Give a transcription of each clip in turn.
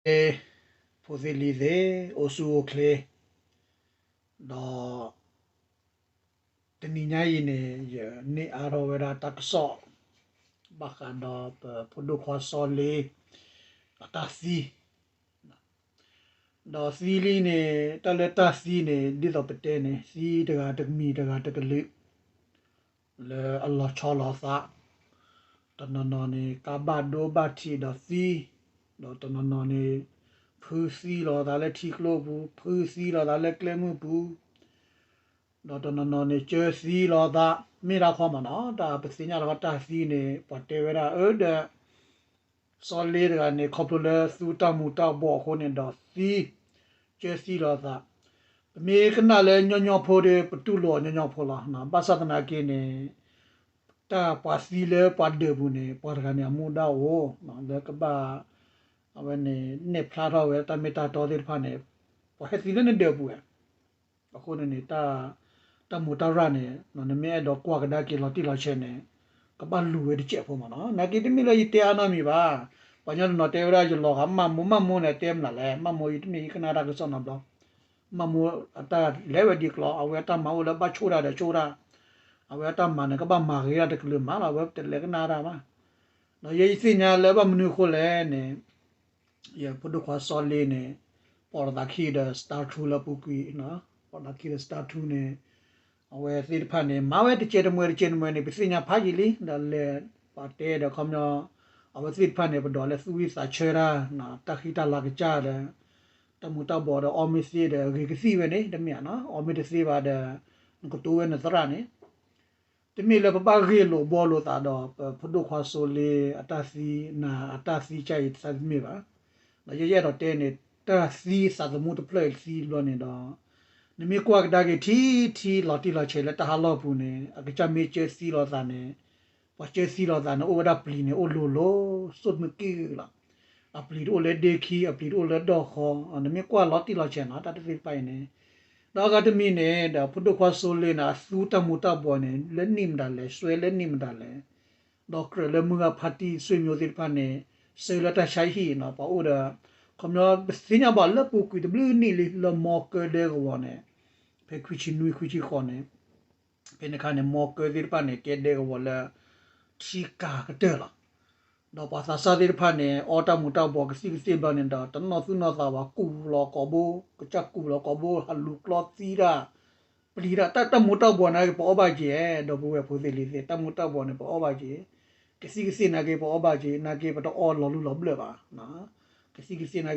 မ့ၢ်ဖိသ့ၣ်လံၤသ့ၣ် အိၣ်ဆူၣ်အိၣ်ချ့, ဒီး တနံၤညါအံၤန့ၣ် ယန့ၢ်အါထီၣ်ဝဲဒၣ်တၢ်ကစီၣ် ဘၣ်ဃးဒီးပဖိဒိၣ်ခွါစီၤလ့ အတၢ်သံ ဒီးသံလံန့ၣ် တၢ်လၢတၢ်သံန့ၣ် ဒ်သိးပတဲန့ၣ် သံတဂၤတမံၤ တဂၤတကလုာ် လၢအလီၤဆီလီၤသး, တနီၤနီၤန့ၣ် ကါဘၣ်ဒိဘၣ်ထံးဒီးသံ, ဒီးတနီၤနီၤန့ၣ် ဖုသံလီၤသးလၢထံကျိပူၤ, ဖုသံလီၤသးလၢကျဲမုၢ်ပူၤ, ဒီးတနီၤနီၤန့ၣ် ကၢသံလီၤသး, မ့ၢ်ဒၣ်ခီမးနီၤ တၢ်ပသ့ၣ်ညါလီၤတၢ်သံန့ၣ် ပှၤတဲဝဲဒၣ်အၢဒီး စီၤလ့တဂၤန့ၣ် ခီဖျိလၢသူတၢ်မူၤတၢ်ဘှီးအဃိန့ၣ်ဒီးသံ, ကၢသံလီၤသး, ပမ့ၢ်ကနၣ်လၢညီညီဖိဒီး ပတူၢ်လိာ်ညီညီဖိလီၤ. ဘၣ်ဆၣ်သနာ်က့န့ၣ် တၢ်ပှၤသံလၢပှၤဒၢးပူၤန့ၣ် ပှၤတဂၤန့ၣ် အမူဒါအိၣ် လၢကဘၣ် အဝဲန့ၣ် နဲၣ်ဖျါထီၣ်ဝဲတၢ်မ့ၢ်တၢ်တီသ့ၣ်တဖၣ်န့ၣ် ပှၤဟဲသံလၢနဒၢးပူၤဧါ အဃိန့ၣ်န့ၣ် တၢ်မူးတၢ်ရၢ်န့ၣ် နမ့ၢ်အဲၣ်ဒိးကွၢ်ကဒါက့ၤလီၤတံၢ်လီၤဆဲးန့ၣ် ကဘၣ်လူၤဝဲတစဲးဖိမးနီၤ. နာ်က့တမ့ၢ်လၢယတဲအါနီတမံၤဘၣ်. ပှၤကညီတနီၤတဲဝဲဒၣ် ယလီၤဂာ်မးမိၢ်, မးမိၢ်န့ၣ် တဲမနုၤလဲၣ်, မးမိၢ်ယတမ့ၢ်ယကနၣ်တၢ်ကစီၣ်နီတဘျီ. မးမိၢ်အတၢ်လဲၤဝဲဒ်ကျီ, အဝဲအတၢ်မၤအိၣ်လၢဘၣ်ဆိၣ်တၢ်ဒီးဆိၣ်တၢ်, အဝဲအတၢ်မၤန့ၣ် ကဘၣ်မၤဂ့ၤတၢ်တကလုာ်မးလီၤ, အဝဲတလဲၤကနၣ်တၢ်ဘၣ်. ဒီးယဲယသ့ၣ်ညါလၢဘၣ်မနုၤအဃိလဲၣ်န့ၣ် ယဖိဒိၣ်ခွါစီၤလ့န့ၣ် ပိာ်လိာ်သးခံဒီး Star Two လၢအပူၤကွံာ်, ပိာ်လိာ်သးခံဒီး Star Two န့ၣ် အဝဲသ့ၣ်တဖၣ်န့ၣ် မၤဝဲတကဲးတမှဲးတကဲးတမှဲးန့ၣ် ပသ့ၣ်ညါဖးယံာ်လံ, ဒီးလဲၤပာ်တဲဒီးခီပညီ အဝဲသ့ၣ်တဖၣ်န့ၣ် ပဒိးလၢသူၣ်ဝံၣ်သးဆၢတၢ်, တၢ်ဃံတၢ်လၤကစၢ်ဒီး တၢ်မူးတၢ်ဘှီးဒီး အီမ့ၢ်သ့ဒီး ဂ့ၤကသံၣ်ဝဲန့ၣ် တမ့ၢ်ဧါနီၤ, အီမ့ၢ်တသ့ဘၣ်ဒီး နကတိၤဝဲနသရၣ်န့ၣ် တမ့ၢ်လၢပဘၣ်ဂ့ၢ်လိာ်ဘှီလိာ်သးဒီး ပဖိဒိၣ်ခွါစီၤလ့အတၢ်သံ နၤအတၢ်သံကါအံၤတသးတမ့ၢ်ဘၣ်. ဒီးယဲယအဲၣ်ဒိးတဲန့ၣ် တၢ်သံသးသမူတဖျၢၣ်အံၤသံတဘျီန့ၣ်ဒီး နမ့ၢ်ကွၢ်ကဒါက့ၤထံထံလီၤတံၢ်လီၤဆဲးလၢတၢ်ဟးလီၢ်ပူၤန့ၣ် အကစၢ်မ့ၢ်ကၢသံလိာ်သးန့ၣ် ပှၤကၢသံလိာ်သးန့ၣ် အိၣ်ဝဲဒၣ်ပျံၤန့ၣ် အိၣ်လိၤလိၤ စိၣ်မ့ၢ်က့ၣ်ဂ့ၤလီၤ. အပျံၤတအိၣ်လၢဒ့ခံ အပျံၤတအိၣ်လၢဒီၢ်ဃီ, နမ့ၢ်ကွၢ်လီၤတံၢ်လီၤဆဲးနီၤ တၢ်တသ့ၣ်တဖၣ်အံၤန့ၣ် ဒီးအဂၤတမံၤန့ၣ် ဒီးဖိဒိၣ်ခွါစီၤလ့န့ၣ် အသူတၢ်မူးတၢ်ဘှီးန့ၣ် လၢနံၣ်မတၤလဲၣ် စွဲလၢနံၣ်မတၤလဲၣ်, ဒီးကြၢးလၢမုၢ်ဂၤဖါတံၢ် ဆွေမျိုး သ့ၣ်တဖၣ်န့ၣ် ဆှၢလၢတၢ်ဆါဟံၣ်နီၤ ပှၤအိၣ်ဒီး ခီပညီ ပသ့ၣ်ညါဘၣ်လၢပူၤကွံာ်တဘျုးနံၣ်လံ လၢမီကၢဒဲကဝီၤန့ၣ် ဖဲခွံဆံနွံ ခွံဆံဃိးန့ၣ် ဖဲန့ၣ်အခါန့ၣ် မီကၢသ့ၣ်တဖၣ်န့ၣ် ကဲဒဲကဝီၤလၢ ထံကၤကတၢၢ်လီၤ. ဒီးပှၤသးစၢ်သ့ၣ်တဖၣ်န့ၣ် အီတၢ်မူးတၢ်ဘှီးကသံၣ်ကသ့ၣ်ဘျီန့ၣ်ဒီး တနီၣ်သူၣ်နီၣ်သးဘၣ် ကူၣ်လီၤကိာ်ဘိ, ကစၢ်ကူၣ်လီၤကိာ်ဘိ ဟးလူၤကျီသံတၢ်, ပျံၤတၢ်, တၢ်မူးတၢ်ဘှီးနာ်က့ ပအီၣ်ဘၣ်က့ၤ, ဒီပုၢ်ဝဲၢ်ဖိသ့ၣ်လံၤသ့ၣ် တၢ်မူးတၢ်ဘှီးန့ၣ် ပအီၣ်ဘၣ်က့ၤ, ကသံၣ်ကသ့ၣ်နာ်က့ ပအီၣ်ဘၣ်က့ၤ, နာ်က့ ပတအီလီၤလူလီၤဘျၢၣ်ဘၣ်. ကသံၣ်ကသ့ၣ်နာ်က့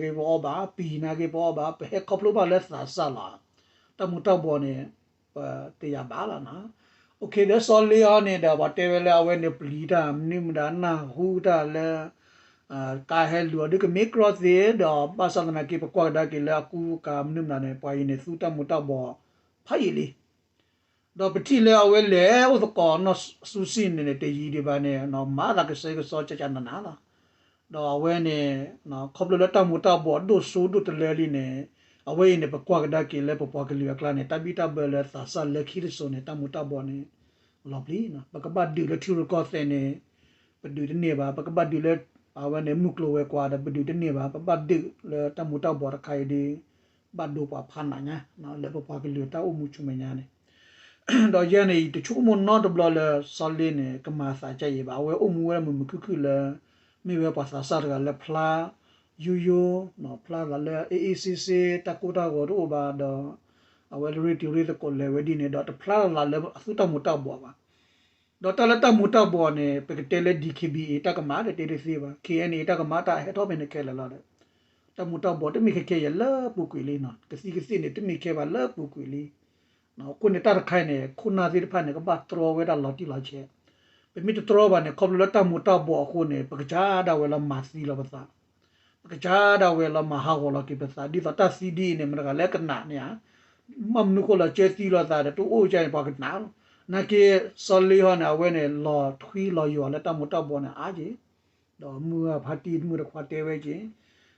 ပအီၣ်ဘၣ်, ပံၤနာ်က့ ပအီၣ်ဘၣ်, ပဟဲခီဖျိဘၣ်လၢသးစၢ်လီၤ. တၢ်မူးတၢ်ဘှီးန့ၣ် ပတယာ်ဘၣ်လီၤနီၤ. အိၣ်ခ့ ဒီးစီၤလ့အီၤန့ၣ်ဒီး ပှၤတဲဝဲလၢအဝဲန့ၣ်ပျံၤတၢ် မနုၤမတၤနၢ်ဟူတၢ်လၢ ကါဟဲလူၤအီၤဒုးကမ့ၢ်ကြီသ့ဒီး ဘၣ်ဆၣ်သနာ်က့ ပကွၢ်ကဒါက့ၤလၢအကူအကၤမနုၤမတၤန့ၣ် ပှၤအံၤန့ၣ် သူတၢ်မူးတၢ်ဘှီးဖးယံာ်လံ. ဒီးပထံၣ်လၢအဝဲလဲၤအိၣ်သကိးနီၢ်ဆူၣ်စံၣ်န့ၣ်န့ၣ် တယံာ်ဒံးဘၣ်န့ၣ် မၤသးကဆှဲကဆှီကၠးကၠးနးနးလီၤ. ဒီးအဝဲန့ၣ် ခီဖျိလၢတၢ်မူးတၢ်ဘှီးဒိၣ်စိဒိၣ်တလၢလံန့ၣ် အဝဲအံၤန့ၣ် ပကွၢ်ကဒါက့ၤလၢပပှၤကလုာ်အကျါန့ၣ် တၢ်ဘံၣ်တၢ်ဘၢလၢသးစၢ်လၢခံတစိၤန့ၣ် တၢ်မူးတၢ်ဘှီးန့ၣ် လီၤပျံၤနီၤ. ပကဘၣ်ဒုးလၢထံရူၢ်ကီၢ်သဲးန့ၣ် ပဒုးတန့ၢ်ဘၣ်, ပကဘၣ်ဒုးလၢ အဝဲန့ၣ် မုၢ်ကျိၤဝဲၤကွာ်ဒီး ပဒုးတန့ၢ်ဘၣ်, ပဘၣ်ဒုးလၢတၢ်မူးတၢ်ဘှီးတခါအံၤဒီး ဘၣ်ဒိပှၤဖးနးညါ လၢပပှၤကလုာ်တၢ်အိၣ်မူဆူမဲာ်ညါန့ၣ် ဒီးယဲန့ၣ် ယတဆိကမိၣ်နီတဘျီလၢ စီၤလ့န့ၣ် ကမၤသးဒ်အံၤဘၣ်. အဝဲအိၣ်မူဝဲဒၣ်မုာ်မုာ်ခုၣ်ခုၣ်လၢ မ့ၢ်ဝဲပှၤသးစၢ်တဂၤလၢဖျါယိယိ, ဖျါသးလၢ အေးအေးဆေးဆေး တၢ်ကိၢ်တၢ်ဂီၤတအိၣ်ဘၣ်ဒီး အဝဲလၢရ့တံၤရ့သကိးလဲၤဝဲဒ်န့ၣ်ဒီး တဖျါလၢ်လၢ်လၢအသူတၢ်မူးတၢ်ဘှီးဘၣ်. ဒီးတၢ်လၢတၢ်မူးတၢ်ဘှီးန့ၣ် ပကတဲလၢ DKBA တၢ်ကမၣ်ဒီးတဲတသ့ဘၣ်, KNA တၢ်ကမၣ်တၢ်ဟဲထီၣ်ဖဲန့ၣ်ခဲလၢာ်လီၤဒီး တၢ်မူးတၢ်ဘှီးတမ့ၢ်ခဲခဲအံၤလၢပူၤကွံာ်လံနီၤ, ကသံၣ်ကသ့ၣ်န့ၣ် တမ့ၢ်ခဲဘၣ်လၢပူၤကွံာ်လံ. အဃိန့ၣ် တၢ်တခါအံၤန့ၣ် ခိၣ်နၢ်သ့ၣ်တဖၣ်န့ၣ် ကဘၣ်တြီဝဲဒၣ်လီၤတံၢ်လီၤဆဲး, ပမ့ၢ်တတြီဘၣ်န့ၣ် ခီဖျိလၢတၢ်မူးတၢ်ဘှီးအဃိန့ၣ် ပကစၢ်ဒၣ်ဝဲလီၤမၤသံလီၤပသး ပကစၢ်ဒၣ်ဝဲလီၤမၤဟးဂီၤလီၤက့ၤပသး ဒ်သိးတၢ်သံဒ်အံၤန့ၣ် မတၤတဂၤလၢကနၣ်န့ၣ်ဧါ, ဘၣ်မနုၤဃိလၢကၢသံလိာ်သးဒီး တအိၣ်ကၢန့ၣ် ပှၤကနၣ်လီၤ. နာ်က့ စီၤလ့ဟီန့ၣ် အဝဲန့ၣ် လီၤထွံလီၤယိာ်လၢတၢ်မူးတၢ်ဘှီးန့ၣ်အါက့ၤ, ဒီးမုၢ်ဂၤဖါတံၢ်မုၢ်တခွါတဲဝဲက့ၤ,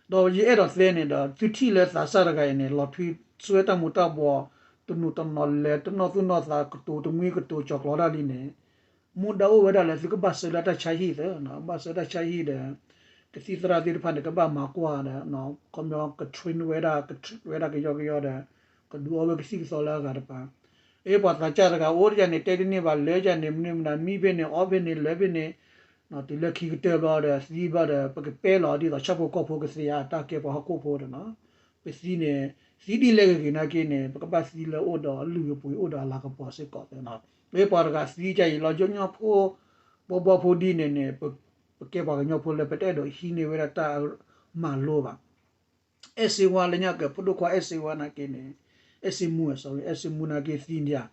ဒီးယအဲၣ်ဒိးသ့န့ၣ်ဒီး သုထံၣ်လၢသးစၢ်တဂၤအံၤန့ၣ် လီၤထွံစွဲတၢ်မူးတၢ်ဘှီး တနူၤတနီၤလဲၤ တနီၣ်သူၣ်နီၣ်သး ကတိၤတမှံကတိၤကၠီၤကျီတၢ်လံန့ၣ် မူဒါအိၣ်ဝဲဒၣ်လၢသုကဘၣ်ဆှၢလၢတၢ်ဆါဟံၣ်သၢ, ဘၣ်ဆှၢတၢ်ဆါဟံၣ်ဒီး က ကသံၣ်သရၣ်သ့ၣ်တဖၣ်န့ၣ် ကဘၣ်မၤကွၢ်ဒီး ခီပညီက train ဝဲဒၣ် က train ဝဲဒၣ်ကယီကယီဒီး ကဒုးအီဝဲကသံၣ်ကသီလၢအဂၤတပၤ အ့ ပှၤသးစၢ်တဂၤအိၣ်တယၤန့ၣ် တဲတန့ၢ်ဘၣ်လၢယၤန့ၣ် မနုၤမနုၤ မံဖဲန့ၣ် အီဖဲန့ၣ် လၢဖဲန့ၣ် တုၤလၢခံကတၢၢ်ဘျီဒီး သံဘျီဒီး ပကပဲလီၤဒ်သိးဆၣ်ဖိကီၢ်ဖိကသ့ဧါ တၢ်ကဲပှၤဟီၣ်ခိၣ်ဖိဒီးနီၤ ပသံန့ၣ် သံဒ်လဲၣ်ဂ့ၤဂ့ၤနာ်က့န့ၣ် ပကဘၣ်သံလၢအိၣ်ဒီးအလုၢ်အပှ့ၤ အိၣ်ဒီးအလၤကပီၤစ့ၢ်ကီးနီၤ အ့ ပှၤတဂၤသံကါအံၤလီၤ ယိညီဖိ ဘီဘီဖိဒ်န့ၣ်န့ၣ် ပကဲပှၤကညီဖိလၢပတအဲၣ်ဒိးဟံးန့ၢ်ဝဲဒၣ်တၢ်မၤလိဘၣ် အဲၣ်စ့ဝါလၢညါက ဖိဒိၣ်ခွါအဲၣ်စ့ဝါနာ်က့န့ၣ် အဲၣ်စ့မူ sorry အဲၣ်စ့မူနာ်က့သံဒံးဧါ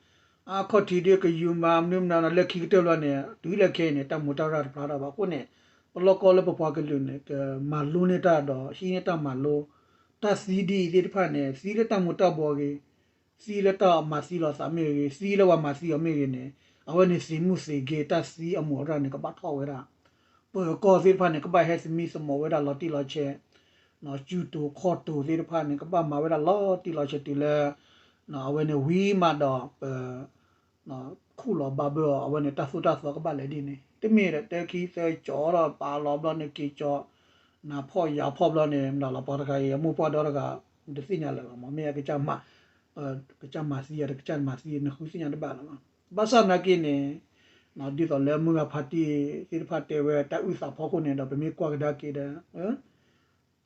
အခီၣ်ထံးဒ်ကယူၤမၤမနုၤမနုၤလၢခံကတၢၢ်လီၤန့ၣ် တုၤလၢခဲအံၤန့ၣ် တၢ်မူးတၢ်ရၢ်တဖျါထီၣ်ဘၣ်အဃိန့ၣ် ပလီၢ်ကီၢ်လၢပပှၤကလုာ်န့ၣ် ကမၤလိန့ၢ်တၢ်ဒီးဟံးန့ၢ်တၢ်မၤလိ တၢ်သံဒ်အံၤသ့ၣ်တဖၣ်န့ၣ် သံလၢတၢ်မူးတၢ်ဘှီးဂ့ၤ သံလၢတၢ်မၤသံလိာ်သးမ့ၢ်ဂ့ၤ သံလၢပှၤမၤသံအီၤမ့ၢ်ဂ့ၤန့ၣ် အဝဲန့ၣ်သ့ၣ်မုၣ်သ့ၣ်ဂ့ၤ တၢ်သံအမူးအရၢ်န့ၣ် ကဘၣ်ထီၣ်ဝဲဒၣ် ပၢၤကီၢ်သ့ၣ်တဖၣ်န့ၣ် ကဘၣ်ဟဲသမံသမိးဝဲဒၣ်လီၤတံၢ်လီၤဆဲး စုတိၤခီၣ်တိၤသ့ၣ်တဖၣ်န့ၣ် ကဘၣ်မၤဝဲဒၣ်လီၤတံၢ်လီၤဆဲးတုၤလၢ အဝဲန့ၣ်ဝံၤမးဒီးပ ခူၣ်လီၤဘၣ်ဘၢအီၤ အဝဲန့ၣ်တၢ်သိၣ်တၢ်သီကဘၣ်လဲၤဒ်န့ၣ် တမ့ၢ်ဒီးတၢ်ခံသၢကၠီဒီးပာ်လီၤဘျီန့ၣ်က့ၤကၠီ နၤဖီၣ်ယၤဖီၣ်ဘျီန့ၣ် မတၤလီၤပှၤတဂၤအံၤ အမိၢ်ပှၢ်ဒီတဂၤ တသ့ၣ်ညါလၢၤလီၤမး မ့ၢ်အကစၢ်မၤ ကစၢ်မၤသံ အတကစၢ်မၤသံ နဃုသ့ၣ်ညါတဘၣ်လၢၤဘၣ် ဘၣ်ဆၣ်နာ်က့န့ၣ် ဒ်သိးလၢမုၢ်ဂၤဖါတံၢ်သ့ၣ်တဖၣ်တဲဝဲတၢ်အုၣ်သးဖီခိၣ်န့ၣ်ဒီး ပမ့ၢ်ကွၢ်ကဒါက့ၤဒီး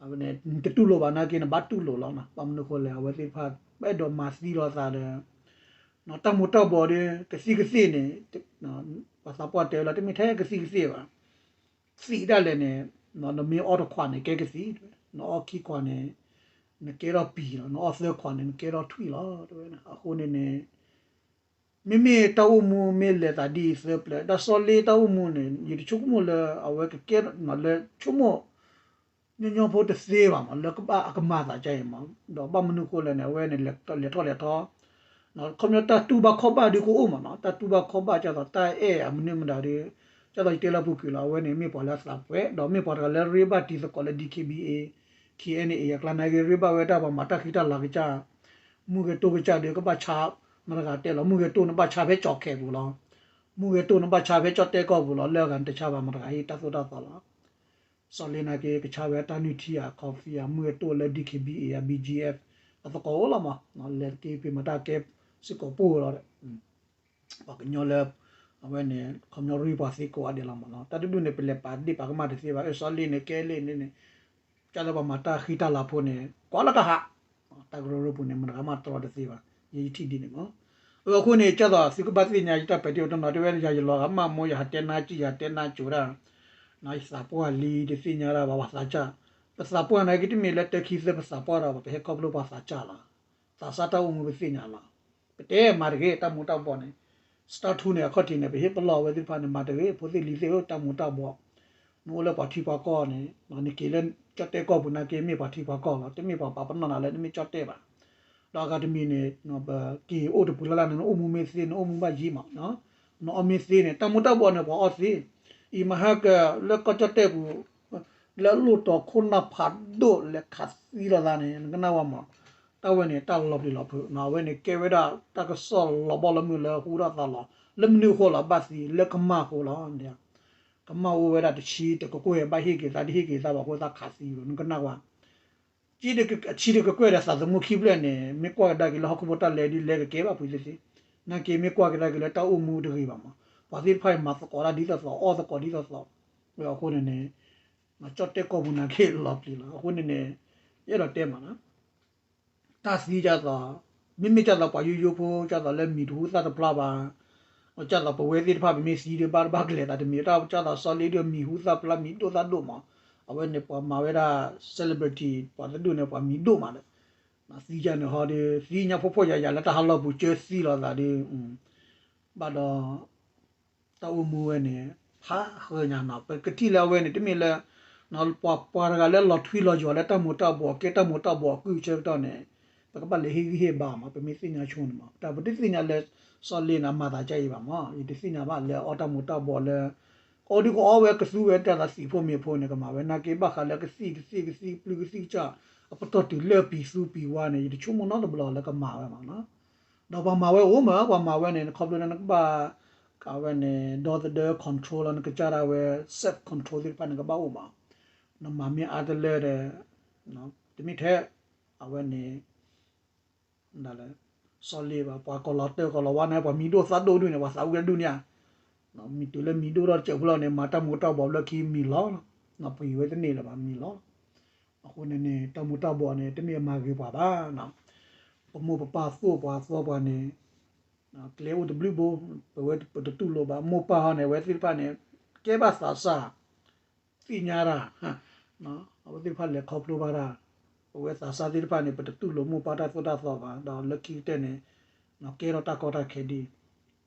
အဝဲန့ၣ် နတတူၢ်လိာ်ဘၣ်နာ်က့ နဘၣ်တူၢ်လိာ်လီၤနီၤ ဘၣ်မနုၤဃိလဲၣ် အဝဲသ့ၣ်တဖၣ် ပအဲၣ်ဒိးမၤသံလိာ်သးဒီး တၢ်မူးတၢ်ဘှီးဒီး ကသံၣ်ကသ့ၣ်န့ၣ် ပှၤသးပှၢ်တဲဝဲလီၤ တမ့ၢ်ထဲကသံၣ်ကသ့ၣ်ဘၣ် သံၣ်ဒၣ်လဲာ်န့ၣ် နမ့ၢ်အီၣ်တခွးန့ၣ် ကဲကသံၣ် နအီၣ်ခံခွးန့ၣ် နကဲထီၣ်ပံၤလီၤ နအီၣ်သၢခွးန့ၣ် နကဲထီၣ်ထွံၣ်လီၤ တဲဝဲ အဃိန့ၣ်န့ၣ် မ့မ့ၢ်တၢ်အိၣ်မူမ့ၢ်လဲၤသးဒ်အံၤသၢပျၢၤ တၢ်စီၤလ့တၢ်အိၣ်မူန့ၣ် ယတဆိကမိၣ်လၢ အဝဲကကဲလၢ ဆိကမိၣ် ညီညီဖိတသ့ဘၣ်မး လၢကဘၣ်အကမၤသးဒ်အံၤမး ဒီးဘၣ်မနုၤဃိလဲၣ်န့ၣ် အဝဲန့ၣ် လဲၤထီၣ်လဲၤထီ ခီပညီတၢ်တူၢ်ဘၣ်ခီၣ်ဘၣ်ဒုးကအိၣ်မးနီၤ တၢ်တူၢ်ဘၣ်ခီၣ်ဘၣ် ဒ်သိးတၢ်အဲၣ်အမနုၤမတၤဒီး ဒ်သိးယတဲလၢပူၤကွံာ်လီၤ အဝဲန့ၣ်မ့ၢ်ပှၤလၢအသးပှဲၤ ဒီးမ့ၢ်ပှၤတဂၤလၢရ့ဘၣ်တံၤသကိးလၢ DKBA KNA အကျါနာ်က့ ရ့ဘၣ်ဝဲတၢ်ပှၤမၤတၢ်ဃံတၢ်လၤကစၢ် မုၢ်ဂဲၤတိၢ်ကစၢ်ဒီးကဘၣ်ဆါ မတၤတဂၤတဲလီၤ မုၢ်ဂဲၤတိၢ်န့ၣ်ဘၣ်ဆါဖဲကၠီၤခဲးပူၤလီၤ မုၢ်ဂဲၤတိၢ်န့ၣ်ဘၣ်ဆါဖဲကၠီၣ်တဲၣ်ကီၢ်ပူၤလီၤ လၢအဂၤန့ၣ်တဆါဘၣ် မတၤတဂၤဟ့ၣ်တၢ်သိၣ်တၢ်သီလီၤ စီၤလ့နာ်က့ ကဆါဝဲတၢ်နုၢ်ထံဧါ coffee ဧါ မုၢ်ဂဲၤတိၢ်လၢ DKBA ဧါ BGF အသကိးအိၣ်လီၤမး လဲၤတက့ၢ်ဖံးမၤတၢ်ကဲစ့ၢ်ကီးပှိၢ်လီၤဒီး ပှၤကညီလၢ အဝဲန့ၣ် ခီပညီရ့ပှၤသ့ကိးဂၤဒဲးလီၤမးနီၤ တၢ်တဒူၣ်န့ၣ် ပလဲၤပာ်ဒ့ၣ်ပာ်ကမၣ်တသ့ဘၣ် အၢ စီၤလ့န့ၣ် ကဲလ့န့ၣ်န့ၣ် ကၢ်လၢပှၤမၤတၢ်ဃံတၢ်လၤဖိန့ၣ် ကွၢ်လၢကဟး တၢ်ကရၢကရိပူၤန့ၣ် မတၤဂၤမးတြီတသ့ဘၣ် ယဲယထံၣ်ဒ်န့ၣ်မး အဃိန့ၣ် ကၢ်သိးသုကဘၣ်သ့ၣ်ညါ ယတၢ်ပဲာ်တ့ၢ်အိၣ်တနီၤ တဲဝဲယၤယလီၤဂာ်မးမိၢ် ယဟးတဲနါစံၣ် ယဟးတဲနါစိၤဒၣ် ယသးပှၢ်လံတသ့ၣ်ညါဒၣ်ဘၣ် ပှၤသးစၢ် ပသးပှၢ်နာ်က့ တမ့ၢ်လၢတၢ်ခံသၢပသးပှၢ်ဒီး ပဟဲခီဖျိပှၤသးစၢ်လီၤ သးစၢ်တၢ်အိၣ်မူပသ့ၣ်ညါလီၤ ပတဲမၤတဂ့ၤ တၢ်မူၤတၢ်ဘှီးန့ၣ် စတၢ်ထူန့ၣ် အခီၣ်ထံးန့ၣ် ပဟ့ၣ်ပလီၢ်ဝဲသ့ၣ်တဖၣ်န့ၣ် မၤတဂ့ၤ ဖိသ့ၣ်လံၤသ့ၣ်ဧၢ တၢ်မူၤတၢ်ဘှီး နအိၣ်လၢပှၤထံပှၤကီၢ်န့ၣ် နက့ၤလၢကၠီၣ်တဲၣ်ကီၢ်ပူၤနာ်က့ မ့ၢ်ပှၤထံပှၤကီၢ်လီၤ တမ့ၢ်ပှၤပာ်ပနီၣ်နၤလၢနမ့ၢ်ကၠီၣ်တဲၣ်ဘၣ် ဒီးအဂၤတမံၤန့ၣ် ပက့ၤအိၣ်တပူၤလၢ်လၢ်န့ၣ် နအိၣ်မူမ့ၢ်သ့ နအိၣ်မူဘၣ်ယံာ်မး နအီၣ်မ့ၢ်သ့န့ၣ် တၢ်မူၤတၢ်ဘှီးန့ၣ် ပှၤအီၣ်သ့ အံၤမဟါကလၢကီၢ်ကၠီၣ်တဲၣ်ပူၤ လၢအလိၣ်တီၤခိၣ်နၢ်ဖးဒိၣ်လဲၤခးသံလိာ်သးန့ၣ် နကနၣ်ဝဲမး တၢ်ဝဲန့ၣ် တၢ်လီၤပျံၤလီၤဖုး အဝဲန့ၣ်ကဲဝဲဒၣ်တၢ်ကစီၣ်လီၤဘီလီၤမုၢ်လၢဟူထီၣ်သးလီၤ လၢမနုၤအဃိလီၤ ဘၣ်သံ လၢကမၢ်အဃိလီၤ ကမၢ်အိၣ်ဝဲဒၣ်တဆံတကကွဲၢ် ဘၣ်ဟ့ၣ်က့ၤသး တဟ့ၣ်က့ၤသးဘၣ်အဃိသတးခးသံလီၤ နကနၣ်ဝဲ က့တဆံတကကွဲၢ်ဒီးသးသမူခံဖျၢၣ်န့ၣ် မ့ၢ်ကွၢ်ကဒါက့ၤလၢဟီၣ်ခိၣ်ဖိတၢ်လဲၤဒ်လဲၤကကဲဘၣ်ဖုးသ့သ့ နာ်က့မ့ၢ်ကွၢ်ကဒါက့ၤလၢတၢ်အိၣ်မူတဂ့ၤဘၣ်မး ပှၤသ့ၣ်တဖၣ်အံၤမၤသကိးတၢ်ဒ်သိးသိး အီၣ်သကိးဒ်သိးသိး အဃိန့ၣ်န့ၣ် ကၠီၣ်တဲၣ်ကီၢ်ပူၤနာ်က့လီၤပျံၤလီၤ အဃိန့ၣ်န့ၣ် ယအဲၣ်ဒိးတဲမးနီၤ တၢ်သံဒ်သိး မ့မ့ၢ်ဒ်သိးပှၤယိယိဖိ ဒ်သိးလၢမံၤတဟူသၣ်တဖျါဘၣ် ဒ်သိးပဝဲသ့ၣ်တဖၣ် ပမ့ၢ်သံဒီးဘၣ်တဘၣ်ကလဲၤသးတမံၤ တၢ်ဒ်သိးစီၤလ့ဒီးမံၤဟူသၣ်ဖျါ မံၤဒိၣ်သၣ်ဒိၣ်မး အဝဲန့ၣ်ပှၤမၤဝဲဒၣ် celebrity ပှၤတဒူၣ်န့ၣ် ပှၤမံၤဒိၣ်မးဒီး သံယါန့ၣ်ဟီဒီး သံညါဖှီၣ်ဖှီၣ်ယာ်ယာ်လၢတၢ်ဟးလီၢ်ပူၤ ကၢသံလိာ်သးဒီး ဘၣ်ဒီး တၢ်အိၣ်မူဝဲန့ၣ် ဖးဃၢညါနီၤ ပကထံၣ်လၢအဝဲန့ၣ် တမ့ၢ်လၢ ပှၤပှၤတဂၤလၢလီၤထွံလီၤယိာ်လၢတၢ်မူၤတၢ်ဘှီး ကဲတၢ်မူၤတၢ်ဘှီးအကုၢ်ဆၢကတီၢ်န့ၣ် ပကဘၣ်လဲၤဟ့ၣ်ဂံၢ်ဟ့ၣ်ဘါမး ပမ့ၢ်သ့ၣ်ညါဆိန့ၣ်မး တၢ်ပတသ့ၣ်ညါလၢ စီၤလ့န့ၣ် အမၤသးဒ်အံၤဘၣ်မး ယတသ့ၣ်ညါဘၣ်လၢအီၣ်တၢ်မူၤတၢ်ဘှီးလၢ ကအီၣ်ဒုးကအီဝဲကသူဝဲတၢ်သးသံးဖိမ့ၤဖိန့ၣ် ကမၤဝဲနာ်က့ဘၣ်ဃးလၢကသံၣ်ကသံၣ်ကသံၣ်ပျုၢ်ကသံၣ်ကစၢ် အပတီၢ်တုၤလၢပံၤသူပံၤဝါန့ၣ် ယတဆိကမိၣ်နီတဘျီလၢကမၤဝဲမးနီၤ ဒီးပှၤမၤဝဲအိၣ်မး ပှၤမၤဝဲန့ၣ် ခီဖျိလၢနကဘၣ် အဝဲန့ၣ် ဒီသဒၢ control လီၤ နကစၢ်ဒၣ်ဝဲ self control သ့ၣ်တဖၣ်န့ၣ် ကဘၣ်အိၣ်မး နမၤမ့ၢ်အါတလၢဒီး တမ့ၢ်ထဲ အဝဲန့ၣ် ဒ်လဲၣ် စီၤလ့ဘၣ် ပှၤကီၢ်လီၤတၢၢ်ကီၢ်လီၤဝါန့ၣ် ပှၤမံၤဒိၣ်သၣ်ဒိၣ်ဒုန့ၣ် ပှၤသးအုးကဒုန့ၣ်ဧါ. မ့ၢ်တုၤလၢမံၤဒိၣ်ထီၣ်တစဲးဖိလီၤန့ၣ် မၤတၢ်မူၤတၢ်ဘှီးဘျၢခံမံၤလီၤ. ပှ့ၤဝဲတန့ၢ်လၢၤဘၣ် မံၤလီၤ. အဃိန့ၣ်န့ၣ် တၢ်မူၤတၢ်ဘှီးန့ၣ် တမ့ၢ်အမၤဂ့ၤပှၤဘၣ်. ပမိၢ်ပပၢ်သိၣ်ပှၤသီပှၤန့ၣ် ကျဲအိၣ်တဘျုးဘိ, ပဝဲပတတူၢ်လိာ်ဘၣ် မိၢ်ပၢ်ဟီန့ၣ် အဝဲသ့ၣ်တဖၣ်န့ၣ် ကဲဘၣ်သးစၢ် သ့ၣ်ညါတၢ်, အဝဲသ့ၣ်တဖၣ်လဲၤခီဖျိဘၣ်တၢ်, ပဝဲသးစၢ်သ့ၣ်တဖၣ်န့ၣ် ပတတူၢ်လိာ်မိၢ်ပၢ်တၢ်သိၣ်တၢ်သီဘၣ်, ဒီးလၢခံကတၢၢ်န့ၣ် ကဲထီၣ်တၢ်ကီတၢ်ခဲဒ်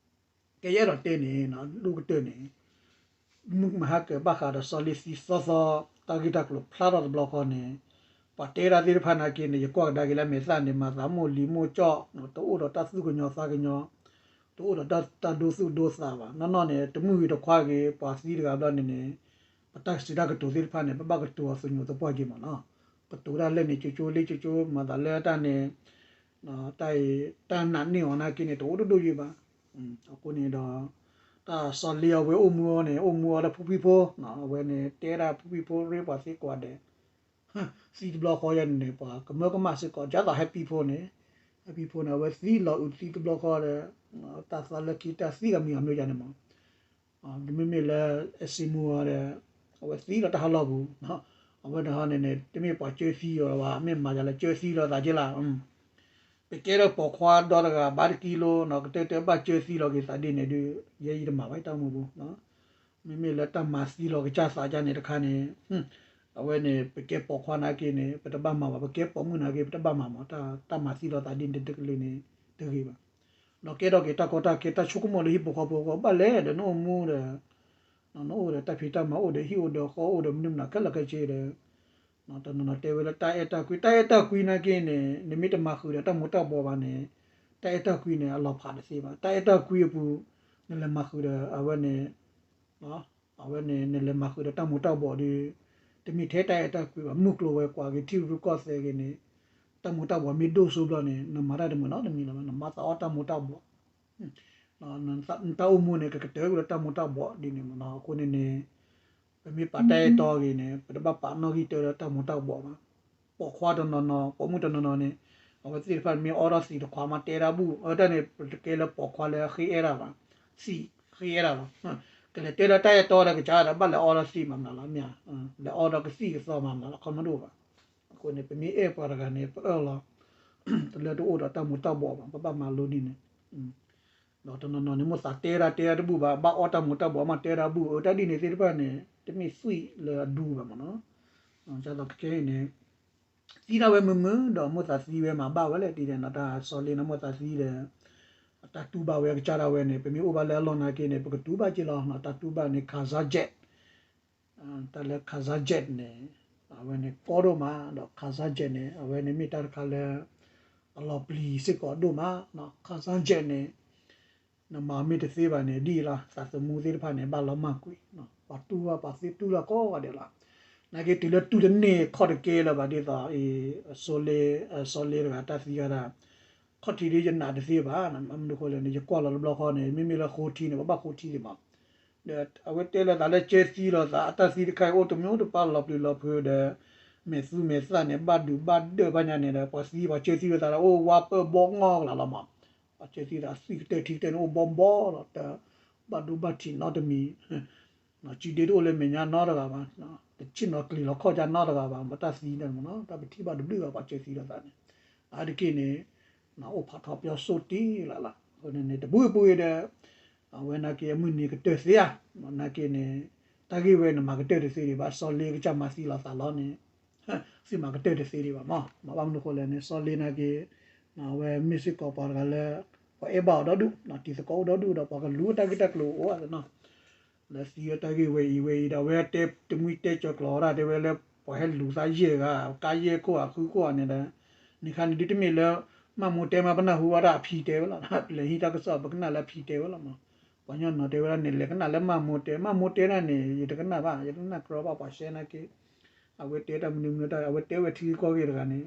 ကယအဲၣ်ဒိးတဲန့ၣ် ဒိၣ်ကတၢၢ်န့ၣ် မုၢ်မဟါကဘၣ်ဃးဒီးစီၤလ့သံသီသီ တၢ်ဂ့ၢ်တၢ်ကျိၤဖျါထီၣ်တဘျီဃီန့ၣ် ပှၤတဲဒၣ်သ့ၣ်တဖၣ်နာ်က့န့ၣ် ယကွၢ်ကဒါက့ၤလၢမဲာ်သၣ်န့ၣ် မၤသးမိၢ်လံၤမိၢ်ကၠီၣ်, တအိၣ်ဒီးတၢ်သူၣ်ကညီၤသးကညီၤ, တအိၣ်ဒီးတၢ်ဒိသူၣ်ဒိသးဘၣ်. နီၢ်နီၢ်န့ၣ် တမုၢ်ဂ့ၤတခွါဂ့ၤ ပှၤသံတဂၤဘျီန့ၣ်န့ၣ် ပတၢ်ကစံးတၢ်ကတိၤသ့ၣ်တဖၣ်န့ၣ် ပဘၣ်ကတိၤအီၤသညူးသပှၢ်က့ၤမးနီၤ. ပတိၤတၢ်လၢန့ၣ် ကၠိကၠိလ့ကၠိကၠိ မၤသးလၢတၢ်န့ၣ် တၢ်အံၤ တၢ်နာ်န့ၢ်အီၤနာ်က့န့ၣ် တအိၣ်ဒိၣ်ဒိၣ်ယံၤဘၣ်. အဃိန့ၣ်ဒီး တၢ်စီၤလ့အဝဲအိၣ်မူအီၤန့ၣ် အိၣ်မူအီၤလၢဖူဖံဖိ, အဝဲန့ၣ်တဲဒၣ်ဖူဖံဖိရ့ပှၤသံကွၢ်ဒဲး သံတဘျီဃီယဲန့ၣ်န့ၣ် ပှၤကမၢကမၣ်စ့ၢ်ကီး ဒ်သိးဟဲပံဖိန့ၣ်, ဟဲပံဖိန့ၣ် အဝဲသံလီၤအုးသံတဘျီဃီဒီး တၢ်သးလၢခံတၢ်သံဂၤမံၤဂၤမံၤယဲန့ၣ်မး မ့မ့ၢ်လၢ အဲၣ်စ့မူအီၤဒီး အဝဲသံလီၤတၢ်ဟးလီၢ်ပူၤ, အဝဲန့ၣ်ဟီန့ၣ်န့ၣ် တမ့ၢ်ပှၤကၢသံအီၤဘၣ် မ့ၢ်မၤယၤလၢကၢသံလီၤသးက့လၢ်. ပကဲထီၣ်ပိာ်ခွါဒီတဂၤဘၣ်တကံလိ ကတၢၢ်တၢၢ်ဘၣ်ကၢသံလီၤက့ၤသးဒ်န့ၣ်ဒုး ယဲယတမၤဘၣ်တၢ်အိၣ်မူပူၤ, မ့မ့ၢ်လၢတၢ်မၤသံလီၤကစၢ်သးကါန့ၣ်တခါန့ၣ် အဝဲန့ၣ် ပကဲပိာ်ခွါနာ်က့န့ၣ် ပတဘၣ်မၤဘၣ်, ပကဲပိာ်မုၣ်နာ်က့ ပတဘၣ်မၤမး တၢ်မၤသံလီၤသးဒ်န့ၣ်တကလုာ်န့ၣ် တဂ့ၤဘၣ်. ဒီးကဲထီၣ်က့ၤတၢ်ကီတၢ်ခဲ တၢ်ဆိကမိၣ်လၢဟံၣ်ဖိဃီဖိအဂီၢ် ဘၣ်လဲၣ်ဒီးနအိၣ်မူဒီး နအိၣ်ဒီးတၢ်ဖံးတၢ်မၤအိၣ်ဒီးဟံၣ်အိၣ်ဒီးဃီအိၣ်ဒီး မနုၤမနုၤခဲလၢာ်ခဲဆ့ဒီး တနီၤနီၤတဲဝဲလၢတၢ်အဲၣ်တၢ်ကွံ တၢ်အဲၣ်တၢ်ကွံနာ်က့န့ၣ် နမ့ၢ်တမၤဃုာ်ဒီးတၢ်မူၤတၢ်ဘှီးဘၣ်န့ၣ် တၢ်အဲၣ်တၢ်ကွံန့ၣ် အလီၤဖးတသ့ဘၣ်. တၢ်အဲၣ်တၢ်ကွံအပူၤ နလဲၤမၤဃုာ်ဒီးအဝဲန့ၣ် အဝဲန့ၣ် နလဲၤမၤဃုာ်ဒီးတၢ်မူၤတၢ်ဘှီးဒီး တမ့ၢ်ထဲတၢ်အဲၣ်တၢ်ကွံဘၣ်. မုၢ်ကျိၤဝဲၤကွာ်က့ၤ ထံရူၢ်ကီၢ်သဲးက့ၤန့ၣ် တၢ်မူၤတၢ်ဘှီးမ့ၢ်ဒိၣ်စိဘျီန့ၣ် နမၤတၢ်တမုာ်နီတမံၤလၢၤဘၣ်, နမၤသးအီၣ်တၢ်မူၤတၢ်ဘှီး နတၢ်အိၣ်မူန့ၣ် ကကတၢၢ်ကွံာ်လၢတၢ်မူၤတၢ်ဘှီးဒ်န့ၣ်မးနီၤ. အဃိန့ၣ်န့ၣ် ပမ့ၢ်ပာ်တၢ်အဲၣ်တီဂ့ၤန့ၣ် ပတဘၣ်ပာ်နီၣ်ဂံၢ်တၢလၢတၢ်မူၤတၢ်ဘှီးဘၣ်. ပိာ်ခွါတနီၤနီၤ ပိာ်မုၣ်တနီၤနီၤန့ၣ် အဝဲသ့ၣ်တဖၣ်မ့ၢ်အီထီၣ်သံးတခွးမး တဲဒၣ်ဘူၣ် အဝဲတၢ်န့ၣ် ပတကဲလၢပိာ်ခွါလၢဃ့အဲၣ်တၢ်ဘၣ်, သံးဃ့အဲၣ်တၢ်လီၤ. ကလဲၤတဲလၢတၢ်အဲၣ်တီဒီးကစၢ်ဒီး ဘၣ်လဲၤအီထီၣ်သံးမးမနုၤလီၤ မ့ၢ်ဧါ, လဲၤအီဒီးကသံၣ်ကသီမးမနုၤလီၤ ခီမဒိၣ်ဘၣ်. အဃိန့ၣ် ပမ့ၢ်အဲၣ်ပှၤတဂၤန့ၣ် ပအၢၣ်လီၤ တလၢတအိၣ်ဒီးတၢ်မူၤတၢ်ဘှီးဘၣ်, ပဘၣ်မၤလိဒ်န့ၣ် ဒီးတနီၤနီၤန့ၣ် မိၢ်သးတဲဒၣ်တဲဒၣ်တဘူၣ်ဘၣ်, ဘၣ်အီတၢ်မူၤတၢ်ဘှီးမးတဲဒၣ်ဘူၣ်, အတၢ်ဒ်န့ၣ်သ့ၣ်တဖၣ်န့ၣ် တမ့ၢ်သွံၣ်လၢအဒူဘၣ်မးနီၤ. ဒ်သိးခဲအံၤန့ၣ် သံဒၣ်ဝဲမုာ်မုာ် ဒီးမိၢ်သးသံဝဲမးဘၣ်ဝဲလဲၣ် ဒ်န့ၣ်နီၤ တၢ်စီၤလ့န့ၣ်မိၢ်သးသံဒီး တၢ်တူၢ်ဘၣ်ဝဲကစၢ်ဒၣ်ဝဲန့ၣ် ပမ့ၢ်အိၣ်ဘၣ်လၢအလီၢ်နာ်က့န့ၣ် ပကတူၢ်ဘၣ်က့ၤလီၤနီၤ, တၢ်တူၢ်ဘၣ်န့ၣ် Kaiser Jet တၢ်လၢ Kaiser Jet န့ၣ် အဝဲန့ၣ်ကီဒိၣ်မး, ဒီး Kaiser Jet န့ၣ် အဝဲန့ၣ်မ့ၢ်တၢ်တခါလၢ အလီၤပျံၤစ့ၢ်ကီးဒိၣ်မးနီၤ. Kaiser Jet န့ၣ် နမၤမ့ၢ်တသ့ဘၣ်န့ၣ် ဒ်အံၤလီၤ, သးသမူသ့ၣ်တဖၣ်န့ၣ် ဘၣ်လီၤမၢ်ကွံာ်, ပှၤတူၢ်ဘၣ်ပှၤသ့တူၢ်လီၤကိးဂၤဒဲးလီၤ. နာ်က့တုၤလၢတူၢ်တန့ၢ်ခီၣ်တကဲလၢၤဘၣ် ဒ်သိး စီၤလ့, စီၤလ့တဂၤတၢ်သံဂၤဒၣ် ခီၣ်ထံးဒ်ယနာ်တသ့ဘၣ်, မနုၤဃိလဲၣ်န့ၣ် ယကွၢ်လီၤတဘျီဃီန့ၣ် မ့မ့ၢ်လၢဃိထံန့ၣ် ပဘၣ်ဃိထံသ့ၣ်မး ဒီးအဝဲတဲလိာ်သးလၢကၢသံလိာ်သး အတၢ်သံတခါအံၤအိၣ်တမံၤအိၣ်တပၤလီၤပျံၤလီၤဖုးဒီး မဲာ်သူမဲာ်သၣ်န့ၣ် ဘၣ်ဒုးဘၣ်ဒၢးဘၣ်ညါန့ၣ်ဒီး ပှၤသံပှၤကၢသံလိာ်သးဒီး အိၣ်ဝါပၢၢ်ဘီမီၢ်ကလာ်လီၤမး, ပှၤကၢသံသးသံကတၢၢ်ထံကတၢၢ်န့ၣ် အိၣ်ဘီဘီလီၤ တဘၣ်ဒိဘၣ်ထံးနီတမံၤ စုဒ့တအိၣ်လၢမဲာ်ညါနီတဂၤဘၣ်, တဆ့ၣ်နီၤကျံၤလီၤခီၣ်ကါနီတဂၤဘၣ်, ပတၢ်သံန့ၣ်မးနီၤ တၢ်ပထံၣ်ဘၣ်တဘျုးဘၣ် ပှၤကၢသံလိာ်သးန့ၣ်, အါတက့ၢ်န့ၣ် အိၣ်ဖးထီပၠီစိတ့ၢ်လၢ်လၢ်, အဃိန့ၣ်န့ၣ် တပူၤပူၤဒီး အဝဲနာ်က့အမုၢ်နံၤကတၢၢ်သ့ဧါ, နာ်က့န့ၣ် တၢ်ဂ့ၢ်ဝဲန့ၣ် မၤကတၢၢ်တသ့ဒံးဘၣ်, စီၤလ့ကစၢ်မၤသံလိာ်သးလီၤန့ၣ် သုမၤကတၢၢ်တသ့ဒံးဘၣ်မး, မ့ၢ်ဘၣ်မနုၤဃိလဲၣ်န့ၣ် စီၤလ့နာ်က့ အဝဲမ့ၢ်စ့ၢ်ကီးပှၤတဂၤလၢ ပှၤအဲၣ်ဘၣ်အီၤဒီဒူၣ်, တံၤသကိးအိၣ်ဒီဒူၣ်ဒီး ပှၤကလူၤတၢ်ဂ့ၢ်တၢ်ကျိၤအိၣ်အသးနီၤ လၢသံအတၢ်ဂ့ၢ်ဝဲအံၤဝဲအံၤဒီး အဝဲတဲတမှံတဲကၠီၤကျိၤဝဲဒၣ် တဲဝဲလၢ ပှၤဟဲလူၤသးယဲၢ်ဂၤ ကါယဲၢ်ခိၣ်ဧါဃုခိၣ်ဧါန့ၣ်ဒီး နခါန့ၣ်ဒုးတမ့ၢ်လၢ မၢ်မိၢ်တဲမး ပနၢ်ဟူဝဲဒၣ်အဖံတဲဝဲလီၤ, ပလဲၤဟံးတၢ်ကစီၣ် ပကနၣ်လၢအဖံတဲဝဲလီၤမး, ပှၤကညီနီၤတဲဝဲဒၣ်န့ၣ် လဲၤကနၣ်လၢမၢ်မိၢ်တဲ, မၢ်မိၢ်တဲဒၣ်န့ၣ် ယတကနၣ်ဘၣ်, ယတကနၣ်ကြီဘၣ်ပှၤရှဲနာ်က့ အဝဲတဲတၢ်မနုၤမနုၤတၢ် အဝဲတဲဝဲထံကီၢ်ဂ့ၢ်တဂၤန့ၣ်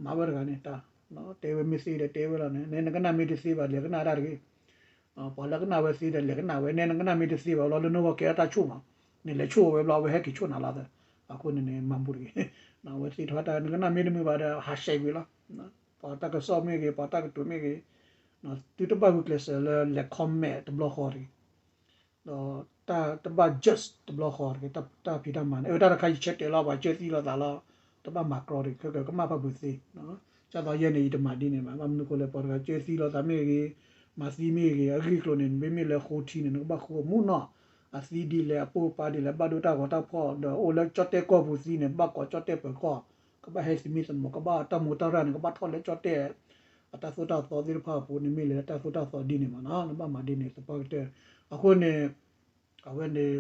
မၤဝဲတဂၤန့ၣ် တၢ် တဲဝဲမ့ၢ်သ့ဒီးတဲဝဲလီၤန့ၣ် နဲနကနၣ်မ့ၢ်တသ့ဘၣ် လဲၤကနၣ်တၢ်တဂ့ၤ, ပှၤလၢကနၣ်ဝဲသ့ဒီးလဲၤကနၣ်ဝဲ, နဲနကနၣ်မ့ၢ်တသ့ဘၣ်လီၤ လၢနဂီၢ်ကဲထီၣ်တၢ်ဆိၣ်မး, နလဲၤဆိၣ်ဝဲဘျီ အဝဲဟဲက့ၤဆိၣ်နၤလီၤသၢ, အဃိန့ၣ်န့ၣ် မၤဘူၣ်တဂ့ၤ, အဝဲသ့ၣ်ထီၣ်တၢ် နကနၣ်မ့ၢ်တမုာ်ဘၣ်ဒီး ဟးဆှဲးကွံာ်လီၤ, ပှၤတၢ်ကစီၣ်မ့ၢ်ဂ့ၤ ပှၤတၢ်ကတိၤမ့ၢ်ဂ့ၤ, သုတဘၣ်ဂုာ်ကျဲးစၢးလၢလဲၤ comment တဘျီဃီတဂ့ၤ, ဒီးတၢ်တဘၣ် judge တဘျီဃီတဂ့ၤ, တၢ်ဖံးတၢ်မၤန့ၣ် အတၢ်တခါယဆၢတဲာ်လီၤ ပှၤကၢသံလိာ်သးလီၤ, တဘၣ်မၤကြီတဂ့ၤ, ခဲကကမၣ်ဖးဘၣ်သ့, ကၢ်သိးယဲန့ၣ် ယတမၤဒ်န့ၣ်ဘၣ်, ဘၣ်မနုၤအဃိလဲၣ် ပှၤတဂၤကၢသံလိာ်သးမ့ၢ်ဂ့ၤ, မၤသံမ့ၢ်ဂ့ၤ, အဂ့ၢ်အကျိၤန့ၣ် မ့မ့ၢ်လၢဃိထံန့ၣ် နကဘၣ်ဃိအမူးနီၢ်, အသံဒ်လဲၣ် အပိၢ်ပာ်ဒ်လဲၣ် ဘၣ်ဒိတၢ်ဂီၤတၢ်ဖီၣ် ဒီးအိၣ်လၢကၠီၣ်တဲၣ်ကီၢ်ပူၤသံန့ၣ် ဘၣ်ကိးကၠီၣ်တဲၣ်ပၢၤကီၢ်, ကဘၣ်ဟဲသမံသမိး, ကဘၣ်တၢ်မူတၢ်ရၢ်န့ၣ် ကဘၣ်ထီၣ်လၢကၠီၣ်တဲၣ် အတၢ်သိၣ်တၢ်သီသ့ၣ်တဖၣ်အပူၤန့ၣ် မ့ၢ်လၢတၢ်သိၣ်တၢ်သီဒ်န့ၣ်မးနီၤ, နဘၣ်မၤဒ်န့ၣ် သပှၢ်ကတၢၢ်, အဃိန့ၣ် အဝဲန့ၣ်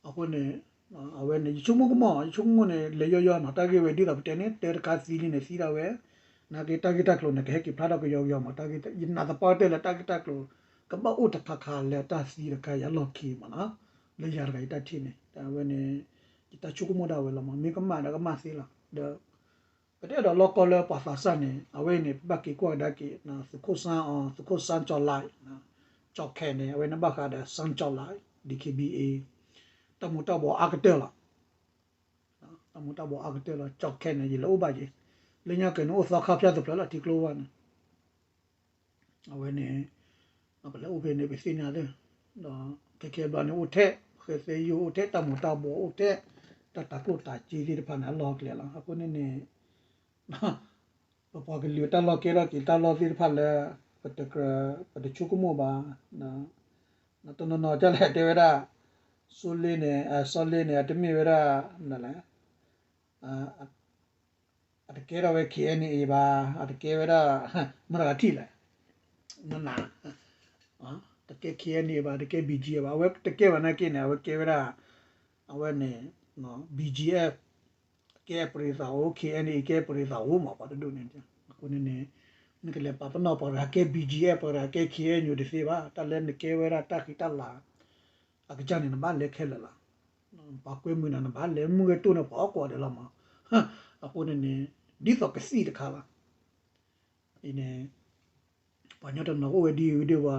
အဃိန့ၣ် အဝဲန့ၣ် ယဆိကမိၣ်ကမီၣ် ယဆိကမိၣ်န့ၣ် လဲၤယီယီနီၤ, တၢ်ဂ့ၢ်ဝဲဒ်သိးပတဲန့ၣ် တၢတခါသံလံန့ၣ် သံဒၣ်ဝဲ, နာ်က့တၢ်ဂ့ၢ်တၢ်ကျိၤန့ၣ် ကဟဲက့ၤဖျါထီၣ်ကယီကယီမး, တၢ်ဂ့ၢ် ယနာ်သပှၢ်ကတၢၢ်လၢတၢ်ဂ့ၢ်တၢ်ကျိၤ ကဘၣ်အိၣ်တခါခါလၢတၢ်သံတခါအံၤအလီၢ်ခံမးနီၤ, လၢယၤတဂၤယတၢ်ထံၣ်န့ၣ် အဝဲန့ၣ် ယတၢ်ဆိကမိၣ်ဒၣ်ဝဲလီၤမး, မ့ၢ်ကမၣ်ဒီးကမၣ်သ့လီၤ, ဒီး ပတအဲၣ်ဒိးလီၢ်ကီၢ်လၢပှၤသးစၢ်န့ၣ် အဝဲအံၤန့ၣ် ပဘၣ်က့ၤကွၢ်ကဒါက့ၤ သုးခိၣ်စၣ်အီၤ သုးခိၣ်စၣ်ကၠီၤလါ, ကၠီၤခဲန့ၣ် အဝဲန့ၣ်ဘၣ်ဃးဒီး စၣ်ကၠီၤလါ ဒီး ခ့ဘံၣ်အ့ တၢ်မူၤတၢ်ဘှီးအါကတၢၢ်လီၤ, တၢ်မူၤတၢ်ဘှီးအါကတၢၢ်လီၤ, ကၠီၤခဲန့ၣ် ယလဲၤအိၣ်ဘၣ်က့ၤ, လၢညါက့ၤန့ၣ် အိၣ်သီခါဖၠၣ်သဖျၢၣ်လီၤ ထံကျိဝါန့ၣ် အဝဲန့ၣ် ပလဲၤအိၣ်ဖဲန့ၣ် ပသ့ၣ်ညါသ့, ဒီးခဲခဲဘျီန့ၣ် အိၣ်ထဲ ဃဲသဲယိၣ်အိၣ်ထဲ တၢ်မူၤတၢ်ဘှီးအိၣ်ထဲ, တၢ်တၤကျိၣ်တၤစ့သ့ၣ်တဖၣ်န့ၣ် အလီၢ်ကျဲလီၤ. အဃိန့ၣ်န့ၣ် ပပှၤကလုာ်တၢ်လီၢ်ကဲထီၣ်က့ၤတၢ်လီၢ်သ့ၣ်တဖၣ်လၢ ပတကြၢး ပတဆိကမိၣ်ဘၣ်, တနီၤနီၤကလဲၣ်တဲဝဲဒၣ် စီၤလ့န့ၣ် စီၤလ့န့ၣ် အတမ့ၢ်ဝဲဒၣ် မနုၤလဲၣ် အတကဲထီၣ်ဝဲ ခ့အဲၣ်အံၣ်ဘၣ်, အတကဲဝဲဒၣ် မတၤထံၣ်လဲၣ်, နနၤ, တကဲ ခ့အဲၣ်အံၣ်ဘၣ်, တကဲ ဘံၣ်ကၠံဘၣ်, အဝဲတကဲဘၣ်နာ်က့န့ၣ် အဝဲကဲဝဲဒၣ် အဝဲန့ၣ် ဘံၣ်ကၠံ ကဲပရံးသးအိၣ်, ခ့အဲၣ်အံၣ်ကဲပရံးသးအိၣ်မး ပှၤတဒူၣ်န့ၣ်, အဃိန့ၣ်န့ၣ် နကလဲၤပာ်ပနီၣ်ပှၤတဂၤကဲ ဘံၣ်ကၠံ ပှၤတဂၤကဲ ခ့အဲၣ်အံၣ်တသ့ဘၣ်, တၢ်လၢနကဲဝဲဒၣ်တၢ်ဃံတၢ်လၤ အကစၢ်န့ၣ် နဘၣ်လဲၤခဲလၢာ်လီၤ. ပှၤကွဲမုာ်နၤ နဘၣ်လဲၤမုၢ်ဂဲၤတိၢ်န့ၣ် ပှၤအီၣ်ကိးဂၤဒဲးလီၤမး. အဃိန့ၣ်န့ၣ် ဒ်သိးကသံၣ်တခါလီၤ. အံၤန့ၣ် ပှၤကညီတနီၤအိၣ်ဝဲဒ်အံၤဒ်ဝဲ,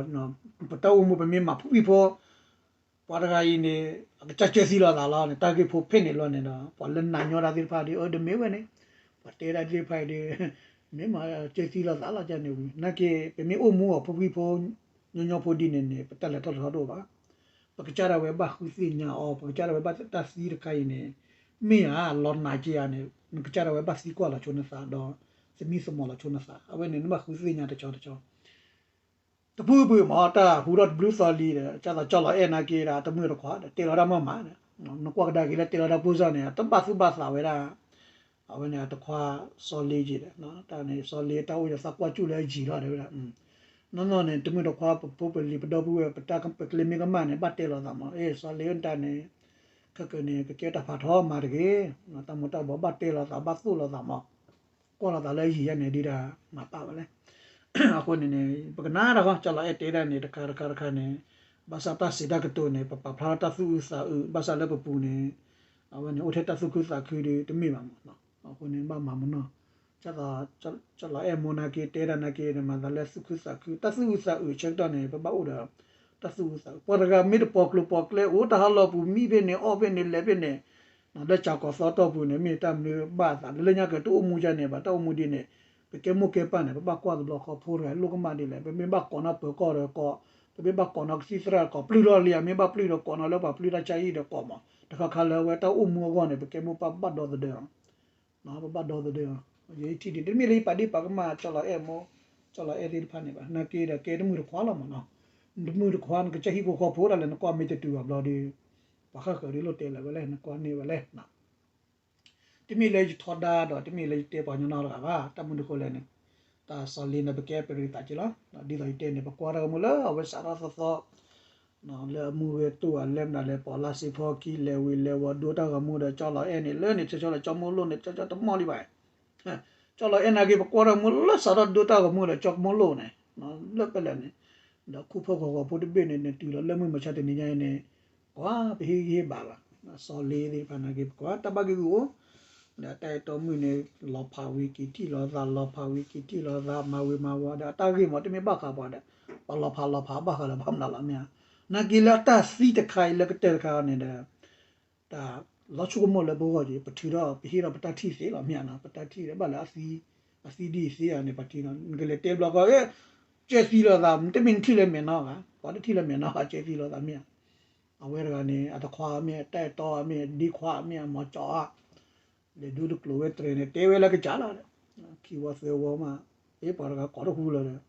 ပတၢ်အိၣ်မူပမ့ၢ်မၤဖှံဖိ ပှၤတဂၤအံၤန့ၣ် အကစၢ်ကၢသံလိာ်သးလီၤန့ၣ် တၢ်ဂ့ၢ်ဖိဖဲန့ၣ်လီၤန့ၣ်ဒီး ပှၤလၢနၤညီတၢ်သ့ၣ်တဖၣ်ဒီး အၢ တမ့ၢ်ဝဲန့ၣ် ပှၤတဲဒၣ်သ့ၣ်တဖၣ်အံၤဒီး မ့ၢ်မၤကၢသံလိာ်သးလီၤန့ၣ်ဝံၤ နာ်က့ ပမ့ၢ်အိၣ်မူအီၤဖှံဖိ ညီညီဖိဒ်န့ၣ်န့ၣ် ပတၢ်လဲၤထီၣ်လဲၤထီတအိၣ်ဘၣ်. ပကစၢ်ဒၣ်ဝဲဘၣ်ဃုသ့ၣ်ညါအီၤ ပကစၢ်ဒၣ်ဝဲဘၣ်တၢ်သံတခါအံၤန့ၣ် မ့ၢ်ဧါ လီၤနးက့ဧါန့ၣ် နကစၢ်ဒၣ်ဝဲဘၣ်သံကွၢ်လီၤဆိနသးဒီး သမံသမိးလီၤဆိနသး အဝဲန့ၣ် နဘၣ်ဃုသ့ၣ်ညါတဆီတဆီ တဖုဖုမး တၢ်ဟူထီၣ်တဘျုးသီလံဒီး ကၢ်သိးကၠီလီၤအဲၣ်နာ်က့ဒီး တမုၢ်တခွါဒီး တဲလီၤတၢ်မ့ၢ်မးဒီး နကွၢ်ကဒါက့ၤလၢတဲလီၤတၢ်ဖိစၢ်န့ၣ် တဘၣ်သူၣ်ဘၣ်သးဝဲဒၣ် အဝဲန့ၣ်အတခွါစီၤလ့က့ဒီး တၢ်န့ၣ် စီၤလ့တၢ်အိၣ်ယသးကွၢ်ကၠူၣ်လၢအယံၤလီၤတဲဝဲဒၣ် နီၢ်နီၢ်န့ၣ် တမုၢ်တခွါပဖိပလံၤပဒီပုၢ်ဝဲၢ် ပတၢ်ပကလ့ၤမ့ၢ်ကမၣ်န့ၣ် ဘၣ်တဲလီၤသးမး အ့ၣ် စီၤလ့ဧၢ နတၢ်န့ၣ် ခဲကနံၣ်န့ၣ် ကကဲတၢ်ဖးထီမၤတဂ့ၤ တၢ်မူၤတၢ်ဘှီးဘၣ်တဲလီၤသး ဘၣ်သိၣ်လီၤသးမး ကွၢ်လီၤသးလၢအယံၤယဲန့ၣ် ဒ်တၢ်မၤပာ်ဝဲလဲၣ် အဃိန့ၣ်န့ၣ် ပကနၣ်တၢ်ဃီ ကၠီလီၤအဲၣ်တဲဒၣ်န့ၣ် တခါတခါတခါန့ၣ် ဘၣ်ဆၣ်တၢ်စံးတၢ်ကတိၤန့ၣ် ပပာ်ဖျါထီၣ်တၢ်သူၣ်အုးသးအုး ဘၣ်ဆၣ်လၢပပူၤန့ၣ် အဝဲန့ၣ် အိၣ်ထဲတၢ်သူၣ်ခုသးခုဒီး တမ့ၢ်ဘၣ်မး အဃိန့ၣ် ဘၣ်မၤမနီၢ် ကၢ်သိး ကၠီလီၤအဲၣ်မိၢ်နာ်က့ တဲဒၣ်နာ်က့ မၤသးလၢသူၣ်ခုသးခု တၢ်သူၣ်အုးသးအုးဆၢကတီၢ်န့ၣ် ပဘၣ်အိၣ်ဒီး တၢ်သူၣ်အုးသးအုး ပှၤတဂၤမ့ၢ်တပိာ်ကျိၤပိာ်ကျဲ အိၣ်တၢ်ဟးလီၤပူၤ မံဖဲန့ၣ် အီၣ်ဖဲန့ၣ် လဲၤဖဲန့ၣ် လၢကၠၤကီၤသီတီၢ်ပူၤန့ၣ် မ့ၢ်တၢ်မနုၤဘၣ်အသး လၢလၢညါကတအိၣ်မူယါန့ၣ်ဘၣ် တၢ်အိၣ်မူဒ်န့ၣ် ပကဲမိၢ်ကဲပၢ်န့ၣ် ပဘၣ်ကွၢ်တဘျီဃီဖိတဂၤလိၣ်ကမၣ်ဒ်လဲၣ် ပမ့ၢ်ဘၣ်ကိးနီၢ်ပၢၤကီၢ်ဒီးကိး ပမ့ၢ်ဘၣ်ကိးနီၢ်ကသံၣ်သရၣ်ဒီးကိး ပျုၢ်ထီၣ်လံဧါ မ့ၢ်ဘၣ်ပျုၢ်ဒီးကိးနီၢ်လၢပှၤပျုၢ်တၢ်ဆါဟံၣ်ဒီးကိးမး တခါခါလၢအဝဲတၢ်အိၣ်မူအဂီၢ်န့ၣ် ပကဲမိၢ်ပၢ်ပဘၣ်ဒီသဒၢလီၤ ပဘၣ်ဒီသဒၢလီၤ ယထံၣ်ဒ် တမ့ၢ်လၢယပာ်ဒ့ၣ်ပာ်ကမၣ် ကၠီလီၤအဲၣ်မိၢ် ကၠီလီၤအဲၣ်သ့ၣ်တဖၣ်န့ၣ်ဘၣ် နာ်က့ဒီးကဲတမုၢ်တခွါလီၤမးနီၤ တမုၢ်တခွါ နကစၢ်ဟံၣ်ဖိဃီဖိဒၣ်လဲာ် နကွၢ်မ့ၢ်တတုၤဘၣ်ဘျီဒီး ပှၤဃၣ်ဃၢၤဒ်လိၣ်တဲလၢၤဝဲလဲၣ် နကွၢ်န့ၢ်ဝဲလဲၣ် တမ့ၢ်လၢယထီဒါဒီး တမ့ၢ်လၢယတဲပှၤကညီနီတဂၤဘၣ် တၢ်မနုၤအဃိလဲၣ်န့ၣ် တၢ်စီၤလ့န့ၣ် ပကဲပရံးသးက့လီၤ ဒ်သိးယတဲန့ၣ် ပကွၢ်တၢ်ဂီၤမူလၢအဝဲစးထီၣ်သီသီ လၢအမူဂဲၤတိၢ်အလဲမနုၤလဲၣ် ပိာ်လါစ့ဖီခံ လဲၤဝ့ၤလဲၤဝီၤ ဒိတၢ်ဂီၤမူဒီး ကၠီလီၤအဲၣ်န့ၣ် လၢန့ၣ် ဆၢကၠီလၢကၠီမိၢ်လိၣ်န့ၣ် ကၠီကၠီတမီၢ်လံဘၣ် ကၠီလီၤအဲၣ်နာ်က့ ပကွၢ်တၢ်ဂီၤမူလၢစးထီၣ်ဒိတၢ်ဂီၤမူဒီး ကၠီမိၢ်လိၣ်န့ၣ် လၢပလဲၣ်န့ၣ် ဒီးခိၣ်ဖၢၣ်ဃီၤဃီၤဖိတဘ့ၣ်န့ၣ် နတုၤလီၤလၢမုၢ်မဆါတနံၤညါအံၤန့ၣ် ကွၢ်ပဟ့ၣ်ဂံၢ်ဟ့ၣ်ဘါလီၤ စီၤလ့သ့ၣ်တဖၣ်နာ်က့ ပကွၢ်တၢ်ဘၣ်ဂ့ၢ်ဂူာ်အိၣ် ဒီးတၢ်အဲၣ်တီမုၣ်န့ၣ် လီၤဖးဝံၤက့ၤထံၣ်လီၤသး လီၤဖးဝံၤက့ၤထံၣ်လီၤသး မၤဝံၤမၤဝီၤဒီး အတၢ်ဂ့ၢ်မ့ၢ်တမ့ၢ်ဘၣ်ဃးပှၤဒီး ပှၤလီၤဖးလီၤဖးဘၣ်ဃးလၢၤဘၣ်မနုၤလီၤမ့ၢ်ဧါ နာ်က့လၢအတၢ်သံတခါအံၤလၢကတၢၢ်တခါန့ၣ်ဒီး တၢ် လီၤဆိကမိၣ်လၢပဂီၢ်က့ၤ ပထုးထီၣ်ပဟ့ၣ်ထီၣ်ပတၢ်ထံၣ်သ့လီၤမ့ၢ်ဧါနီၤ, ပတၢ်ထံၣ်ဒီးဘၣ်လၢ အသံဒ်အံၤသ့ဧါန့ၣ် ပှၤထံၣ်နီၤ နကလဲၤတဲဘျီဃီ ကဲသံလိာ်သး တမ့ၢ်နထံၣ်လၢမဲာ်နီၤဘၣ်, ပှၤတထံၣ်လၢမဲာ်နီၤဘၣ် ကဲသံလိာ်သးမ့ၢ်ဧါ. အဝဲတဂၤန့ၣ် အတခွါမ့ၢ် တၢ်အဲၣ်တီမ့ၢ် ဒ့ခွါမ့ၢ် အမၤကၠီအါ လဲၤဒိတကျိၤဝဲတြဲၤန့ၣ် တဲဝဲလၢကစၢ်လီၤဒီး ခံဝီသၢဝီမး ပှၤတဂၤကိးတဟူလၢၤဒီး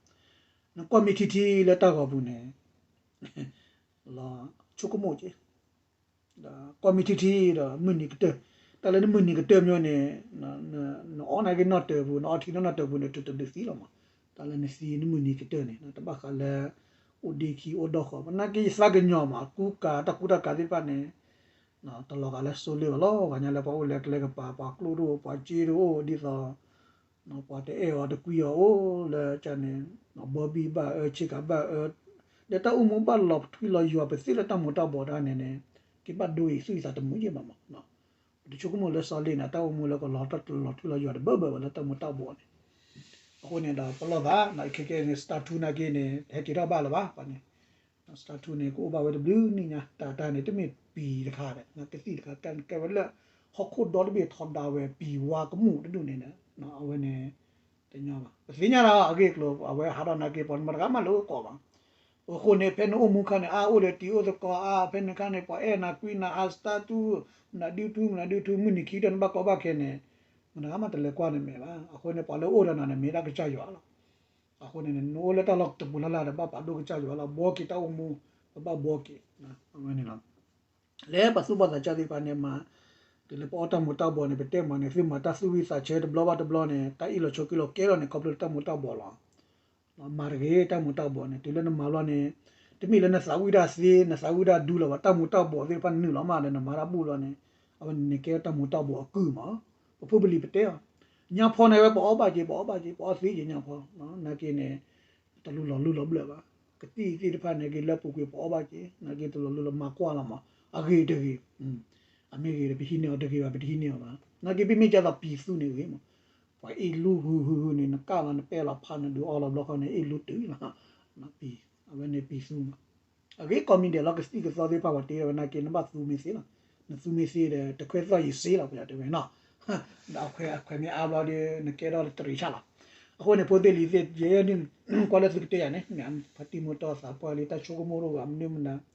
နကွၢ်မ့ၢ်ထံထံလၢတၢ်ဂီၤပူၤန့ၣ် လီၤဆိကမိၣ်က့ၤ ဒီးကွၢ်မ့ၢ်ထံထံဒီးမုၢ်နံၤကတၢၢ်, တၢ်လၢနမုၢ်နံၤကတၢၢ်မ့ၢ်န့ၣ် နအီၣ်နာ်က့နီၣ်တၢၤပူၤ နအီထံနီၣ်နီၣ်တၢၤပူၤန့ၣ် တတဒုးသံလီၤမး, တၢ်လၢနသံနမုၢ်နံၤကတၢၢ်န့ၣ် တဘၣ်ဃးလၢ အိၣ်ဒ့ခံအိၣ်ဒီၣ်ဃီ ပနာ်က့ယသးကညီၤမး ကူကၤတၢ်ကူတၢ်ကၤသ့ၣ်တဖၣ်န့ၣ် တလီၤဂာ်လၢစိလ့ၣ်ဘၣ်လီၤ. ဂၤညါလၢပှၤအိၣ်လၢကျဲကပၤ ပှၤကျိၣ်တအိၣ် ပှၤစ့တအိၣ် ဒ်သိး ပှၤတအဲၣ်အီၤတကွံအီၤအိၣ်လၢကန့ၣ် ဘီဘံၣ်ဘၣ်အၢ ဆ့ကၤဘၣ်အၢ ဒီးတၢ်အိၣ်မူဘၣ်လီၤထွံလီၤယွၤ ပသ့ၣ်လၢတၢ်မူၤတၢ်ဘှီးတၢ်န့ၣ်န့ၣ် က့ၤဘၣ်ဒိအံၤသူၣ်အံၤသးတမုာ်ယဲၢ်ဘၣ်မး. ပတဆိကမိၣ်လၢစီလ့ၣ်န့ၣ် တၢ်အိၣ်မူလၢကလီၤတၢ်လီၤထွံလီၤယွၤတဘၢဘၢဘၣ်လၢတၢ်မူၤတၢ်ဘှီးန့ၣ် အဃိန့ၣ်ဒီးပလီၢ်သး ခဲကဲန့ၣ် စတၢထူနာ်က့န့ၣ် ဟဲက့ၤထီၣ်ဘၣ်လၢၤဘၣ် ပှၤန့ၣ် စတၢထူန့ၣ် ကအိၣ်ဘၣ်ဝဲတဘျုးနံၣ်ညါ တၢ်တၢ်န့ၣ် တမ့ၢ်ပံၤတခါဒီး ကသံၣ်တခါ ကဲဝဲလၢ ဟီၣ်ခိၣ်ဒီတဘ့ၣ်ထီဒါဝဲ ပံၤဝါကမူၣ်တဒူၣ်န့ၣ်ဒီး အဝဲန့ၣ် တညီဘၣ် ပသ့ၣ်ညါလီၤ အဂ့ၢ်အကျိၤ အဝဲဟးထီၣ်နာ်က့ ပှၤမတၤတဂၤမးလိာ်ကိးဘၣ်. အဃိန့ၣ် ဖဲနအိၣ်မူခါန့ၣ် အါအိၣ်ဒီးတံၤအိၣ်သကိးအါ ဖဲန့ၣ်ခါန့ၣ် ပှၤအဲၣ်နၤကွံနၤအါ စတၢထူ မနုၤဒုထူ မနုၤဒုထူ မုၢ်နံၤခံကတၢၢ်နဘၣ်ကီဘၣ်ခဲန့ၣ် မတၤတဂၤမးတလဲၤကွၢ်နမဲာ်ဘၣ်. အဃိန့ၣ် ပှၤလၢအိၣ်ဒီးနၤန့ၣ် မ့ၢ်ဒၣ်ကစၢ်ယွၤလီၤ. အဃိန့ၣ် နအိၣ်လၢတၢ်လီၢ်တပူၤလၢ်လၢ်ဒီး ဘၣ်ပာ်ဒိၣ်ကစၢ်ယွၤလီၤ. ဘှီက့ၤတၢ်အိၣ်မူ ပဘၣ်ဘှီက့ၤ အဝဲန့ၣ်လီၤ. လၢပှၤသူၣ်ဘီၣ်သးစၢ်သ့ၣ်တဖၣ်န့ၣ်မး တုၤလၢပအီၣ်တၢ်မူၤတၢ်ဘှီးန့ၣ် ပတဲမးန့ၣ် သုမၤတၢ်သူၣ်ဝံၣ်သးဆၢတဘျီဘၣ်တဘျီန့ၣ် တၢ်အ့ၣ်လိာ်ဆိးက့လိာ်ကဲလီၤန့ၣ် ခီဖျိလၢတၢ်မူၤတၢ်ဘှီးလီၤ. မၤတဂ့ၤ တၢ်မူၤတၢ်ဘှီးန့ၣ် တုၤလၢနမၤဘျီန့ၣ် တမ့ၢ်လၢနသးဝံၣ်တၢ်သ့ နသးဝံၣ်တၢ်ဒူလၢၤဘၣ် တၢ်မူၤတၢ်ဘှီးသ့ၣ်တဖၣ်နုာ်လီၤမးဒီး နမၤတၢ်ဘူၣ်လီၤန့ၣ် အဝဲန့ၣ်ကဲတၢ်မူၤတၢ်ဘှီးအကုၢ်မး. ပဖိပလံၤပတဲအီၤ ညါဖီန့ၣ်ဝဲ ပအီၣ်ဘၣ်က့ၤ ပအီၣ်ဘၣ်က့ၤ ပအီၣ်သ့က့ၤညါဖီ နာ်က့န့ၣ် တလူလီၤလူလီၤဘျၢၣ်ဘၣ်. ကသံၣ်သ့ၣ်တဖၣ်န့ၣ်က့ၤလၢပူၤကွံာ် ပအီၣ်ဘၣ်က့ၤ နာ်က့တလူလီၤလူလီၤ မၤကွၢ်လီၤမး အဂ့ၤတဂ့ၤ အမ့ၢ်ဂ့ၤဒီး ပဟံးန့ၢ်အီၤတဂ့ၤဘၣ် ပတဟံးန့ၢ်အီၤဘၣ် နာ်က့ပမ့ၢ်ကသိးပံၤသူန့ၣ်ဂ့ၤမး ပှၤအ့ၣ်လူဟူဟူဟူန့ၣ် နကၣ်လီၤ နပဲၢ်လီၤဖး နဒုးအီလီၤဘျီဃီန့ၣ် အ့ၣ်လူတုၤလီၤ ပံၤ အဝဲန့ၣ်ပံၤသူမး အဂ့ၤကိးမံၤဒဲးလီၤ ကသံၣ်ကသီသ့ၣ်တဖၣ် ပှၤတ့ထီၣ်ဝဲနာ်က့ နဘၣ်သူမ့ၢ်သ့လီၤ နသူမ့ၢ်သ့ဒီး တခွဲသီၣ်ယံၤစ့လီၤ ပယတဲဝဲနီၤ ဒီးအခွဲးအခွဲးမ့ၢ်အါဘျီဒီး နကဲထီၣ်တရံးဆၣ်လီၤ အဃိန့ၣ် ဖိသ့ၣ်လံၤသ့ၣ် ယဲန့ၣ် ကွၢ်လၢသုကတဲယၤန့ၣ် ဖါတံၢ်မူတီသးပှၢ်လံ တၢ်ဆိကမိၣ်တအိၣ်ဘၣ် မနုၤမနုၤ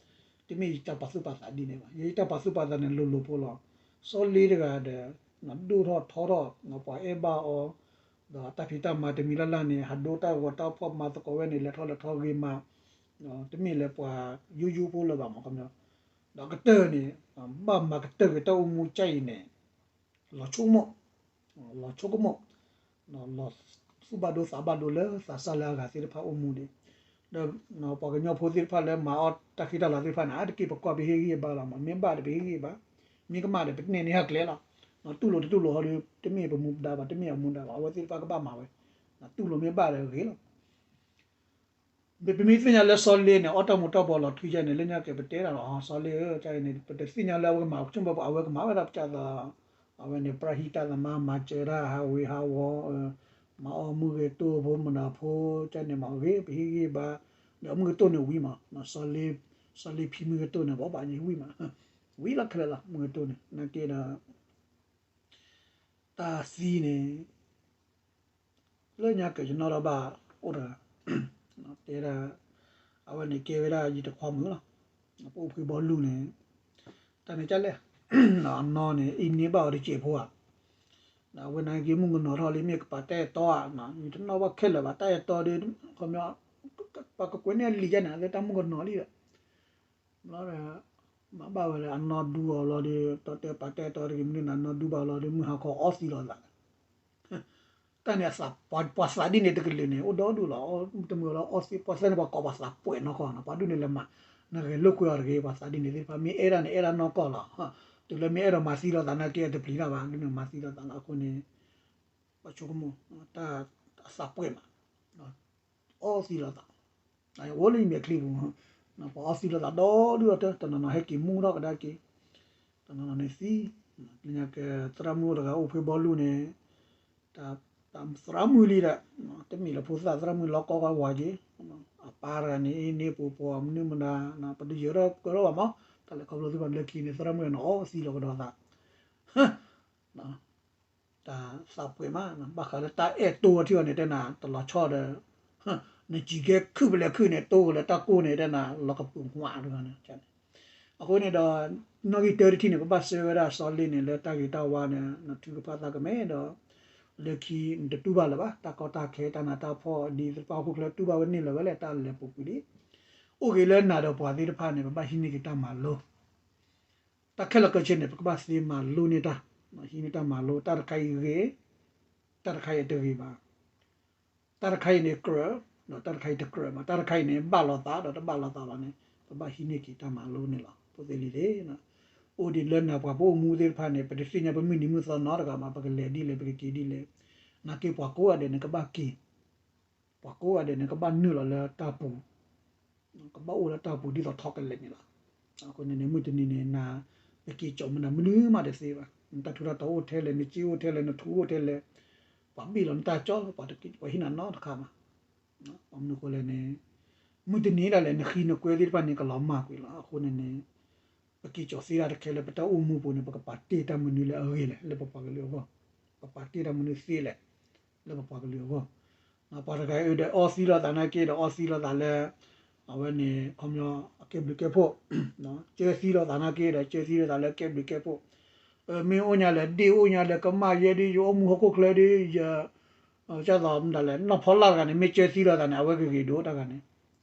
တမ့ၢ်ယတၢ်ပာ်သူၣ်ပာ်သးဒ်န့ၣ်ဘၣ် ယတၢ်ပာ်သူၣ်ပာ်သးန့ၣ် လိၤလိၤဖိလီၤ စီၤလ့တဂၤဒီး ဒိၣ်ထီၣ်ထီထီၣ် ပှၤအဲၣ်ဘၣ်အီၤ ဒီးတၢ်ဖံးတၢ်မၤတမံၤလၢ်လၢ်န့ၣ် ဟးဒိတၢ်ဂီၤတၢ်ဖီၣ်မၤသကိးဝဲန့ၣ် လဲၤထီၣ်လဲၤထီၣ်ဂ့ၤမး တမ့ၢ်လၢပှၤယိယိဖိလၢၤဘၣ်မး ခီပညီ ဒီးကတၢၢ်န့ၣ် ဘၣ်မၤကတၢၢ်က့ၤတၢ်အိၣ်မူကၢ်အံၤန့ၣ် လီၤဆိကမိၣ် လီၤဆိကမိၣ် လီၤသူၣ်ဘၣ်ဒိသးဘၣ်ဒိလၢသးစၢ်လၢအဂၤသ့ၣ်တဖၣ်အိၣ်မူန့ၣ် ဒီးပှၤကညီဖိသ့ၣ်တဖၣ်လၢမၤအီၣ်တၢ်ဃံတၢ်လၤသ့ၣ်တဖၣ်န့ၣ် အါတက့ၢ်ပကွၢ်ပဟ့ၣ်ဂံၢ်ဘါလီၤမး မ့ၢ်ဘၣ်ဒီးပဟ့ၣ်ဂံၢ်ဘါ မ့ၢ်ကမၣ်ဒီးပနဲၣ်န့ၢ်ဟးကျဲလီၤ တူၢ်လိာ်တတူၢ်လိာ်ဟီဒီး တမ့ၢ်ပမူပဒါဘၣ် တမ့ၢ်အမူဒါဘၣ် အဝဲသ့ၣ်တဖၣ်ကဘၣ်မၤဝဲ တူၢ်လိာ်မ့ၢ်ဘၣ်ဒီးဂ့ၤလီၤ ပမ့ၢ်သ့ၣ်ညါလၢစီၤလ့န့ၣ် အီၣ်တၢ်မူၤတၢ်ဘှီးလီၤထွံယဲန့ၣ် လၢညါက့ၤပတဲဒၣ်လီၤ စီၤလ့ဧၢ ကန့ၣ် ပတသ့ၣ်ညါလၢအဝဲကမၤ ဆိကမိၣ်ပှၤအဝဲကမၤဝဲဒၣ်ပကသး အဝဲန့ၣ် ပရဟံၣ်တၢ်သမါ မၤစၢၤတၢ်ဟးဝ့ၤဟးဝီၤ မၤအီၣ်မုၢ်ဂ့ၤတိၢ်ဖိမနၤဖိ ကန့ၣ်မၤဂ့ၤ ပဟ့ၣ်ဂံၢ်ဘါ ဒီးမုၢ်ဂ့ၤတိၢ်န့ၣ်ဝံၤမး စီၤလ့ဖံမုၢ်ဂ့ၤတိၢ်န့ၣ် ဘၣ်ဘၣ်န့ၣ်ဝံၤမး ဝံၤလီၤခဲလၢာ်လီၤ မုၢ်ဂ့ၤတိၢ်န့ၣ် နာ်က့ဒီး တၢ်သံန့ၣ် လၢညါက့ၤယနီၣ်ထီၣ်ဘၣ်အိၣ်တဂၤ တဲဒၣ် အဝဲန့ၣ်ကဲဝဲဒၣ်ယတခွါမုၣ်လီၤ. ပအိၣ်ဖှံဘီလူၢ်န့ၣ် တၢ်န့ၣ်ကလဲၣ် အနီၢ်န့ၣ် အံၤန့ၢ်ဘၣ်အီၤတစဲးဖိဧါ. အဝဲန့ၣ်က့ၤမုၣ်ကနီၤထီၣ်လံ မ့ၢ်ကပာ်တၢ်အဲၣ်တီဧါ ယတနီၣ်ဘၣ်ခဲလၢာ်ဘၣ် တၢ်အဲၣ်တီဒီး ခီပညီ ပှၤကကွဲးန့ၢ်အလံာ်ယါန့ၣ် အလၢတၢ်မုၣ်ကနီၤလံဒီး ဘျီဒီး မၤဘၣ်ဝဲလၢအနီၢ်ဒူအီၤလီၤဒီး တီတဲပာ်တဲတီတဂ့ၤ မနုၤန့ၣ် အနီၢ်ဒူဘၣ်လီၤဒီး မုၢ်ဟါခီအီသံလိာ်သး တၢ်န့ၣ်အသး ပှၤသးဒ်န့ၣ်တကလုာ်န့ၣ် အိၣ်ဒီဒူၣ်လီၤ တမုာ်လီၤ အီသံ ပှၤသးန့ၣ် ပှၤကိးပှၤသးပှဲၤနီၢ်ကီၢ်နီၤ ပှၤဒူၣ်န့ၣ်လဲၤမၤ နဂဲၤလိာ်ကွဲအီၤတဂ့ၤ ပှၤသးဒ်န့ၣ်သ့ၣ်တဖၣ် မ့ၢ်အဲၣ်ဒၣ်န့ၣ် အဲၣ်ဒၣ်နီၢ်ကီၢ်လီၤ တုၤလၢမ့ၢ်အဲၣ်ဒိးမၤသံလိာ်သးနာ်က့ အတပျံၤတၢ်ဘၣ် ဒ်န့ၣ်မၤသံလိာ်သးလီၤ အဃိန့ၣ် ပှၤဆိကမိၣ် တၢ်အသးပှဲၤမး အီသံလိာ်သး အိၣ်လၢယမဲာ်ချံပူၤ ပှၤအီသံလိာ်သးဒီဒူၣ်ဒီတၢ် တနီၤနီၤဟဲက့ၤမူထီၣ်ကဒါက့ၤ တနီၤနီၤန့ၣ်သံ လၢညါက့ၤ သရၣ်မုၣ်အိၣ်တဂၤအိၣ်ဖှံဘီလူၢ်န့ၣ် သရၣ်မုၣ်လံဒီး တမ့ၢ်လၢဖိသၣ် သရၣ်မုၣ်လီၤကီကီဝဲက့ၤ အပၢ်တဂၤန့ၣ် န့ၢ်ပူၤပှၤမနုၤမတၤ ပတယၢၤထီၣ်ကၢထီၣ်ဘၣ်မး တၢ်လဲၤခီဖျိသ့ၣ်တဖၣ်လၢခံန့ၣ် သရၣ်မုၣ်န့ၣ်အီသံလိာ်ကဒီးသး တၢ်သးပှဲၤမး ဘၣ်ဃးလၢတၢ်အဲၣ်တိအီၤထံအီၤန့ၣ် တဲနၤ တလီၤဆီဒီး နစံးကဲခုၣ်ပလဲၤခုၣ်န့ၣ် တိကလၢတၢ်ကိၢ်န့ၣ် တဲနၤ လီၤကပုာ်မွးတဂၤန့ၣ် အဃိန့ၣ်ဒီး နီၣ်ဂံၢ်တၢတထံၣ်န့ၣ် ပဘၣ်စၢဝဲဒၣ်စီၤလ့န့ၣ် လၢတၢ်ဂ့ၤတၢ်ဝါန့ၣ် နထုကဖၣ်သးကမဲဒီး လၢခံနတတူၢ်ဘၣ်လၢၤဘၣ် တၢ်ကီတၢ်ခဲတၢ်နးတၢ်ဖှီၣ်ဒ်သိးပှၤဟီၣ်ခိၣ်ချၢတူၢ်ဘၣ်ဝဲန့ၣ်လၢၤဝဲလဲၣ် တၢ်လဲၤပူၤကွံာ်ဒ် အိၣ်ဂ့ၤလၢနၤဒီးပှၤသ့ၣ်တဖၣ်န့ၣ် ပဘၣ်ဟံးန့ၢ်က့ၤတၢ်မၤလိ တၢ်ခဲလၢာ်ခဲဆ့န့ၣ် ပကဘၣ်သ့မၤလိန့ၢ်တၢ်, ဟံးန့ၢ်တၢ်မၤလိ တၢ်တခါအံၤဂ့ၤ, တၢ်တခါအံၤတဂ့ၤဘၣ်, တၢ်တခါအံၤန့ၣ်ကြၢး, ဒီးတၢ်တခါအံၤတကြၢးဘၣ်, တၢ်တခါအံၤန့ၣ် ဘၣ်လိာ်သး ဒီးတဘၣ်လိာ်သးဘၣ်န့ၣ် ပဘၣ်ဟံးန့ၢ်က့ၤတၢ်မၤလိန့ၣ်လီၤ. ဖိသ့ၣ်လံၤသ့ၣ်, အိၣ်ဒံးလၢနၤပှၤပအိၣ်မူသ့ၣ်တဖၣ်န့ၣ် ပတသ့ၣ်ညါပမုၢ်နံၤမုၢ်သီနီတဂၤဘၣ်, ပကလဲၤဒ်လဲၣ် ပကက့ၤဒ်လဲၣ်, နာ်က့ပှၤကိးဂၤဒဲးန့ၣ်ကဘၣ်က့ၤ ပှၤကိးဂၤဒဲးန့ၣ် ကဘၣ်နုာ်လီၤလၢတၢ်ပူၤ, ကဘၣ်အိၣ်လၢတၢ်ပူၤဒ်သိးထီကလဲာ်န့ၣ်လီၤ. အဃိန့ၣ်န့ၣ် မုၢ်တနံၤန့ၣ် နၤ ပက့ၤကၠီမနုၤမးတသ့ဘၣ်. နတၢ်ထူးတၢ်တီၤအိၣ်ထဲလဲၣ်, နစ့အိၣ်ထဲလဲၣ်, နထူအိၣ်ထဲလဲၣ်, ပှၤဘ့ၣ်လီၤနတၢ်ကၠီလီၤ, ပှၤဟံးနၤနီတခါဘၣ်. ဘၣ်မနုၤအဃိလဲၣ်န့ၣ် မုၢ်တနံၤဒၣ်လဲာ် နဃံနကွဲသ့ၣ်တဖၣ်န့ၣ် ကလီၤမၢ်ကွံာ်လီၤ. အဃိန့ၣ်န့ၣ် ပက့ၤကၠီသ့ဒၣ်တခဲလၢပတၢ်အိၣ်မူပူၤန့ၣ် ပကပာ်တ့ၢ်တၢ်မနုၤလၢအဂ့ၤလဲၣ် လၢပပှၤကလုာ်အဂီၢ်, ပပာ်တ့ၢ်တၢ်မနုၤသ့လဲၣ် လၢပပှၤကလုာ်အဂီၢ်. ပှၤတဂၤအံၤဒီးအီသံလိာ်သးနာ်က့ဒီးအီသံလိာ်သးလၢ အဝဲန့ၣ် ခီပညီ အကဲဘျုးကဲဖှိၣ်, ကၢသံလိာ်သးနာ်က့ဒီးကၢသံလိာ်သးလၢကဲဘျုးကဲဖှိၣ်, မ့ၢ်အိၣ်ညါလၢဒ့ၣ်အိၣ်ညါလၢကမၣ်ယဲဒ် ယအိၣ်မူဟီၣ်ခိၣ်ချၢဒ်ယ ကၢ်သိးမတၤလဲၣ် နီၢ်ဖီလာ်တဂၤန့ၣ် မ့ၢ်ကၢသံလိာ်သးန့ၣ် အဝဲဂ့ၤဂ့ၤဒိၣ်တၢ်ဂၤန့ၣ်,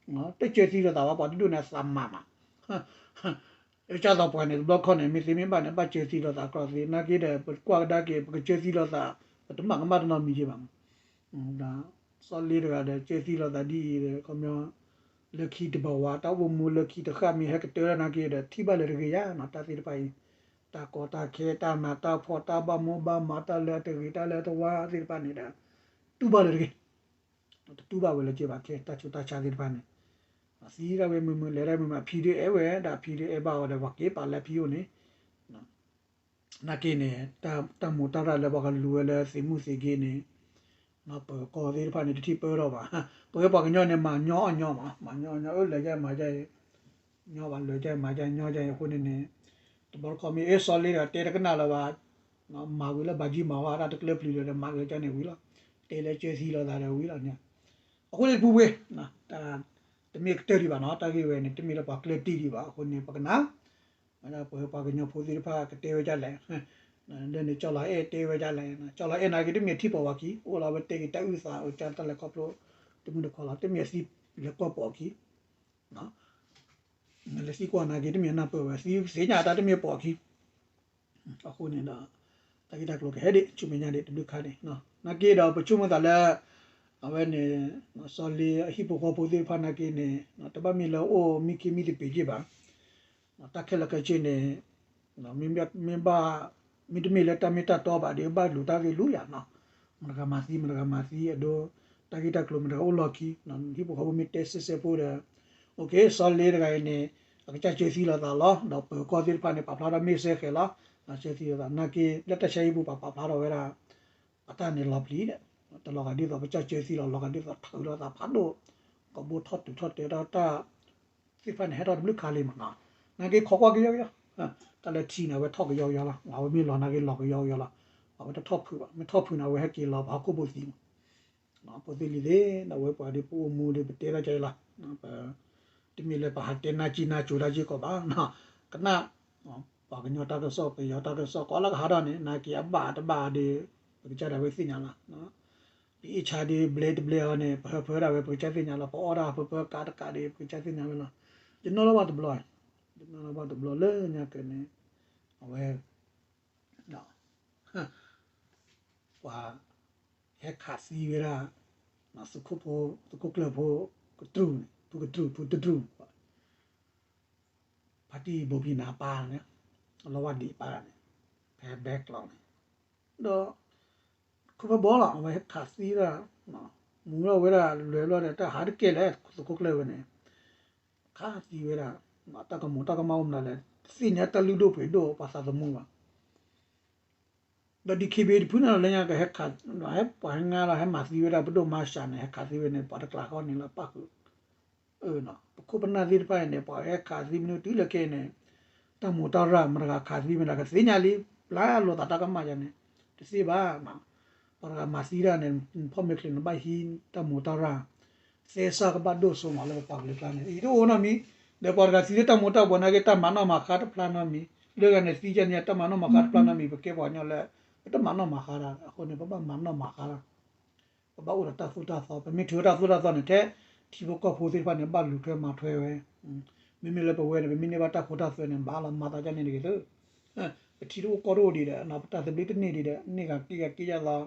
တကၢသံလိာ်သးဘၣ် ပှၤတဒူၣ်န့ၣ်အသးမၤမး ကၢ်သိးပှၤန့ၣ် တဘျီခီန့ၣ် မ့ၢ်သ့မ့ၢ်ဘၣ်န့ၣ် ဘၣ်ကၢသံလိာ်သးကြၢးသ့ နာ်က့ဒီး ပကွၢ်ကဒါက့ၤ ပကကၢသံလိာ်သး ပတမၤကမၣ်တနီတမံၤက့ၤဘၣ်. စီၤလ့တဂၤဒီး ကၢသံလိာ်သးဒ်အံၤဒီး ခီပညီ လၢခံတဘၣ်ဝါ တၢ်အိၣ်မူလၢခံတဃၣ်မ့ၢ်ဟဲကတၢၢ်လၢနာ်က့ဒီး ထံၣ်ဘၣ်လၢတဂ့ၤယါနီၤ တၢ်သ့ၣ်တဖၣ်အံၤ, တၢ်ကီတၢ်ခဲ တၢ်နးတၢ်ဖှီၣ် တၢ်ဘၣ်မိၢ်ဘၣ်မး တၢ်လၢအတဂ့ၤ တၢ်လၢအတဝါသ့ၣ်တဖၣ်န့ၣ်ဒီး တူၢ်ဘၣ်လၢတဂ့ၤ တတူၢ်ဘၣ်ဝဲလၢၤက့ၤဘၣ်ခဲ တၢ်ဆူးတၢ်ဆါသ့ၣ်တဖၣ်န့ၣ်, သံဒၣ်ဝဲမုာ်မုာ် လဲၤဒၣ်မုာ်မုာ် အဖံဒုးအဲၣ်ဝဲ ဒီးအဖံဒုးအဲၣ်ဘၣ်အီၤဒီး ပှၤက့ၤပာ်လၢအဖံအိၣ်န့ၣ်, နာ်က့န့ၣ် တၢ်မိၢ်တၢ်ရၣ်လၢပှၤကလူၤဝဲလၢသ့ၣ်မုၣ်သ့ၣ်ဂ့ၤန့ၣ်, ပၢၤကီၢ်သ့ၣ်တဖၣ်န့ၣ် တထံၣ်ပၢထီၣ်ဘၣ်, ပဝဲပှၤကညီန့ၣ် မၤညီအီၣ်ညီမး မၤညီအီၣ်ညီ အၢ လဲၤယါမၤယါ ညီဘၣ် လဲၤယါမၤယါ ညီယါအံၤအဃိန့ၣ်န့ၣ်, တဘျီတခီၣ်မ့ၢ်အၢ စီၤလ့ဒီးတဲတကနၣ်လၢၤဘၣ်, မၤဝံၤလၢဘၣ်ကံမၤဝါတၢ်တကျၢၤပျုၤဒီး မၤက့ၤကန့ၣ်ဝံၤလီၤ, တဲလၢကၢသံလိာ်သးဒီးဝံၤလီၤန့ၣ်, အဃိန့ၣ်ပူၤဝဲ တမ့ၢ်ကတၢၢ်ဒံးဘၣ်နီၤ တၢ်ဂ့ၢ်ဝဲန့ၣ် တမ့ၢ်လၢပှၤကျၢၢ်တံၢ်ဒံးဘၣ် အဃိန့ၣ် ပကနၣ်, ဝဲဒၣ်ပဝဲပှၤကညီဖိသ့ၣ်တဖၣ်ကတဲဝဲဒ်လဲၣ်, လၢန့ၣ်ကၠီလီၤအဲၣ်တဲဝဲဒ်လဲၣ်, ကၠီလီၤအဲၣ်နာ်က့တမ့ၢ်ထံၣ်ပိာ်ဝဲခံ အိၣ်လီၤဝဲတဲက့ၤတၢ်အုၣ်သးအတၢ်လဲၤခီဖျိ, တမုၢ်တခီလီၤ တမ့ၢ်အသံလဲၤကွၢ်ပိာ်ခံ လဲၤသံကွၢ်နာ်က့တမ့ၢ်နၢ်ပၢၢ်ဝဲ သံသ့ၣ်ညါတၢ်တမ့ၢ်ပိာ်ခံ, အဃိန့ၣ်ဒီး တၢ်ဂ့ၢ်တၢ်ကျိၤကဟဲဒံး ဆူမဲာ်ညါဒံးတဘျုးခါန့ၣ်, နာ်က့ဒီးပဆိကမိၣ်သးလၢ အဝဲန့ၣ် စီၤလ့အဟံၣ်ဖိဃီဖိသ့ၣ်တဖၣ်နာ်က့န့ၣ် တဘၣ်မ့ၢ်လၢအိၣ်မံခ့မံသပ့ၤက့ၤဘၣ် တၢ်ခဲလၢာ်ခဲဆ့န့ၣ် မ့ၢ်ဘၣ် မ့တမ့ၢ်လၢတၢ်မ့ၢ်တၢ်တီဘၣ်ဒီး ဘၣ်လူၤတၢ်ဂ့ၢ်လူၤယၤနီၤ, မတဂၤမၤသံ မတဂၤမၤသံ အဒိ တၢ်ဂ့ၢ်တၢ်ကျိၤမတဂၤအိၣ်လီၢ်ခံ, ဟံၣ်ဖိဃီဖိမ့ၢ်တဲစဲစဲဖိဒီး အိၣ်က့ၤ စီၤလ့တဂၤအံၤန့ၣ် အကစၢ်ကၢသံလိာ်သးလီၤ, ဒီးပၢၤကီၢ်သ့ၣ်တဖၣ်န့ၣ် ပာ်ဖျါထီၣ်မ့ၢ်စဲဃဲၤလီၤ, ကၢသံလိာ်သး နာ်က့ လၢတၢ်ဆါဟံၣ်ပူၤပာ်ဖျါထီၣ်ဝဲဒၣ် အတၢ်န့ၣ်လီၤပျံၤဒီး တလီၤဂာ်ဒ်သိးကစၢ်ကၢသံလီၤ လီၤဂာ်ဒ်သိးထုးလိာ်သးဖးဒိၣ်, ကဘိထီၣ်တုၤထီၣ်တဲာ်တၢ် သ့ၣ်တဖၣ်န့ၣ် ဟဲထီၣ်တဘျုးခါလံမးနီၤ, နာ်က့ခိးကွၢ်ကယီကယီ, တၢ်လၢထံန့ၣ် အဝဲထီၣ်ကယီကယီလီၤ, အဝဲမ့ၢ်လီၤနာ်က့လီၤကယီကယီလီၤ, အဝဲတထီၣ်ဖုးဘၣ်, မ့ၢ်ထီၣ်ဖုးန့ၣ် အဝဲဟဲက့ၤလီၤပှၤဟီၣ်ခိၣ်ဖိသံမး, ဖိသ့ၣ်လံၤသ့ၣ် ဒီးဝဲပှၤဒ်ပအိၣ်မူဒ်ပတဲတၢ်ကဲလီၤ, တမ့ၢ်လၢပဟးတဲနါကံနါကိၤတၢ်က့ကိးဘၣ်, ကနၣ် ပှၤကညီတၢ်ကစီၣ် ပယီၤတၢ်ကစီၣ်ကိးလၢကဟးထီၣ်န့ၣ် နာ်က့အဘၣ်တဘၣ်ဒီး ပကစၢ်ဒၣ်ဝဲသ့ၣ်ညါလီၤ, ပအ့ၣ်ဆါဒီးဘျဲတဘျဲအီၤန့ၣ် ပဟၢဖၢဒၣ်ဝဲ ပကစၢ်သ့ၣ်ညါလီၤ, ပအီၣ်ဒၣ်ဟၢဖၢကးတကးဒီး ပကစၢ်သ့ၣ်ညါဝဲလီၤ, ယနီၣ်လီၤဘၣ်တဘျီ, ယနီၣ်လီၤဘၣ်တဘျီလၢညါက့န့ၣ် အဝဲ ပှၤ ဟဲခးသံဝဲဒၣ် သုးခိၣ်ဖိ သုးခိၣ်ကျၢၢ်ဖိ ကတြူၢ်န့ၣ် ဖုကတြူၢ် ဖုတတြူၢ် ဖါတံၢ်ဘိးဖံနၤပၢ်န့ၣ် အလီၤဝၢ်ဒံးပၢ်န့ၣ် ဖဲဘဲကျီန့ၣ် ဒီး ခိၣ်ဖဲဘီလီၤ အဝဲဟဲခးသံဝဲဒၣ် မူထီၣ်ဝဲဒၣ်လွဲၤဘျီဒီး တၢ်ဟးတကဲလဲၣ် သုးခိၣ်ကျၢၢ်ဝဲန့ၣ် ခးသံဝဲဒၣ် တၢ်ကမူးတၢ်ကမၣ်အိၣ်မနုၤလဲၣ် တသ့ၣ်ညါတၢ်လုၢ်ဒိၣ်ပှ့ၤဒိၣ်ပှၤသးသမူဘၣ် ဒီး ဒီး ဒံးခ့ဘ့ တဖုန့ၣ်လီၤ လၢညါကဟဲခး ဟဲပှၤဟဲငါလီၤ ဟဲမၤသံဝဲဒၣ် ပဒိၣ်မါစှၤန့ၣ် ဟဲခးသံဝဲန့ၣ် ပှၤတကျးဃီန့ၣ်လီၤ ပၣ်ဃုာ် ပခိၣ်ပနၢ်သ့ၣ်တဖၣ်အံၤန့ၣ် ပှၤဟဲခးသံမနုၤတုၤလၢခဲအံၤန့ၣ် တၢ်မူးတၢ်ရၢ်မတဂၤခးသံမတဂၤကသ့ၣ်ညါလံ ပျၢ်လိာ်သးတၢ်ကမၣ်ယါန့ၣ် တသ့ဘၣ်. ပှၤတဂၤမၤသံတၢ်န့ၣ် ဖီၣ်မဲာ်ချံန့ၣ် ဘၣ်ဟံးတၢ်မူၤတၢ်ရၢ် သဲစၢ်ကဘၣ်ဒိၣ်စိမးလၢပပှၤကလုာ်ကျါန့ၣ် ယတအိၣ်နီတမံၤ, ဒီးပှၤတဂၤသံလၢတၢ်မူၤတၢ်ဘှီးနာ်က့ တၢ်မၤနီၣ်မၤဃါတဖျါနီတမံၤ, လၢဂၤန့ၣ်သံကန့ၣ် တၢ်မၤနီၣ်မၤဃါတဖျါနီတမံၤ ပကဲပှၤကညီလၢ ပတမၤနီၣ်မၤဃါတၢ် အဃိန့ၣ် ပဘၣ်မၤနီၣ်မၤဃါတၢ် ပဘၣ်အိၣ်ဒီးတၢ်သိၣ်တၢ်သီ, ပမ့ၢ်ထုးဝဲတၢ်သိၣ်တၢ်သီန့ၣ် ထဲထံဖိကီၢ်ဖိသ့ၣ်တဖၣ်န့ၣ် ဘၣ်လူၤထွဲမၤထွဲဝဲ, မ့မ့ၢ်လၢပဝဲန့ၣ် ပမ့ၢ်န့ၢ်ဘၣ်တၢ်ခိတၢ်သွဲန့ၣ် ဘၣ်လီၤမၤသးဒ်န့ၣ်တဂ့ၤသု, ပထံတအိၣ်ကီၢ်တအိၣ်ဒံးဒီး ပတၢ်သဘျ့တန့ၢ်ဒံးဒီး န့ၢ်ဂၤက့ၤဂၤက့ၤယါလီၤ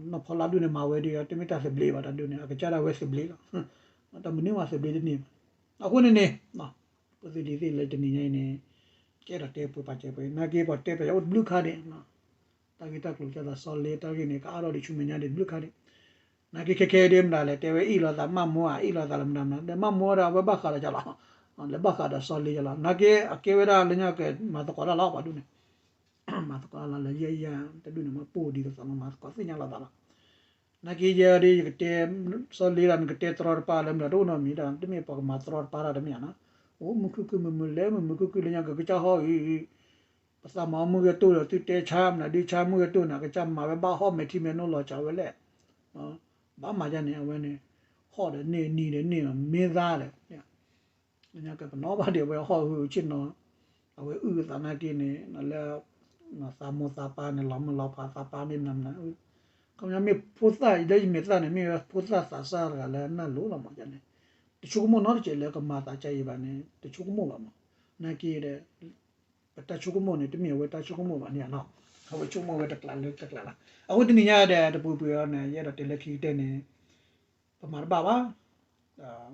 နီၢ်ဖီလါဒိၣ်န့ၣ် မၤဝဲဒ် တမ့ၢ်တၢ်သဘျ့ဘၣ် တၢ်ဒိၣ်န့ၣ် အကစၢ်ဒၣ်ဝဲသဘျ့လီၤ. တၢ်မနုၤမးသဘျ့တန့ၢ်ဘၣ်. အဃိန့ၣ်န့ၣ် ပသ့ၣ်လံသ့ၣ်လၢတနံၤညါအံၤန့ၣ် ကအဲၣ်ဒိးတဲပှဲၤပာ်စၢၤပှဲၤ နာ်က့ပှၤတဲပှဲၤယအိၣ်တဘျုးခါဒံး, တၢ်ဂ့ၢ်တၢ်ကျိၤကၢ်သးစီလ့ တၢ်ဂ့ၢ်န့ၣ် ကအါထီၣ်ဒံးဆူမဲာ်ညါဒံးတဘျုးခါဒံး, နာ်က့ခဲခဲဒ်မတၤလဲၣ် တဲဝဲအ့ၣ်လိာ်သးမၣ်မူဧါ အ့ၣ်လိာ်သးလၢမတၤမတၤ ဒီးမၣ်မူဒီးအဝဲဘၣ်ဃးဒီးကၢ်လီၤ, လဲၤဘၣ်ဃးဒီးစီလ့ကၢ်လီၤ နာ်က့ အကဲဝဲဒၣ်လၢညါကမၤသကိးတၢ်လီၤပှၤဒ်န့ၣ် မၤသကိးလၢယဲယဲတဒူၣ်န့ၣ် မ့ၢ်ပိၢ်ဒ်သိးသိးလီၤ မၤသကိးသ့ၣ်ညါလိာ်သးလီၤ. နာ်က့ယဲဒ်ယကတဲ စီလ့ဒီးနကတဲတရီတပါလၢမတၤတအိၣ်နီတမံၤဒီး တမ့ၢ်ပှၤကမၤတရီတပါတၢ်တမ့ၢ်ဧါနီၤ, အိၣ်မုာ်ခုၣ်ခုၣ်မုာ်မုာ်လဲၤမုာ်မုာ်ခုၣ်ခုၣ်လၢညါကကစၢ်ဟီၣ်အံၤ ပသးမၤအီၣ်မုၢ်ဂဲၤတိၢ်ဒီးသုတဲဆါမနုၤဒုဆါမုၢ်ဂဲၤတိၢ်န့ၣ် အကစၢ်မၤဝဲဘၣ်ဟီၣ်မဲာ်ထံမဲာ်နိလီၤစှၤဝဲလဲၣ်, ဘၣ်မၤဒ်န့ၣ် အဝဲန့ၣ် ဟီၣ်ဒီးန့ၢ်နံၤဒီးန့ၢ်မ့ၢ်သါဒီး လၢညါကပနီၣ်ဘၣ်ဒံးအဝဲဟီၣ်ဟုဆ့ၣ်နီၤ, အဝဲအုၣ်အသးနာ်က့န့ၣ် လၢ သးမိၢ်သးပၢ်န့ၣ် လီၤမုၢ်လီၤဖးသးပၢ်မ့ၢ်မနုၤမနုၤ, ခီပညီမ့ၢ်ဖိသၣ်လၢယမဲာ်သၣ်န့ၣ် မ့ၢ်ဝဲဖိသၣ်သးစၢ်တဂၤလၢနၢ်လိၤလီၤမးန့ၣ်, တဆိကမိၣ်နီတစဲးလၢကမၤသးကါအံၤဘၣ်န့ၣ် တဆိကမိၣ်ဘၣ်မး, နာ်က့ဒီး ပတၢ်ဆိကမိၣ်န့ၣ် တမ့ၢ်အဝဲတၢ်ဆိကမိၣ်ဘၣ်န့ၣ်နီၤ, အဝဲဆိကမိၣ်ဝဲတကျးလၢတကျးလီၤ. အဃိတနံၤညါဒီး တပူၤပူၤအီၤန့ၣ် ယအဲၣ်ဒိးတဲလၢခံကတၢၢ်န့ၣ် ပမၤတဘၣ်ဘၣ်,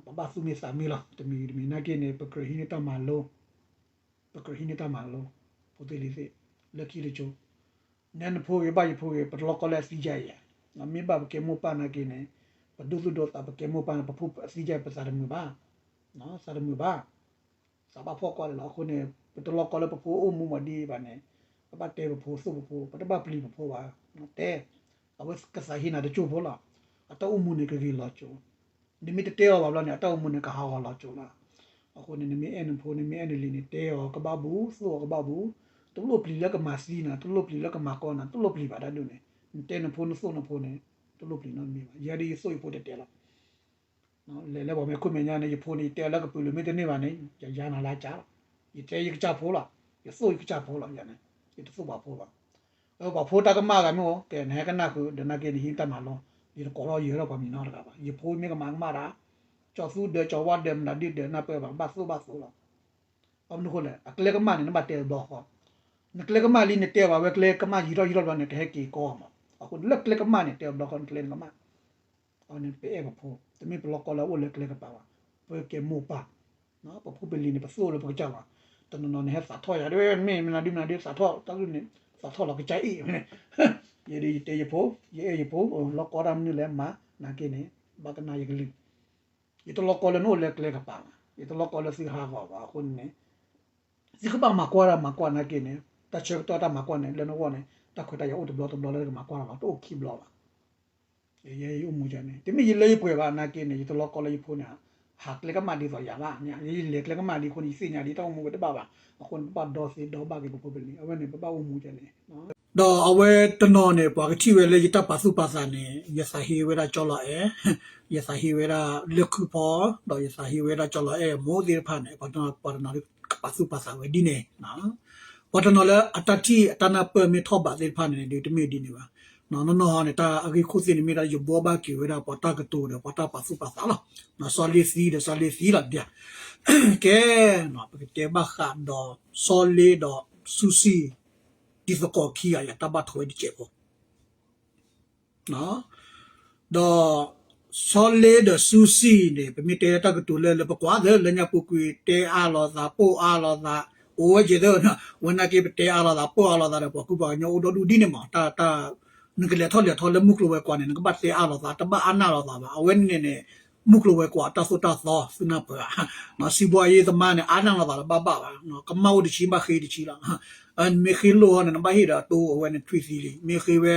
ပဘၣ်သူၣ်မံသးမံလီၤ. တမံၤတမံၤနာ်က့န့ၣ် ပကြၢးဟံးန့ၢ်တၢ်မၤလိ, ပကြၢးဟံးန့ၢ်တၢ်မၤလိ, ဖိသ့ၣ်လံၤသ့ၣ်, လၢခံတကၠိ, နဲနဖိဂ့ၤဘၣ်ယဖိဂ့ၤ ပတလီၢ်ကီလၢအသံယါအံၤ, မ့ၢ်ဘၣ်ပကဲမိၢ်ပၢ်နာ်က့န့ၣ်, ပဒိသူၣ်ဒိသးပကဲမိၢ်ပၢ်န့ၣ် ပဖိအသံယါအံၤ ပသးတမုာ်ဘၣ်, သးတမုာ်ဘၣ် သးဘၣ်ဖှီၣ်ကွၢ်လၢာ်လီၤ. အဃိန့ၣ် ပတလီၢ်ကီလၢပဖိအိၣ်မူမးဒ်အံၤဘၣ်န့ၣ်, ပဘၣ်တဲပဖိသိၣ်ပဖိ ပတဘၣ်ပျံၤပဖိဘၣ်, တဲ, အဝဲကသးဟ့နၤတကၠိၢ်ဖိလီၤ. အတၢ်အိၣ်မူန့ၣ်ကဂ့ၤလီၤကၠိ, နမ့ၢ်တတဲအီၤဘၣ်ဘျီန့ၣ် အတၢ်အိၣ်မူန့ၣ်ကဟးဂီၤလီၤကၠိလီၤ. အဃိန့ၣ် နမ့ၢ်အဲၣ်နဖိ နမ့ၢ်အဲၣ်နလံၤန့ၣ် တဲအီၤကဘၣ်ဘူး သိၣ်အီၤကဘၣ်ဘူး, တလိၣ်ပျံၤလၢကမၤသံနၤ တလိၣ်ပျံၤလၢကမၤကီနၤ တလိၣ်ပျံၤဘၣ်တၢ်ဒိၣ်န့ၣ်, နတဲနဖိနသိၣ်နဖိန့ၣ် တလိၣ်ပျံၤနီတမံၤဘၣ်. ယဲဒ်ယသိၣ်ယဖိတဲတဲလီၤ လဲၤလၢပှၤမ့ၢ်ခိၣ်မဲာ်ညါန့ၣ် ယဖိန့ၣ် ယတဲလၢကပုာ်လုာ်မ့ၢ်တန့ၢ်ဘၣ်န့ၣ် ယယါနၤလၢအကၢ်လီၤ. ယတဲယကစၢ်ဖိလီၤ, ယသိၣ်ယကစၢ်ဖိလီၤ, ယန့ၣ် ယတသိၣ်ပှၤဖိဘၣ်. ပှၤဖိတၢ်ကမၣ်ဂၤမ့ၢ်အိၣ် ကဲနဟဲကနၣ်ဃုာ် ဒီးနာ်က့န့ၣ်ဟံးတၢ်မၤလိ, ယတကိးထီၣ်ယဲထီၣ်ပှၤမံၤနီတဂၤဘၣ်. ယဖိမ့ၢ်ကမၤကမၣ်တၢ်, ကၠီၤသူဒၢးကၠီၤဝါဒၢးမနုၤဒုဒၢးနၢ်ပၢၢ်ဘၣ် ဘၣ်သိၣ်ဘၣ်သိၣ်လီၤ. ဘၣ်မနုၤဃိလဲၣ် အကျဲကမၣ်န့ၣ် နဘၣ်တဲတဘျီဃီ, နကျဲကမၣ်လံနတဲဘၣ်ဝဲကျဲကမၣ်ယံာ်ထီၣ်ယံာ်ထီၣ်ဘျီန့ၣ် ကဟဲက့ၤကီမး. အဃိလၢကျဲကမၣ်န့ၣ် တဲတဘျီဃီနကျဲနကမၣ် အဝဲန့ၣ်ပအဲၣ်ပဖိ, တမ့ၢ်ပလီၢ်ကီလၢအအိၣ်လၢကျဲကပၤဘၣ်. ပကဲမိၢ်ပၢ်, ပဖိပလံၤန့ၣ် ပသိၣ်လၢပကစၢ်လီၤ. တနီၤနီၤန့ၣ် ဟဲသးထီၣ်ယၤဒ်ဝဲ မ့ၢ်မနုၤဒုမနုၤဒု သးထီၣ်တၢ်ဂ့ၢ်န့ၣ် သးထီၣ်လီၤကစၢ်အံၤန့ၣ်, ယဲဒ်ယတဲယဖိ, ယအဲၣ်ယဖိ, လီၢ်ကီတၢ်မနုၤလဲၣ်မၤ, နာ်က့န့ၣ် ဘၣ်ကနၣ်ယကလုၢ်. ယတလီၢ်ကီလၢနအိၣ်လၢကျဲကပၤဘၣ်, ယတလီၢ်ကီလၢသုဟးဂီၤဘၣ်. အဃိန့ၣ်န့ၣ် သုကဘၣ်မၤကွၢ်တၢ်မၤကွၢ်နာ်က့န့ၣ် တၢ်ဆၢကတီၢ်တၢ်မၤကွၢ်န့ၣ် လၢနဂီၢ်န့ၣ် တၢ်ခွဲးတၢ်ယာ်အိၣ်တဘျီတဘျီလၢနကမၤကွၢ်လီၤလီၤ တအိၣ်ခံဘျီဘၣ်. ယဲယအိၣ်မူယၤန့ၣ် တမ့ၢ်ယလၢယပှဲၤဘၣ်နာ်က့န့ၣ် ယတလီၢ်ကီလၢယဖိန့ၣ် ဟးကျဲကမၣ်ဒ်သိးယၤဘၣ်. ယလဲၤကျဲကမၣ်လံအဃိန့ၣ် ယသ့ၣ်ညါလံ တၢ်အိၣ်မူဝဲတဘၣ်ဘၣ်. အဃိန့ၣ် ပဘၣ်ဒီသ့ဒီဘၣ်က့ၤပဖိပလံၤ အဝဲန့ၣ် ပဘၣ်အိၣ်မူယၤန့ၣ် ဒီးအဝဲတနီၤန့ၣ် ပှၤကထံၣ်ဝဲလၢယတၢ်ပာ်သူၣ်ပာ်သးန့ၣ် ယသးဟ့ဝဲဒၣ်ကၠီလီၤအဲၣ်, ယသးဟ့ဝဲဒၣ်လၢခုၣ်ဖီ, ဒီးယသးဟ့ဝဲဒၣ်ကၠီလီၤအဲၣ်မိၢ်သ့ၣ်တဖၣ်န့ၣ် ပှၤတနီၤ ပှၤတနီၤကပာ်သူၣ်ပာ်သးဝဲဒ်န့ၣ်, ပှၤတနီၤလၢအတၢ်ထံၣ်အတၢ်နၢ်ပၢၢ်မ့ၢ်ထီၣ်ဘးသ့ၣ်တဖၣ်န့ၣ် ဒုးတမ့ၢ်ဒ်န့ၣ်ဘၣ်. နီၢ်နီၢ်န့ၣ် တၢ်အဂ့ၢ်ခိၣ်သ့ၣ်န့ၣ်မ့ၢ်ဒၣ်ယဘှီဘၣ်က့ၤဝဲဒၣ်ပှၤတၢ်ကတိၤဒီးပှၤတၢ်ပာ်သူၣ်ပာ်သးလီၤ. စီၤလ့သံဒီးစီၤလ့သံလီၤဒ်, ကဲ, ပကတဲဘၣ်ဃးဒီး စီၤလ့ဒီးစူၤစံၣ် တံၤသကိးခံဂၤအံၤ တၢ်ဘၣ်ထွဲတစဲးဖိ ဒီး စီၤလ့ဒီးစူၤစံၣ်န့ၣ် ပမ့ၢ်တဲတၢ်ကတိၤလၢ လၢပကွၢ်သ့ လၢညါပူၤကွံာ် တဲအါလိာ်သး ပိၢ်အါလိာ်သး အိၣ်ဝဲကဲသ့, ဝဲနာ်က့ပတဲအါလိာ်သး ပိၢ်အါလိာ်သးဒီး ပှၤကူပှၤကညီအိၣ်ဒီဒူၣ်ဒ်န့ၣ်မး, တၢ် နကလဲၤထီၣ်လဲၤထီလၢမုၢ်ကျိၤဝဲၤကွာ်န့ၣ် နကဘၣ်တဲအါလိာ်သး တဘၣ်အါနၢ်လိာ်သးဘၣ်. အဝဲန့ၣ်န့ၣ် မုၢ်ကျိၤဝဲၤကွာ်တၢ်သိၣ်တၢ်သီ သုနၢ်ပၢၢ်ဧါ, စံးဘှီအံၤသမါန့ၣ် အါနၢ်လိာ်သးလၢဘၣ်ဘၣ်ဘၣ်, ကမၣ်အိၣ်တဆံဘၣ်ဃ့တဆံလီၤ. နမ့ၢ်ဃ့လိၢ်ဟီန့ၣ် နဘၣ်ဟ့ၣ်ဒီးတိၢ်အဝဲန့ၣ်ထွံၣ်သံလံ, မ့ၢ်ဃ့ဝဲ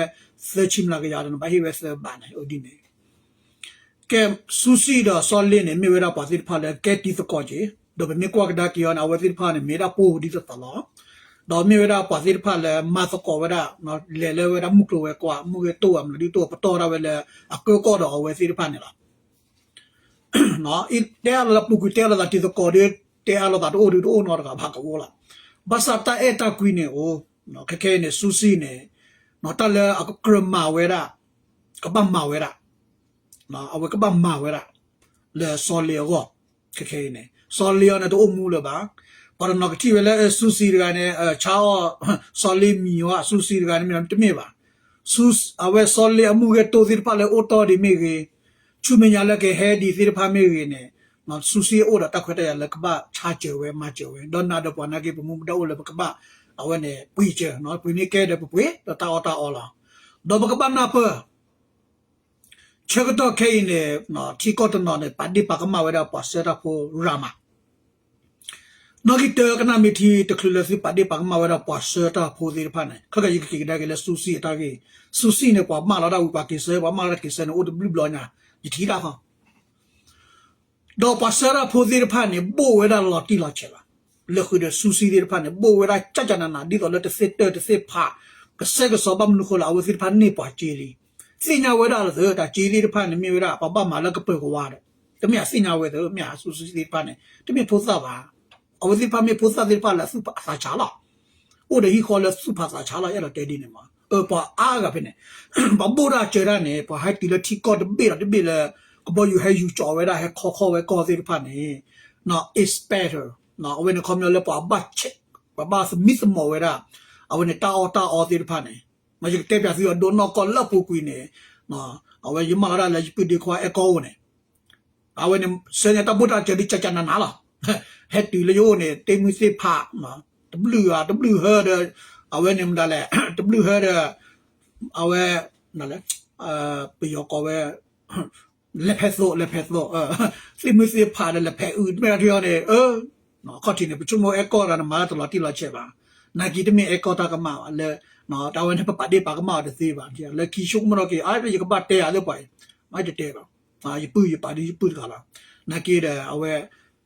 သၢဆံမျးကယၤဒီး နဘၣ်ဟ့ၣ်ဝဲသၢဘးန့ၣ် အိၣ်ဒ်န့ၣ် ကဲ, စူၤစံၣ်ဒီးစီၤလ့န့ၣ် မ့ၢ်ဝဲဒၣ်ပှၤသ့ၣ်တဖၣ်လၢကဲတံၤသကိးက့ၤ, ဒီးပမ့ၢ်ကွၢ်ကဒါက့ၤအီၤန့ၣ် အဝဲသ့ၣ်တဖၣ်န့ၣ် မ့ၢ်ဒၣ်ပိၢ်ဒ်သိးသိးလီၤ. ဒီးမ့ၢ်ဝဲဒၣ်ပှၤသ့ၣ်တဖၣ်လၢမၤသကိးဝဲဒၣ် လဲၤလၢဝဲဒၣ်မုၢ်ကျိၤဝဲၤကွာ် မုၢ်ဂ့ၤတိၢ်ဝဲမနုၤဒ်တိၢ် ပတီၢ်ဒၣ်ဝဲလၢအကၢကီၢ်ဒီးအဝဲသ့ၣ်တဖၣ်န့ၣ်လီၤ. တဲအါလိာ်သးပူၤကွံာ် တဲအါလိာ်သးတံၤသကိးဒီး တဲအါလိာ်သးတအိၣ်ဒုတအိၣ်နီတဂၤဘၣ်ကအိၣ်လီၤ. ဘၣ်ဆၣ်တၢ်အဲၣ်တၢ်ကွံန့ၣ်အိၣ်, ခဲခဲအံၤန့ၣ် စူးစံန့ၣ် တၢ်လၢအကြၢးမၤဝဲဒၣ် ကဘၣ်မၤဝဲဒၣ် အဝဲကဘၣ်မၤဝဲဒၣ် လၢစီၤလ့အဂီၢ်, ခဲခဲအံၤန့ၣ် စီၤလ့အီၤန့ၣ်တအိၣ်မူလၢၤဘၣ်. ပှၤတနီၤကထံၣ်ဝဲလၢ စူးစံတဂၤန့ၣ် ဆါအီၣ် စီၤလ့မံၤအီၤ စူးစံတဂၤန့ၣ်မ့ၢ်တမ့ၢ်ဘၣ်. အဝဲစီၤလ့အမူဂဲၤတိၢ်သ့ၣ်တဖၣ်လၢအိၣ်တီၢ်ဒံးမ့ၢ်ဂ့ၤ, ဆူမဲာ်ညါလၢကဟဲဒံးသ့ၣ်တဖၣ်မ့ၢ်ဂ့ၤန့ၣ် စူးစံအိၣ်ဒီးတၢ်ခွဲးတၢ်ယာ်လၢကဘၣ်ဆါစၢၤဝဲမၤစၢၤဝဲ ဒီးနၤဒီးပှၤနာ်က့ ပမူပဒါအိၣ်လၢပကဘၣ် အဝဲန့ၣ်ပှ့ၤစၢၤ, ပှ့ၤမ့ၢ်ကဲဒီးပပှ့ၤ ဒီးတၢ်အီၣ်တၢ်အီလီၤ. ဒီးပကဘၣ်နၢ်ပၢၢ် ဆၢကတီၢ်ခဲအံၤန့ၣ် ထံကီၢ်တနီၤန့ၣ် ပာ်ဒ့ၣ်ပာ်ကမၣ်ဝဲဒၣ်ပှၤဆှၢတၢ်ဖိရၤမး, နီၣ်ဂံၢ်တၢကနၣ်မ့ၢ်ထံတချုးလၢသုပာ်ဒ့ၣ်ပာ်ကမၣ်ဝဲဒၣ်ပှၤဆှၢတၢ်ဖိသ့ၣ်တဖၣ်န့ၣ် ခဲကယကက့ၤကဒါက့ၤလၢစူးစံအတၢ်ဂ့ၢ်, စူးစံန့ၣ် ပှၤမၢလီၤဒၣ်ဝံၤပှၤက့ၤဆှၢ ပှၤမၢလီၤဒၣ်က့ၤဆှၢန့ၣ် အိၣ်တဘျုးဘျီညါ ယထံၣ်တၢ်ဃီ ဒီးပှၤဆှၢတၢ်ဖိသ့ၣ်တဖၣ်န့ၣ် ဘိၣ်ဝဲဒၣ်လီၤတံၢ်လီၤဆဲးလီၤ. လၢဃုာ်ဒီးစူးစံသ့ၣ်တဖၣ်န့ၣ် ဘိၣ်ဝဲဒၣ်ကၠၢ်ကၠၢ်နးနး ဒ်သိးလၢတသ့ၣ်တၢၢ်တသ့ၣ်ဖး ကစဲကစီဘၣ်မနုၤဃိလၢ အဝဲသ့ၣ်တဖၣ်န့ၢ်ပှၤစ့လံ. သ့ၣ်ညါဝဲဒၣ်လၢသၢ တၢ်စ့သ့ၣ်တဖၣ်န့ၣ် မ့ၢ်ဝဲဒၣ် ပှၤဘၣ်မၤလၢကပၢၤကဝါဒီး တမ့ၢ်အသ့ၣ်ညါဝဲသၢ မ့ၢ်အစူးစံသ့ၣ်တဖၣ်န့ၣ် တမ့ၢ်ဖိသၣ်ဘၣ်. အဝဲသ့ၣ်တဖၣ်မ့ၢ်ဖိသၣ်သ့ၣ်တဖၣ်လၢအသူၣ်အသးဆးလီၤ. အိၣ်ဒီးဟံၣ်ဃီလၢသူၣ်ဖးသးဆးလီၤ အဲၣ်ဒိးတဲဒ်န့ၣ်မး. ပှၤအါဂၤဖဲန့ၣ် ပှၤဘိၣ်တၢ်စၢၤတၢ်န့ၣ် ပှၤဟဲတုၤလၢထံကီၢ်တဘ့ၣ်ဒီးတဘ့ၣ်လၢ ကဘီယူၤဟဲယူၤကၠီဝဲဒၣ် ဟဲခီခီဝဲကီၢ်သ့ၣ်တဖၣ်န့ၣ် inspector အဝဲန့ၣ်ခီပညီလၢပှၤဘၣ်ဆဲး ပှၤဘၣ်သမံသမိးဝဲဒၣ် အဝဲန့ၣ်တၢ်အီၣ်တၢ်အီသ့ၣ်တဖၣ်န့ၣ် ယကတဲပၠးသုအဒိနီၢ်ကီၢ်လၢအပူၤကွံာ်န့ၣ် အဝဲယမၢလီၤဒၣ်လၢယပုၢ်ဒ့ခွါအဲၣ်ကီၢ်အိၣ်န့ၣ် အဝဲန့ၣ် ဆှၢန့ၢ်တၢ်ဘိၣ်တၢ်စၢၤဒ်ကၠၢ်ကၠၢ်နးနးလီၤ. ဟဲတုၤလၢယအိၣ်န့ၣ် တ့မုၢ်သ့ၣ်ဖး တဘျုးဧါ တဘျုးဟၢဒီး အဝဲန့ၣ်မတၤလဲၣ် တဘျုးဟၢဒီး အဝဲ ပယီၤကိးဝဲ လဲၤဖဲသိး လဲၤဖဲသိး သ့ၣ်မုၢ်သ့ၣ်ဖးဒီးလဲၤဖဲအုၣ် တမ့ၢ်ဒၣ်ထံအီၤန့ၣ် အခီၣ်ထံးန့ၣ် ပဆိကမိၣ်အဲၣ်ကီၢ်တဂၤန့ၣ် မၤတၢ်တလီၤတံၢ်လီၤဆဲးဘၣ်. နာ်က့တမ့ၢ်အဲၣ်ကီၢ်တၢ်ကမၣ်ဘၣ်လၢ တၢ်ဝဲန့ၣ် ပပာ်ဒ့ၣ်ပာ်ကမၣ်အီၤတသ့ဘၣ်. လၢခံဆိကမိၣ်ထီၣ်က့ၤ အါ ယကဘၣ်တဲအါလၢပှၤအံၤ မ့ၢ်တတဲဘၣ်. ယပုၢ်ယပာ်ဒ်ယပုၢ်တဂၤလီၤ. နာ်က့ဒီး အဝဲ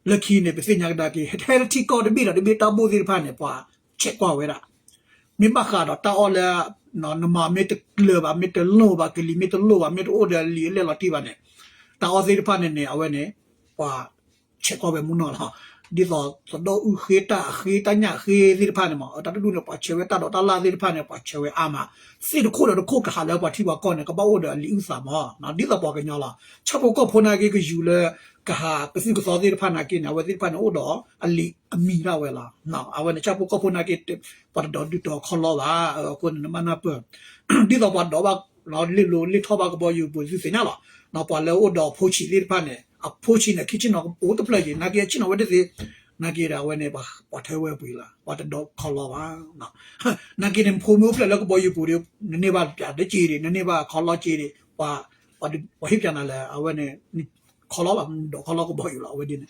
လၢခံန့ၣ် ပသ့ၣ်ညါကဒါက့ၤ ဟဲလၢထံကီၢ်တဘ့ၣ်ဒီးတဘ့ၣ်တၢ်ဘိၣ်သ့ၣ်တဖၣ်န့ၣ် ပှၤဆဲးကွၢ်ဝဲဒၣ် မ့ၢ်ဘၣ်ဃးဒီးတၢ်အီၣ်လၢ နမၤမ့ၢ်တကျၢၤဘၣ် မ့ၢ်တလိၣ်ဘၣ် ကလံၤမ့ၢ်တလိၣ်ဘၣ် မ့ၢ်တအိၣ်ဒီးအလံာ်အလဲၢ်လီၤတံၢ်ဘၣ်န့ၣ် တၢ်အီၣ်သ့ၣ်တဖၣ်န့ၣ်န့ၣ် အဝဲန့ၣ် ပှၤဆဲးကွၢ်ဝဲမုၢ်နီၢ်လီၤ. ဒ်သိးသဒီအုၣ်ဃ့ တၢ်အဃ့ တၢ်ညၣ်ဃ့သ့ၣ်တဖၣ်န့ၣ်မး တၢ်တဒူၣ်န့ၣ် ပှၤဆဲးဝဲ တၢ်ဒိးတၢ်လၢ်သ့ၣ်တဖၣ်န့ၣ် ပှၤဆဲးဝဲအါမး သ့ၣ်တခိၣ်ဒီးတခိၣ်ကဟးလၢပှၤထံပှၤကီၢ်န့ၣ် ကဘၣ်အိၣ်ဒီးအလံာ်အုၣ်သးမး ဒ်သိးပှၤကညီလီၤ. ဆၣ်ဖိကီၢ်ဖိနာ်က့ကယူၤလၢ ကဟးကသုၣ်ကသီသ့ၣ်တဖၣ်နာ်က့န့ၣ် အဝဲသ့ၣ်တဖၣ်န့ၣ် အိၣ်ဒီးအလံာ်အမံၤဒၣ်ဝဲလီၤ. အဝဲန့ၣ်ဆၣ်ဖိကီၢ်ဖိနာ်က့ ပှၤတဒိးဒုၣ်တီၤခီလီဘၣ်. အဃိန့ၣ် နမ့ၢ်နၢ်ပၢၢ် ဒ်သိးပှၤဒိးဘၣ် လ့ၣ်လိၤလ့ၣ်ထီၣ်ဘၣ်ကဘီယူၤပူၤ သုသ့ၣ်ညါလီၤ. ပှၤလၢအိၣ်ဒီးအဖိဆံးသ့ၣ်တဖၣ်န့ၣ် အဖိဆံးန့ၣ် ခံဆ့ၣ်နီၤအိၣ်တဖျၢၣ်ယံၤ နာ်က့အဆ့ၣ်နီၤဝဲတသ့ နာ်က့ဒီးအဝဲန့ၣ် ပှၤထၢဝဲပှ့ၤလီၤ ပှၤတဒိးခီလီဘၣ်. နာ်က့န့ၣ် ဖိမ့ၢ်အိၣ်ဖျဲၣ်လၢကဘီယူၤပူၤဒီး နန့ၢ်ဘၣ်ပျးတက့ၢ်ဒံး နန့ၢ်ဘၣ်ခီလီက့ၢ်ဒံး ပှၤဟ့ၣ်ပျးနၤလၢ အဝဲန့ၣ် ခီလီဘၣ် ဒိးခီလီကဘီယူၤလီၤ အဝဲဒ်န့ၣ်.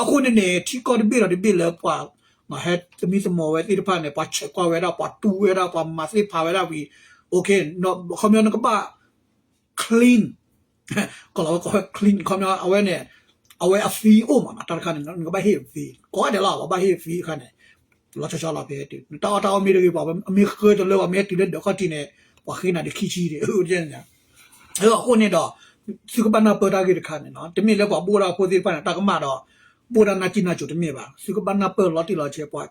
အဃိန့ၣ်န့ၣ် ထံကီၢ်တဘ့ၣ်ဒီးတဘ့ၣ်လၢပှၤ ဟဲသမံသမိးဝဲသ့ၣ်တဖၣ်န့ၣ် ပှၤဆဲးကွၢ်ဝဲဒၣ် ပှၤတူဝဲဒၣ် ပှၤမၤသ့ၣ်ဖးဝဲဒၣ်ဝံၤ အခီပညီနကဘၣ် clean ကီၢ်လီၤဝဲကီၢ်ဝဲ clean ခီပညီ အဝဲန့ၣ် အဝဲအသံအိၣ်မး တၢ်တခါန့ၣ် နကဘၣ်ဟ့ၣ်အသံ ကိးဂၤဒဲးလီၤ ပှၤဘၣ်ဟ့ၣ်အသံတခါန့ၣ် လီၤဆီဆီလီၤဖဲတုၤ နတၢ်အီၣ်တၢ်အီမ့ၢ်တဂ့ၤ ပှၤမ့ၢ်ဃၢတလၢ ပှၤမ့ၢ်ဟဲတုၤလၢဒၢးခီၣ်ထံးန့ၣ် ပှၤဃ့နၤဒံးခံဆံဒံး အဃိန့ၣ်ဒီး သုကဘၣ်နၢ်ပၢၢ်တၢ်ဂ့ၢ်တခါန့ၣ် တမ့ၢ်လၢပှၤဘိၣ်ဒၣ်ဖိသ့ၣ်တဖၣ်န့ၣ် တၢ်ကမၣ်ဒီး ဘိၣ်ဒၣ်နၢ်ကံၢ်နၢ်စိၤတမ့ၢ်ဘၣ်. သုကဘၣ်နၢ်ပၢၢ်လီၤတံၢ်လီၤဆဲး ပှၤ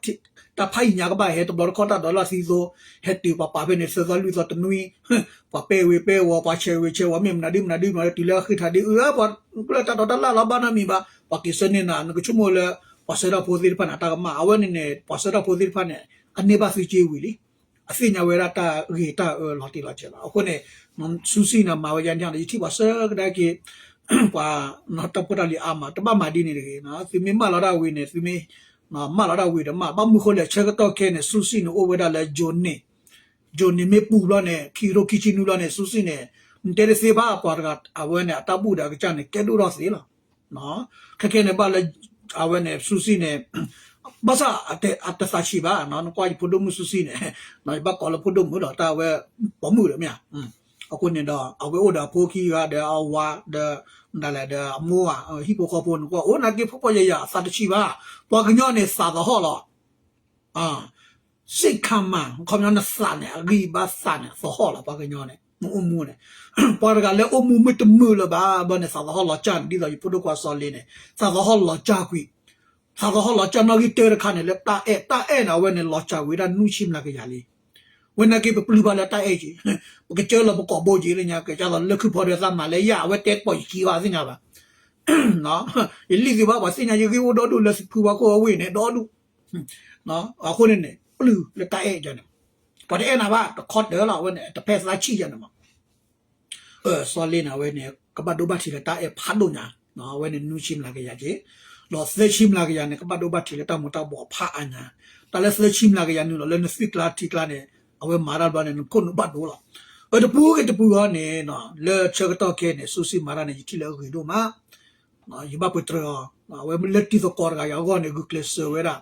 တၢ်ဖးယံာ်ညါကဘၣ်ဟဲ တဘျီတခီၣ်တၢ်ဒိးလၢသံသိ ဟဲတုၤပှၤပာ်ဖဲန့ၣ် သၢသီလွံၢ်သီတနွံ ပှၤပဲာ်ဝံၤပဲာ်ဝီၤ ပှၤဆဲးဝံၤဆဲးဝီၤ မ့ၢ်မနုၤဒ်မနုၤဒ်မနုၤ တုၤလၢအဃ့ထီၣ်ဒ်အုၣ် ပှၤလၢတၢ်ဒိးတၢ်လၢ်လီၤဘၣ်နီတမံၤဘၣ် ပှၤက့ၤဆှၢန့ၢ်နၤ နကဆိကမိၣ်လၢ ပှၤဆှၢတၢ်ဖိသ့ၣ်တဖၣ်န့ၣ် အတၢ်ကမၣ် အဝဲန့ၣ်န့ၣ် ပှၤဆှၢတၢ်ဖိသ့ၣ်တဖၣ်န့ၣ် အန့ၢ်ဘၣ်သုစ့ဝံၤလံ အသ့ၣ်ညါဝဲဒၣ်တၢ်ဂ့ၤတၢ်အၢလီၤတံၢ်လီၤဆဲးလီၤ. အဃိန့ၣ် စူးစံန့ၣ် မၤဝဲယါန့ၣ် ယထံၣ်ပှၤဆှၢကဒါက့ၤ ပှၤတၢ်ဖိတၢ်လံၤအါမး တဘၣ်မၤဒ်န့ၣ်တဂ့ၤ သုမ့ၢ်မၢလီၤဒၣ်ဝံၤန့ၣ် သုမ့ၢ် မၢလီၤဒၣ်ဝံၤဒီးမး ဘၣ်မနုၤဃိလဲၣ် ဆၢကတီၢ်ခဲအံၤန့ၣ် စူးစံန့ၣ်အိၣ်ဝဲဒၣ်လၢ Johnny Johnny မ့ၢ်ပူၤဘျီန့ၣ် ခံကထိခံဆံနွံဘျီန့ၣ် စူးစံန့ၣ် နတဲတသ့ဘၣ် ပှၤတဂၤ အဝဲန့ၣ် အတၢ်ဘူၣ်ဒီးအကစၢ်န့ၣ် ကဲဒိၣ်ထီၣ်သ့လီၤ. ခဲခဲန့ၣ်ဘၣ်လၢ အဝဲန့ၣ် စူးစံန့ၣ် ဘၣ်ဆၣ်အတသးဆံးဘၣ် နကွၢ်ယဖိဒိၣ်မုၣ်စူးစံန့ၣ် ယဘၣ်ကိးလၢဖိဒိၣ်မုၣ်ဒီး တၢ်ဝဲပိာ်မုၣ်ဒီးမ့ၢ်ဧါ အဃိန့ၣ်ဒီး အဝဲအိၣ်ဒီးအဖိခံဂၤဒီးအဝၤဒီး မတၤလဲၣ်ဒီးအမိၢ်ဧါ ဟံၣ်ဖိဃီဖိန့ၣ် ကွၢ်အိၣ်နာ်က့ဖိပှၤယၤယၤ အသးတဆံးဘၣ် ပှၤကညီန့ၣ်သးသဟီၣ်လီၤ. စ့ၢ်ခါမး ခီပညီနသးန့ၣ် အဂံၢ်ဘါသးန့ၣ် သဟီၣ်လီၤ ပှၤကညီန့ၣ် မ့ၢ်အိၣ်မူန့ၣ် ပှၤတဂၤလၢအိၣ်မူမုာ်တမုာ်လၢၤဘၣ်ဘၣ်န့ၣ် သးသဟီၣ်လီၤကၢ်န့ၣ် ဒ်သိးယဖိဒိၣ်ခွါစီၤလ့န့ၣ် သးသဟီၣ်လီၤကၢ်ကွံာ် သးသဟီၣ်လီၤကၢ်နီၣ်ဂံၢ်တၢတခါန့ၣ် လၢတၢ်အဲၣ် တၢ်အဲၣ်န့ၣ် အဝဲန့ၣ်လီၤစှၤဝံၤဒၣ်နွံဆံမျးကယၤလံ. ဝဲနာ်က့ပပျုၢ်ဘၣ်လၢတၢ်အဲၣ်က့ၤ ပကစၢလီၤပကိာ်ဘိက့ၤလၢညါ ကကၢ်သိးလၢခုဖီဒီးသးမၤလၢယၤ အဝဲတဲပိာ်ယခံဘၣ်သ့ၣ်ညါဘၣ် ယလံၣ်သုဘၣ် ပှၤသ့ၣ်ညါယဂ့ၢ်အိၣ်ဒီဒူၣ်လၢသုဖုဝါခိၣ်အဝ့ၢ်န့ၣ် ဒီဒူၣ် အဃိန့ၣ်န့ၣ် ပျုၢ်လၢတၢ်အဲၣ်ယၤန့ၣ် ပှၤတအဲၣ်နၤဘၣ် တခီတၢၢ်လီၤ အဝဲန့ၣ် တဖဲသးဆံၣ်ယၤန့ၣ်မး စီၤလ့န့ၣ် အဝဲန့ၣ် ကဘၣ်ဒိဘၣ်ထံးလၢတၢ်အဲၣ်ဖးဒိၣ်ညါ အဝဲန့ၣ်နွံဆံမျးကယၤက့ၤ ဒီးသၢဆံမျးကယၤန့ၣ် ကဘၣ်ဒိဘၣ်ထံးလၢတၢ်မူၤတၢ်ဘှီးဖးအါညါ တၢ်လၢသၢဆံမျးကယၤနုာ်လီၤလၢနသွံၣ်ကျါထံကျါန့ၣ် အဝဲမၤတၢ်ဘျီန့ၣ် နခိၣ်နူာ်ဘၣ်ဒိလီၤ. အတပူၤဂ့ၤတပူၤအံၤန့ၣ် လၢဆၢကတီၢ်ခဲအံၤန့ၣ် စူးစံမၤတၢ်န့ၣ် ယထံၣ်လၢအဂ့ၤဒိၣ်မး ယဘၣ်ပှဲၤတြၢၤအီၤ အဝဲလၢတံၤသကိးတဂၤအံၤအဂီၢ်န့ၣ် ဂုာ်ကျဲးစၢးဝဲဒၣ်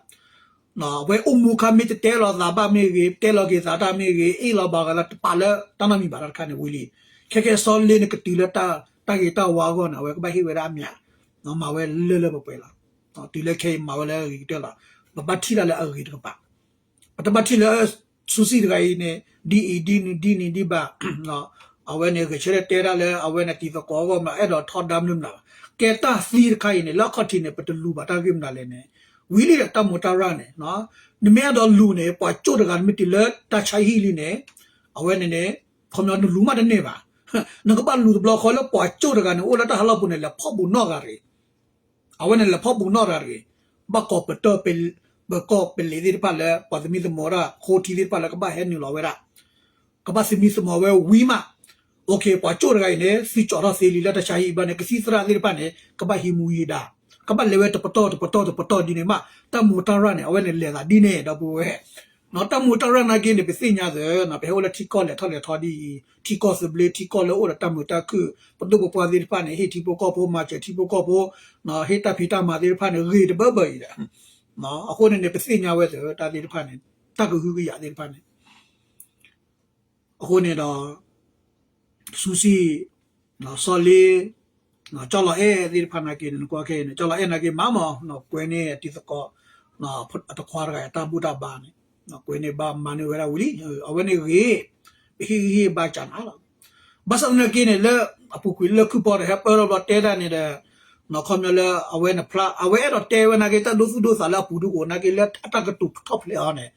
အဝဲအိၣ်မူအခါမ့ၢ်တတဲလီၤသးဘၣ်မ့ၢ်ဂ့ၤ တဲလီၤက့ၤသးတၢ်မ့ၢ်ဂ့ၤ အ့ၣ်လီၤဘၣ်ဂၤလၢတပာ်လၢတၢ်နီတမံၤဘၣ်တၢ်တခါန့ၣ်ဝံၤလံ. ခဲကဲစီၤလ့န့ၣ်ကတုၤလၢတၢ်ဂ့ၤတၢ်ဝါအဂီၢ်န့ၣ် အဝဲကဘၣ်ဟ့ၣ်ဝဲဒၣ်အမံၤ မၤဝဲလၢလၢပှဲၤပှဲၤလီၤ. တုၤလၢခဲအံၤမၤဝဲလၢအဂ့ၤကတၢၢ်လီၤ. ပဘၣ်ထံၣ်တၢ်လၢအဂ့ၤတကပၤ ပတဘၣ်ထံၣ်လၢ စူးစံတဂၤအံၤန့ၣ် ဒ်အံၤဒ်နုၤဒ်နံၤဒ်ဘၣ် အဝဲန့ၣ်ဂဲၤဆၢထၢၣ်တဲဒၣ်လၢအဝဲန့ၣ်တံၤသကိးအဂီၢ်မး အဲၣ်ဒိးထီဒါမနုၤမနုၤဘၣ်. ကဲတၢ်သံတခါအံၤန့ၣ် လၢအခီၣ်ထံးန့ၣ် ပတလူၤဘၣ်တၢ်ဂ့ၢ်မနုၤလဲၣ်န့ၣ် ဝံၤလံဒီးတၢ်မူၤတၢ်ရၢ်န့ၣ် နမ့ၢ်အဲၣ်ဒိးလူၤန့ၣ် ပှၤကၠိၣ်တဂၤနမ့ၢ်တုၤလၢတၢ်ဆါဟံၣ်လံန့ၣ် အဝဲန့ၣ်န့ၣ် ခီပညီနလူၤမးတန့ၢ်ဘၣ်. နကဘၣ်လူၤတဘျီဃီလၢပှၤကၠိၣ်တဂၤန့ၣ် အိၣ်လၢတၢ်ဟးလီၢ်ပူၤန့ၣ် လဲၤဖီၣ်ဘူးနီၣ်ဂၤတဂ့ၤ အဝဲန့ၣ်လဲၤဖီၣ်ဘူးနီၣ်ဂၤတဂ့ၤ. ဘၣ်ကိးပတၢၢ် ပကီၢ်ပလံးသ့ၣ်တဖၣ်လၢ ပှၤသမံသမိးတၢ် ဃိထံသ့ၣ်တဖၣ်လၢကဘၣ်ဟဲနုာ်လီၤဝဲဒၣ် ကဘၣ်သမံသမိးဝဲဝံၤမး ပှၤကၠိၣ်တဂၤအံၤန့ၣ် သံကၠီးထီၣ်သ့လံလၢတၢ်ဆါဟံၣ်ဘျီန့ၣ် ကသံၣ်သရၣ်သ့ၣ်တဖၣ်န့ၣ် ကဘၣ်ဟံးမူဟံးဒါ ကဘၣ်လဲၤဝဲတပတီၢ်တပတီၢ်တပတီၢ်ဒ်န့ၣ်မး တၢ်မူၤတၢ်ရၢ်န့ၣ် အဝဲန့ၣ်လဲၤသးဒ်န့ၣ် ဒီပုၢ်ဝဲၢ် တၢ်မူၤတၢ်ရၢ်နာ်က့န့ၣ် ပသ့ၣ်ညါသ့ ပဟဲအိၣ်လၢထံကီၢ်လဲၤထီၣ်လဲၤထီဒ်အံၤ ထံကီၢ်သဘျ့ ထံကီၢ်လၢအိၣ်ဒီးတၢ်မုာ်တၢ်ခုၣ် ပဒိၣ်ပပှၢ်သ့ၣ်တဖၣ်န့ၣ် ဟ့ၣ်ထံဖိကီၢ်ဖိ မၤစၢၤထံဖိကီၢ်ဖိ ဟ့ၣ်တၢ်ဖံးတၢ်မၤသ့ၣ်တဖၣ်န့ၣ် ဂ့ၤတဘၢဘၢအံၤဒီး အဃိန့ၣ်န့ၣ် ပသ့ၣ်ညါဝဲသ့ တၢ်သ့ၣ်တဖၣ်န့ၣ် တၢ်ကဟုကယာ်သ့ၣ်တဖၣ်န့ၣ် အဃိန့ၣ်ဒီး စူးစံ စီၤလ့ ကၠီလီၤအဲၣ်သ့ၣ်တဖၣ်နာ်က့န့ၣ် နကွၢ်ခဲအံၤန့ၣ် ကၠီလီၤအဲၣ်နာ်က့မးမး ကွဲန့ၢ်အတံၤသကိး အတခွါတဂၤအတၢ်ဘူၣ်တၢ်ဘါန့ၣ် ကွဲန့ၢ်ဘါမၤန့ၢ်ဝဲဒၣ်ဝံၤလံ အဝဲန့ၣ်ဂ့ၤ ပဟ့ၣ်ဂံၢ်ဟ့ၣ်ဘါစှၤနၤလီၤ. ဘၣ်ဆၣ်သနာ်က့န့ၣ် လၢအပူၤကွံာ်လၢခုၣ်ဖီဒီး ဟဲပၢထီၣ်ဘျီတဲဒၣ်န့ၣ်ဒီး ခီပညီလၢအဝဲန့ၣ်ဖျါ အဝဲအဲၣ်ဒိးတဲဝဲနာ်က့ တၢ်ဒိသူၣ်ဒိသးလၢအပူၤဒုကအိၣ်နာ်က့ လၢအတၢ်ကတိၤထီၣ်ဖျဲးအီၤန့ၣ်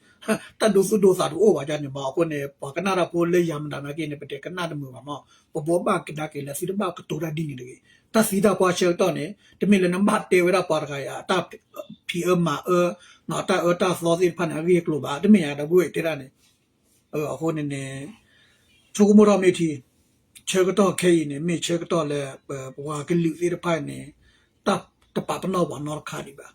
တၢ်ဒိသူၣ်ဒိသးတအိၣ်ဘၣ်န့ၣ်မး အဃိန့ၣ် ပှၤကနၣ်တၢ်ဖိလၢယၤမတၤနာ်က့န့ၣ် ပတကနၣ်တမုာ်ဘၣ်မး ပဘိးဘၣ်ကဒါက့ၤလၢသုတဘၣ်ကတိၤတၢ်ဒ်န့ၣ်တဂ့ၤ. တၢ်သံတၢ်ပှၢ်ဆၢကတီၢ်န့ၣ် တမ့ၢ်လၢနဘၣ်တဲဝဲဒၣ်ပှၤတဂၤအံၤ အတၢ်ဖံးအၢမၤအၢ တၢ်အၢတၢ်သီသ့ၣ်တဖၣ်န့ၣ် အဂ့ၢ်အကျိၤဘၣ် တမ့ၢ်ဧါ ဒီပုၢ်ဝဲၢ်တဲဒၣ်န့ၣ် အဃိန့ၣ်န့ၣ် ဆိကမိၣ်ထီၣ်မ့ၢ်ထံ ဆၢကတီၢ်ခဲအံၤန့ၣ် မ့ၢ်ဆၢကတီၢ်လၢ ပပှၤကလုာ်သ့ၣ်တဖၣ်န့ၣ် တၢ်တပာ်ပနီၣ်ပှၤနီတခါဒံးဘၣ်.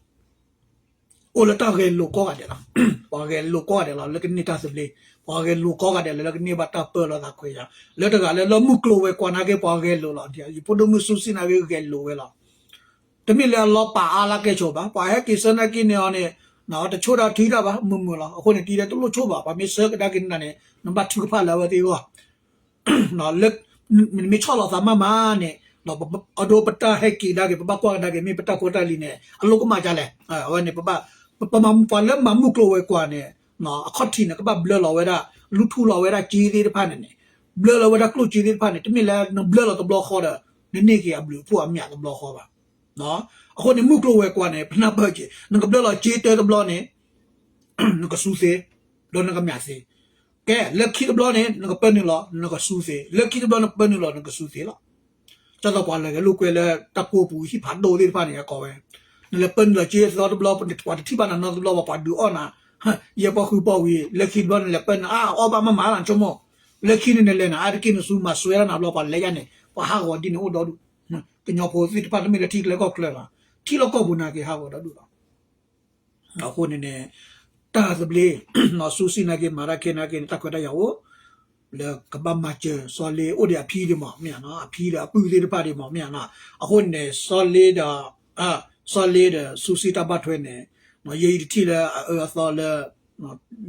အိၣ်လၢတၢ်ဂဲၤလိာ်ကိးဂၤဒဲးလီၤ. ပှၤဂဲၤလိာ်ကိးဂၤဒဲးလီၤ လၢကန့ၢ်တၢ်သဘျ့ ပှၤဂဲၤလိာ်ကိးဂၤဒဲးလီၤ လၢကန့ၢ်ဘၣ်တၢ်ပၢလီၤသးခွဲးယာ် လၢတဂၤလၢလၢမုၢ်ကျိၤဝဲၤကွာ်နာ်က့ ပှၤဂဲၤလိာ်လီၤ ယဖိဒိၣ်မုၣ်စူးစံနာ်က့ ဂဲၤလိာ်ဝဲလီၤ. တမ့ၢ်လၢအလီၤပာ်အါလၢကဲဆိးဘၣ် ပှၤဟဲက့ၤဆၢနာ်က့န့ၣ်အီၤန့ၣ် တဆိၣ်တၢ်ထုတၢ်ဘၣ် မုာ်မုာ်လီၤ. အဃိန့ၣ် တံၤဒဲးတလိၣ်ဆိၣ်ဘၣ် ပှၤမ့ၢ်ဆၢကဒါက့ၤနၤန့ၣ် နဘၣ်ထုကဖၣ်လၢအဝဲသ့ၣ်အဂီၢ် လၢ နမ့ၢ်ဆီၣ်လီၤသးမးမးန့ၣ် အဒိပတၢ်ဟဲက့ၤကဒါက့ၤ ပဘၣ်ကွၢ်ကဒါက့ၤ မ့ၢ်ပတၢ်ဖိတၢ်လံၤန့ၣ် အလိၣ်ကမၣ်ဒ်လဲၣ်. အဝဲန့ၣ် ပဘၣ် ပမၤပှၤလၢမၤမုၢ်ကျိၤဝဲၤကွာ်န့ၣ် အခီၣ်ထံးန့ၣ် ကဘၣ်ဘျၢလီၤဝဲဒၣ် လူထူလီၤဝဲဒၣ်က့သ့ၣ်တဖၣ်န့ၣ်န့ၣ် ဘျၢလီၤဝဲဒၣ်ကျိၣ်က့သ့ၣ်တဖၣ်န့ၣ် တမ့ၢ်လၢနဘျၢလီၤတဘျီဃီဒီး နန့ၢ်က့ၤအဘျုးအဖှိၣ်အမျးတဘျီဃီဘၣ်. အဃိန့ၣ် မုၢ်ကျိၤဝဲၤကွာ်န့ၣ် ပနၢ်ပၢၢ်က့ၤ နကဘျၢလီၤက့တၢတဘျီန့ၣ် နကစူးသ့ ဒီးနကမျးသ့. ကဲ လၢခံတဘျီန့ၣ် နကပၢနုာ်လီၤ နကစူးသ့ လၢခံတဘျီနပၢနုာ်လီၤ နကစူးသ့လီၤ. ဒ်သိးပှၤလဲၤဂဲၤလိာ်ကွဲလၢတၢ်ကိးပူၤ ဟံၣ်ဖးဒိၣ်သ့ၣ်တဖၣ်န့ၣ် ဟဲကိးဝဲ နလဲၤပၢနုာ်လီၤက့သီတဘျီ ပှၤတထံၣ်ဘၣ်နၤနီတဘျီ ပှၤဒုးအီၣ်နၤ ယဲၢ်ပီၢ်ဃုပီၢ်ဝံၤ လၢခံတဘျီနလဲၤပၢနုာ် အါအီၣ်ဘၣ်မးမးလီၤ နဆိကမိၣ် လၢခံန့ၣ်နလဲၤနၤ အါတက့ၢ်နစူး မၤစွဲဒၣ်နၤဘျီ ပှၤလဲၤယါန့ၣ် ပှၤဟးဂီၤဒ်န့ၣ်အိၣ်ဒီဒူၣ်. ကညီဖိသ့ၣ်တဖၣ်တမ့ၢ်လၢထံကျဲကီၢ်ကျဲဘၣ် ထံလီၢ်ကီၢ်ပူၤနာ်က့ဟးဂီၤဒီဒူၣ်လီၤ. အဃိန့ၣ်န့ၣ် တၢ်သဘျ့ စူးစံနာ်က့ မၤတၢ်ခဲနာ်က့န့ၣ် တၢ်ခွဲးတၢ်ယာ်အိၣ် လၢကဘၣ်မၤစၢၤ စီၤလ့အိၣ်ဒီးအဖံဒံးမး မ့ၢ်ဧါနီၤ အဖံဒီးအပုၢ်သ့ၣ်တဖၣ်ဒံးမး မ့ၢ်ဧါနီၤ အဃိန့ၣ်န့ၣ် စီၤလ့ဒီး စီၤလ့ဒီးစူးစံတၢ်ဘၣ်ထွဲန့ၣ် ယဲအံၤတထံၣ်လၢအအၢအသီလၢ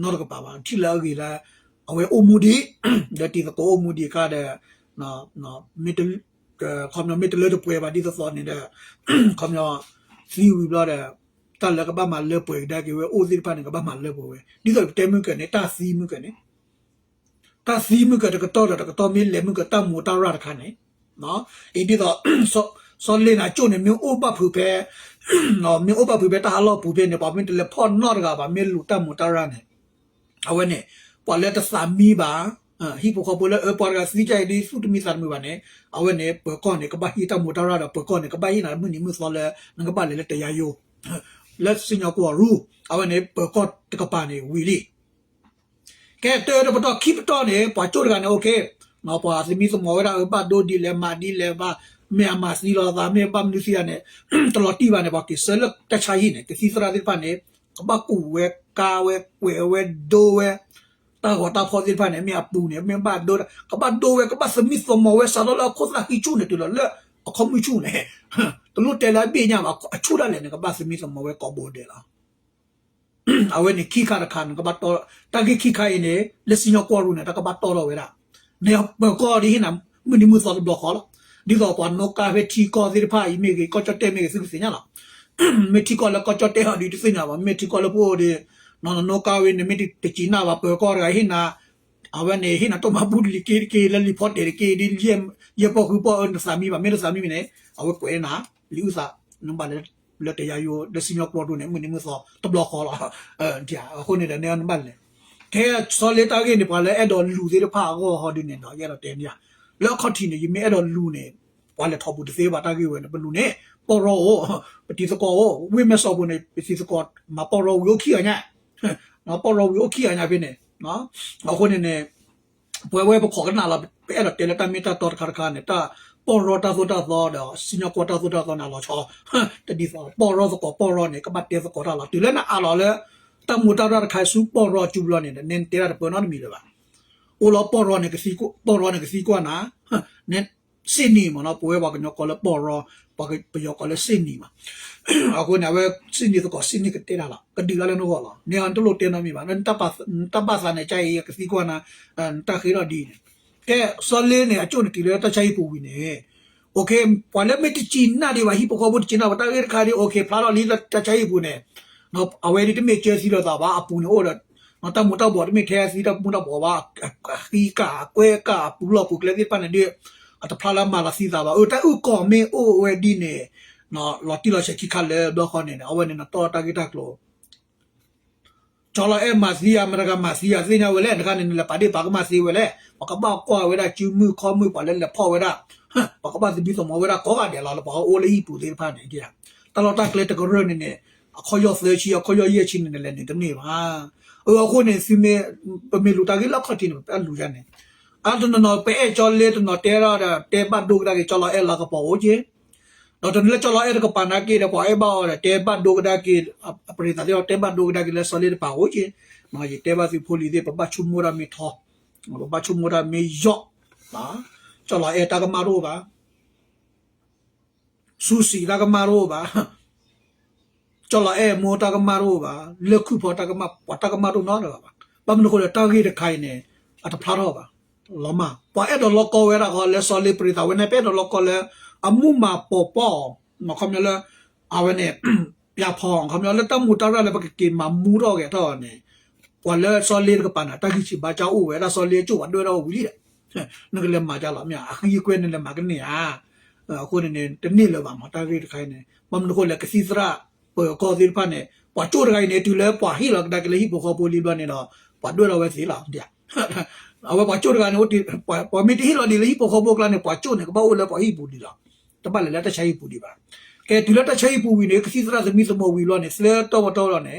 နီတကပၤဘၣ် ထံၣ်လၢအဂ့ၤလၢ အဝဲအိၣ်မူဒံး ဒီးတံၤသကိးအိၣ်မူဒံးအခါဒီး ခီပညီမ့ၢ်တလၢတပှဲၤဘၣ်ဒ်သိးသိးန့ၣ်ဒီး ခီပညီ သံဝံၤဘျီဒီး တၢ်လၢကဘၣ်မၤလၢပှဲၤကဒါက့ၤဝဲအိၣ်သ့ၣ်တဖၣ်န့ၣ် ကဘၣ်မၤလၢပှဲၤဝဲ ဒ်သိးပတဲမုၢ်ကၢၤန့ၣ် တၢ်သံမုၢ်ကၢၤန့ၣ် တၢ်သံမုၢ်ကၢၤတကတီၢ်ဒီးတကတီၢ်မ့ၢ်လဲၤမုၢ်ကၢၤတၢ်မူးတၢ်ရၢ်တခါန့ၣ်, အံၤဒ်သိး စီၤလ့နၤကၠိၣ်န့ၣ် မ့ၢ်အိၣ်ဘၣ်ဖုးဖဲ မ့ၢ်အိၣ်ဘၣ်ဖုးဖဲတၢ်ဟးလီၢ်ပူၤဖဲန့ၣ် ပှၤမ့ၢ်တလဲၤဖီၣ်နီတဂၤဘၣ် မ့ၢ်လူၤတၢ်မူးတၢ်ရၢ်န့ၣ် အဝဲန့ၣ် ပှၤလၢတသးမံဘၣ် ဟံၣ်ဖိဃီဖိလၢအပှၤတဂၤသံကါအံၤဒ်သူၣ်တမံသးတမုာ်ဘၣ်န့ၣ် အဝဲန့ၣ် ပၢၤကီၢ်န့ၣ် ကဘၣ်ဟံးတၢ်မူးတၢ်ရၢ်ဒီး ပၢၤကီၢ်န့ၣ် ကဘၣ်ဟ့ၣ်နၤမုၢ်နံၤမုၢ်သီလၢ နကဘၣ်လဲၤလၢတယါယိ လၢစံၣ်ညီၣ်ကွီၢ်ရူ အဝဲန့ၣ် ပၢၤကီၢ်တကပၤန့ၣ်ဝံၤလံ ကဲတၢတပတီၢ်ခံပတီၢ်န့ၣ် ပှၤကၠိၣ်တဂၤန့ၣ် အိၣ်ခ့ ပှၤသမံသမိးဝဲဒၣ် အဘၣ်ဒိဒ်လဲၣ် မၤဒ်လဲၣ်ဘၣ်, မ့ၢ်အမၤသံလီၤသး မ့ၢ်ဘၣ်မနုၤသံယၤန့ၣ် တလီၤတံၢ်ဘၣ်န့ၣ် ပှၤက့ၤဆၢလၢတၢ်ဆါဟံၣ်န့ၣ် ကသံၣ်သရၣ်သ့ၣ်တဖၣ်န့ၣ် ကဘၣ်ကူးဝဲ ကါဝဲ ကွဲးဝဲ ဒိဝဲ တၢ်ဂီၤတၢ်ဖီၣ်သ့ၣ်တဖၣ်န့ၣ် မ့ၢ်အပူၤန့ၣ် မ့ၢ်ဘၣ်ဒိ ကဘၣ်ဒိဝဲ ကဘၣ်သမံသမိးဝဲ စးထီၣ်လၢအခိၣ်သၣ်ဃံဆူၣ်န့ၣ် တုၤလီၤလၢအခီၣ်မုၢ်ဆူၣ်န့ၣ် တလိၣ်တဲလၢအဘ့ၣ်ညါဘၣ် အဆူၣ်ဒၣ်လဲာ်န့ၣ် ကဘၣ်သမံသမိးဝဲကိးဘိဒဲးလီၤ အဝဲန့ၣ်ခံခါတခါန့ၣ် ကဘၣ်တီ တၢ်ဂ့ၢ်ခံခါအံၤန့ၣ် လၢစံၣ်ညီၣ်ကွီၢ်ရူန့ၣ် တၢ်ကဘၣ်တီထီၣ်ဝဲဒၣ် န့ၣ်ပၢၤကီၢ်ဒ်ဟ့ၣ်နၤ မုၢ်နံၤမုၢ်သီတဘျီဃီလီၤ. ဒ်သိးပှၤနိးကါဖဲထံကီၢ်သ့ၣ်တဖၣ်အံၤမ့ၢ်ဂ့ၤ ကီၢ်ကၠီၣ်တဲၣ်မ့ၢ်ဂ့ၤ သုကသ့ၣ်ညါလီၤ. မ့ၢ်ထံကီၢ်လၢကီၢ်ကၠီၣ်တဲၣ်ဟီဒ်တသ့ၣ်ညါဘၣ် မ့ၢ်ထံကီၢ်လၢပအိၣ်ဒီး နနိးကါဝဲန့ၣ် မ့ၢ်တစံးနၢ်ဘၣ်ပၢၤကီၢ်တဂၤဟ့ၣ်နၤ အဝဲန့ၣ် ဟ့ၣ်နၤတိၢ်မၤဘူၣ်တလံၤက့တက့ လၢလံၤဖီတဲာ်တက့ ဒ်ယဲၢ်ပီၢ်ဃုပီၢ်အၢ နသးမံဘၣ် မ့ၢ်တသးမံမ့ၢ်န့ၣ် အဝဲကွဲးနၤ လံာ်အုၣ်သး နဘၣ်လဲၤ လၢစံၣ်ညီၣ်ကွီၢ်ရူန့ၣ် မုၢ်နံၤမုၢ်သီတဘျီဃီလီၤ. အဃိန့ၣ်ဒီး နဘၣ်လဲၤ ကဲ စီၤလ့တၢ်ဂ့ၢ်န့ၣ် ပှၤလၢအဲၣ်ဒိးလူၤသ့ၣ်တဖၣ်အဂီၢ်ဟီဒ်န့ၣ်ဒီး ယအဲၣ်ဒိးတဲန့ၣ် လၢအခီၣ်ထံးန့ၣ် ယမ့ၢ်အဲၣ်ဒိးလူၤန့ၣ် ပှၤလဲၤထီၣ်ပူၤတသ့ဘၣ်တၢ်ဂ့ၢ်ဝဲန့ၣ် ပလူၤန့ၣ် ပီၢ်ရီအိၣ် ပတံၤသကိးအိၣ် ဝ့ၢ်မဲၢ်ဆီးပူၤန့ၣ် ပတံၤသကိး မၤပီၢ်ရီဝံၤအိၣ်ခံဂၤညါ ပီၢ်ရီဝံၤအိၣ်ခံဂၤညါဖဲန့ၣ် အဃိန့ၣ်န့ၣ် ပဝဲဝဲပခိးကနၣ်လီၤ ပအဲၣ်ဒိးတဲလၢတၢ်မ့ၢ်တၢ်တီတခါတခါန့ၣ် တၢ်ပီၢ်ရီတၢ်သိၣ်တၢ်သီဒီး စံၣ်ညီၣ်ကွီၢ်တၢ်သိၣ်တၢ်သီန့ၣ်လီၤဆီ တဒ်သိး ပီၢ်ရီသကိးပီၢ်ရီန့ၣ် ကဘၣ်တဲသကိးတၢ်လီၤ တုၤလၢနအးလီၤလၢ တၢ်မူးတၢ်ရၢ်တခါဆူပီၢ်ရီစုဘျီန့ၣ် နတဲတၢ်တပၢၢ်နီတမံၤလၢၤဘၣ် အိၣ်လီၤပီၢ်ရီန့ၣ် ပီၢ်ရီန့ၣ်ကသံကွၢ်နၤ စ့ၣ်နံၤမ့ၢ်နီၤ ပဝဲပှၤကညီကိးလၢပီၢ်ရီ ပယီၤကိးလၢစ့ၣ်နံၤမး အဃိန့ၣ် အဝဲစ့ၣ်နံၤသကိးစ့ၣ်နံၤကတဲတၢ်လီၤ ကဒုးတၢ်လၢနဂီၢ်လီၤ န့ၣ်နတလိၣ်တဲနီတမံၤဘၣ် နတၢ်ဘၣ်သးန့ၣ် ကါအံၤကသံကွၢ်နၤ နတၢ်ဃ့ထီၣ်ဒ်အံၤန့ၣ် ကဲ စီၤလ့န့ၣ် အကၠိၣ်န့ၣ်တုၤလၢတၢ်ဆါဟံၣ်ပူၤဝံၤန့ၣ် ပှၤလၢမ့ၢ်တစံးနၢ်ဒံးဘၣ် ဟံၣ်ဖိဃီဖိတစံးနၢ်ဘၣ် တၢ်ဂ့ၢ်တခါဒ် ဖျါထီၣ်လံတၢ်ဆါဟံၣ်ပူၤန့ၣ် အဝဲဒ်တမ့ၢ်ကၢသံလိာ်သးဘၣ် အပူၤန့ၣ်အိၣ်ဒီး တၢ်မူးတၢ်ဘှီးတမ့ၢ်ထဲသံတၢ်မူးတၢ်ဘှီးဘၣ် အဃံကၢ် အကွဲကၢ် အပူၤလီၢ်ပူၤကျဲသ့ၣ်တဖၣ်န့ၣ်ဒီး အတဖျါလၢမၤလီၤသံသးဘၣ် အတၢ်အုၣ်ကီၤမ့ၢ်အိၣ်ဝဲဒ်န့ၣ် လီၤတံၢ်လီၤဆဲးခံခါလၢဘျီဃီန့ၣ် အဝဲန့ၣ်နတီၢ်တၢ်ဂ့ၢ်တၢ်ကျိၤ ကၠီလီၤအဲၣ်မၤသံယၤ မတၤတဂၤမၤသံယၤ သ့ၣ်ညါဝဲလဲၣ် တခါန့ၣ် နလဲၤပာ်ဒ့ၣ်ပာ်ကမၣ်သ့ဝဲလဲၣ် ပှၤကဘၣ်ကွၢ်ဝဲဒၣ်စုမုၢ်ခီမုၢ် ပှၤလၢလဲၤဖီၣ်ဝဲဒၣ် ပှၤကဘၣ်သမံသမိးဝဲဒၣ်ကိးဂၤဒဲးလီၤ လၢပှၤအိၣ်လၢဟံၣ်ပူၤသ့ၣ်တဖၣ်န့ၣ် တၢ်လီၢ်တၢ်ကျဲတကရၢၢ်န့ၣ်န့ၣ် အခီၣ်ယီၢ်သၢဆံ အခီၣ်ယီၢ်ယဲၢ်ဆံန့ၣ် နလဲၤန့ၣ်တန့ၢ်ဘၣ် အဃိန့ၣ် သုမ့ၢ် ပမ့ၢ်လူၤတၢ်ဂ့ၢ်လၢအခီၣ်ထံးန့ၣ် ပတၢ်လူၤယါန့ၣ် အတနီၤနီၤ ပအဲၣ်ကၠီလ့တနီၤတဲဒၣ်ဒီး တဲဘၣ်ဒိကဒါက့ၤ ကၠီလီၤအဲၣ်လီၤကပီၤအိၣ်က့ ဒီးတနံၤလၢကၠီလီၤအဲၣ်တကပၤနာ်က့ဒီး ပှၤအဲၣ်ဘၣ်အီၤဒီး တဲဘၣ်ဒိကဒါက့ၤ အပရံသးသ့ၣ်ဒီး တဲဘၣ်ဒိကဒါက့ၤလၢစီၤလ့တပၤအိၣ်က့ ယတဲဘၣ်သုဖိလံၤသ့ၣ် ပဘၣ်ဆိကမိၣ်တၢ်မ့ၢ်ထီ ပဘၣ်ဆိကမိၣ်တၢ်မ့ၢ်ယီၣ် ကၠီလီၤအဲၣ်တၢ်ကမၣ်တအိၣ်ဘၣ် စူစံးတၢ်ကမၣ်တအိၣ်ဘၣ် ကၠီလီၤအဲၣ်မိၢ်တၢ်ကမၣ်တအိၣ်ဘၣ် လၢခုၣ်ဖီတၢ်ကမၣ် ပှၤတၢ်ကမၣ်တအိၣ်နီတဂၤဘၣ် ဘၣ်မနုၤအဃိလဲၣ် တၢ်ဂ့ၢ်တခါအံၤန့ၣ် အတဖျါထီၣ်ဘၣ် လီၤမၢ် ပှၤအဲၣ်ဒိးလီကီဝဲဒၣ်ဃီလၢစီၤလ့ပရံသးဝဲန့ၣ် ပအဲၣ်ဒိးလီကီလၢ အမူးမၤပိာ်ပီၢ်အီၤ ခီပညီလၢ အဝဲန့ၣ် ပျၢ်ဖီ ခီပညီလၢတၢ်မူးတၢ်ရၢ်လၢပကက့ၤမၤမူထီၣ်ဂဲၤထီၣ်အီၤန့ၣ် ပှၤလၢစီၤလ့တကပၤန့ၣ် တၢ်ဂံၢ်ဆံးဘါစၢ်အိၣ်ဝဲဒၣ် စီၤလ့အကၠိၣ်ပှၤဒွဲၣ်ထီၣ်ဝံၤလံဒီး နကလဲၤမၤကၢ်လီၤမ့ၢ် အဃံအကွဲနလဲၤမၤကန့ၢ်ဧါ အဃိန့ၣ်န့ၣ် တန့ၢ်လၢၤဘၣ်မး တၢ်ဂ့ၢ်တခါအံၤန့ၣ် ဘၣ်မနုၤအဃိလဲၣ် ကသံၣ်သရၣ်ပၢၤကီၢ်သ့ၣ်တဖၣ်န့ၣ် ပှၤကၠိၣ်တဂၤအံၤန့ၣ် တုၤလၢပှၤဟ့ၣ်လီၤကဒါက့ၤလၢဟံၣ်ဖိဃီဖိလံဘျီန့ၣ်ဒီး ပှၤဒွဲၣ်ထီၣ်ဝဲသ့လီၤ အဝဲပှၤကၠိၣ်တဂၤန့ၣ် ပှၤမ့ၢ်တဟ့ၣ်လီၤဒံးလၢဟံၣ်ဖိဃီဖိအကျါန့ၣ် ပှၤကၠိၣ်န့ၣ် ကဘၣ်အိၣ်လၢပှၤဟံၣ်ပူၤဒံးလီၤ တဘၣ်လဲၤလၢတၢ်ဆါဟံၣ်ပူၤဒံးဘၣ် ကဲတုၤလၢတၢ်ဆါဟံၣ်ပူၤဝံၤန့ၣ် ကသံၣ်သရၣ်သမံသမိးဝံၤလီၤန့ၣ် သၢတီၢ်ဝီတီၢ်လီၤန့ၣ်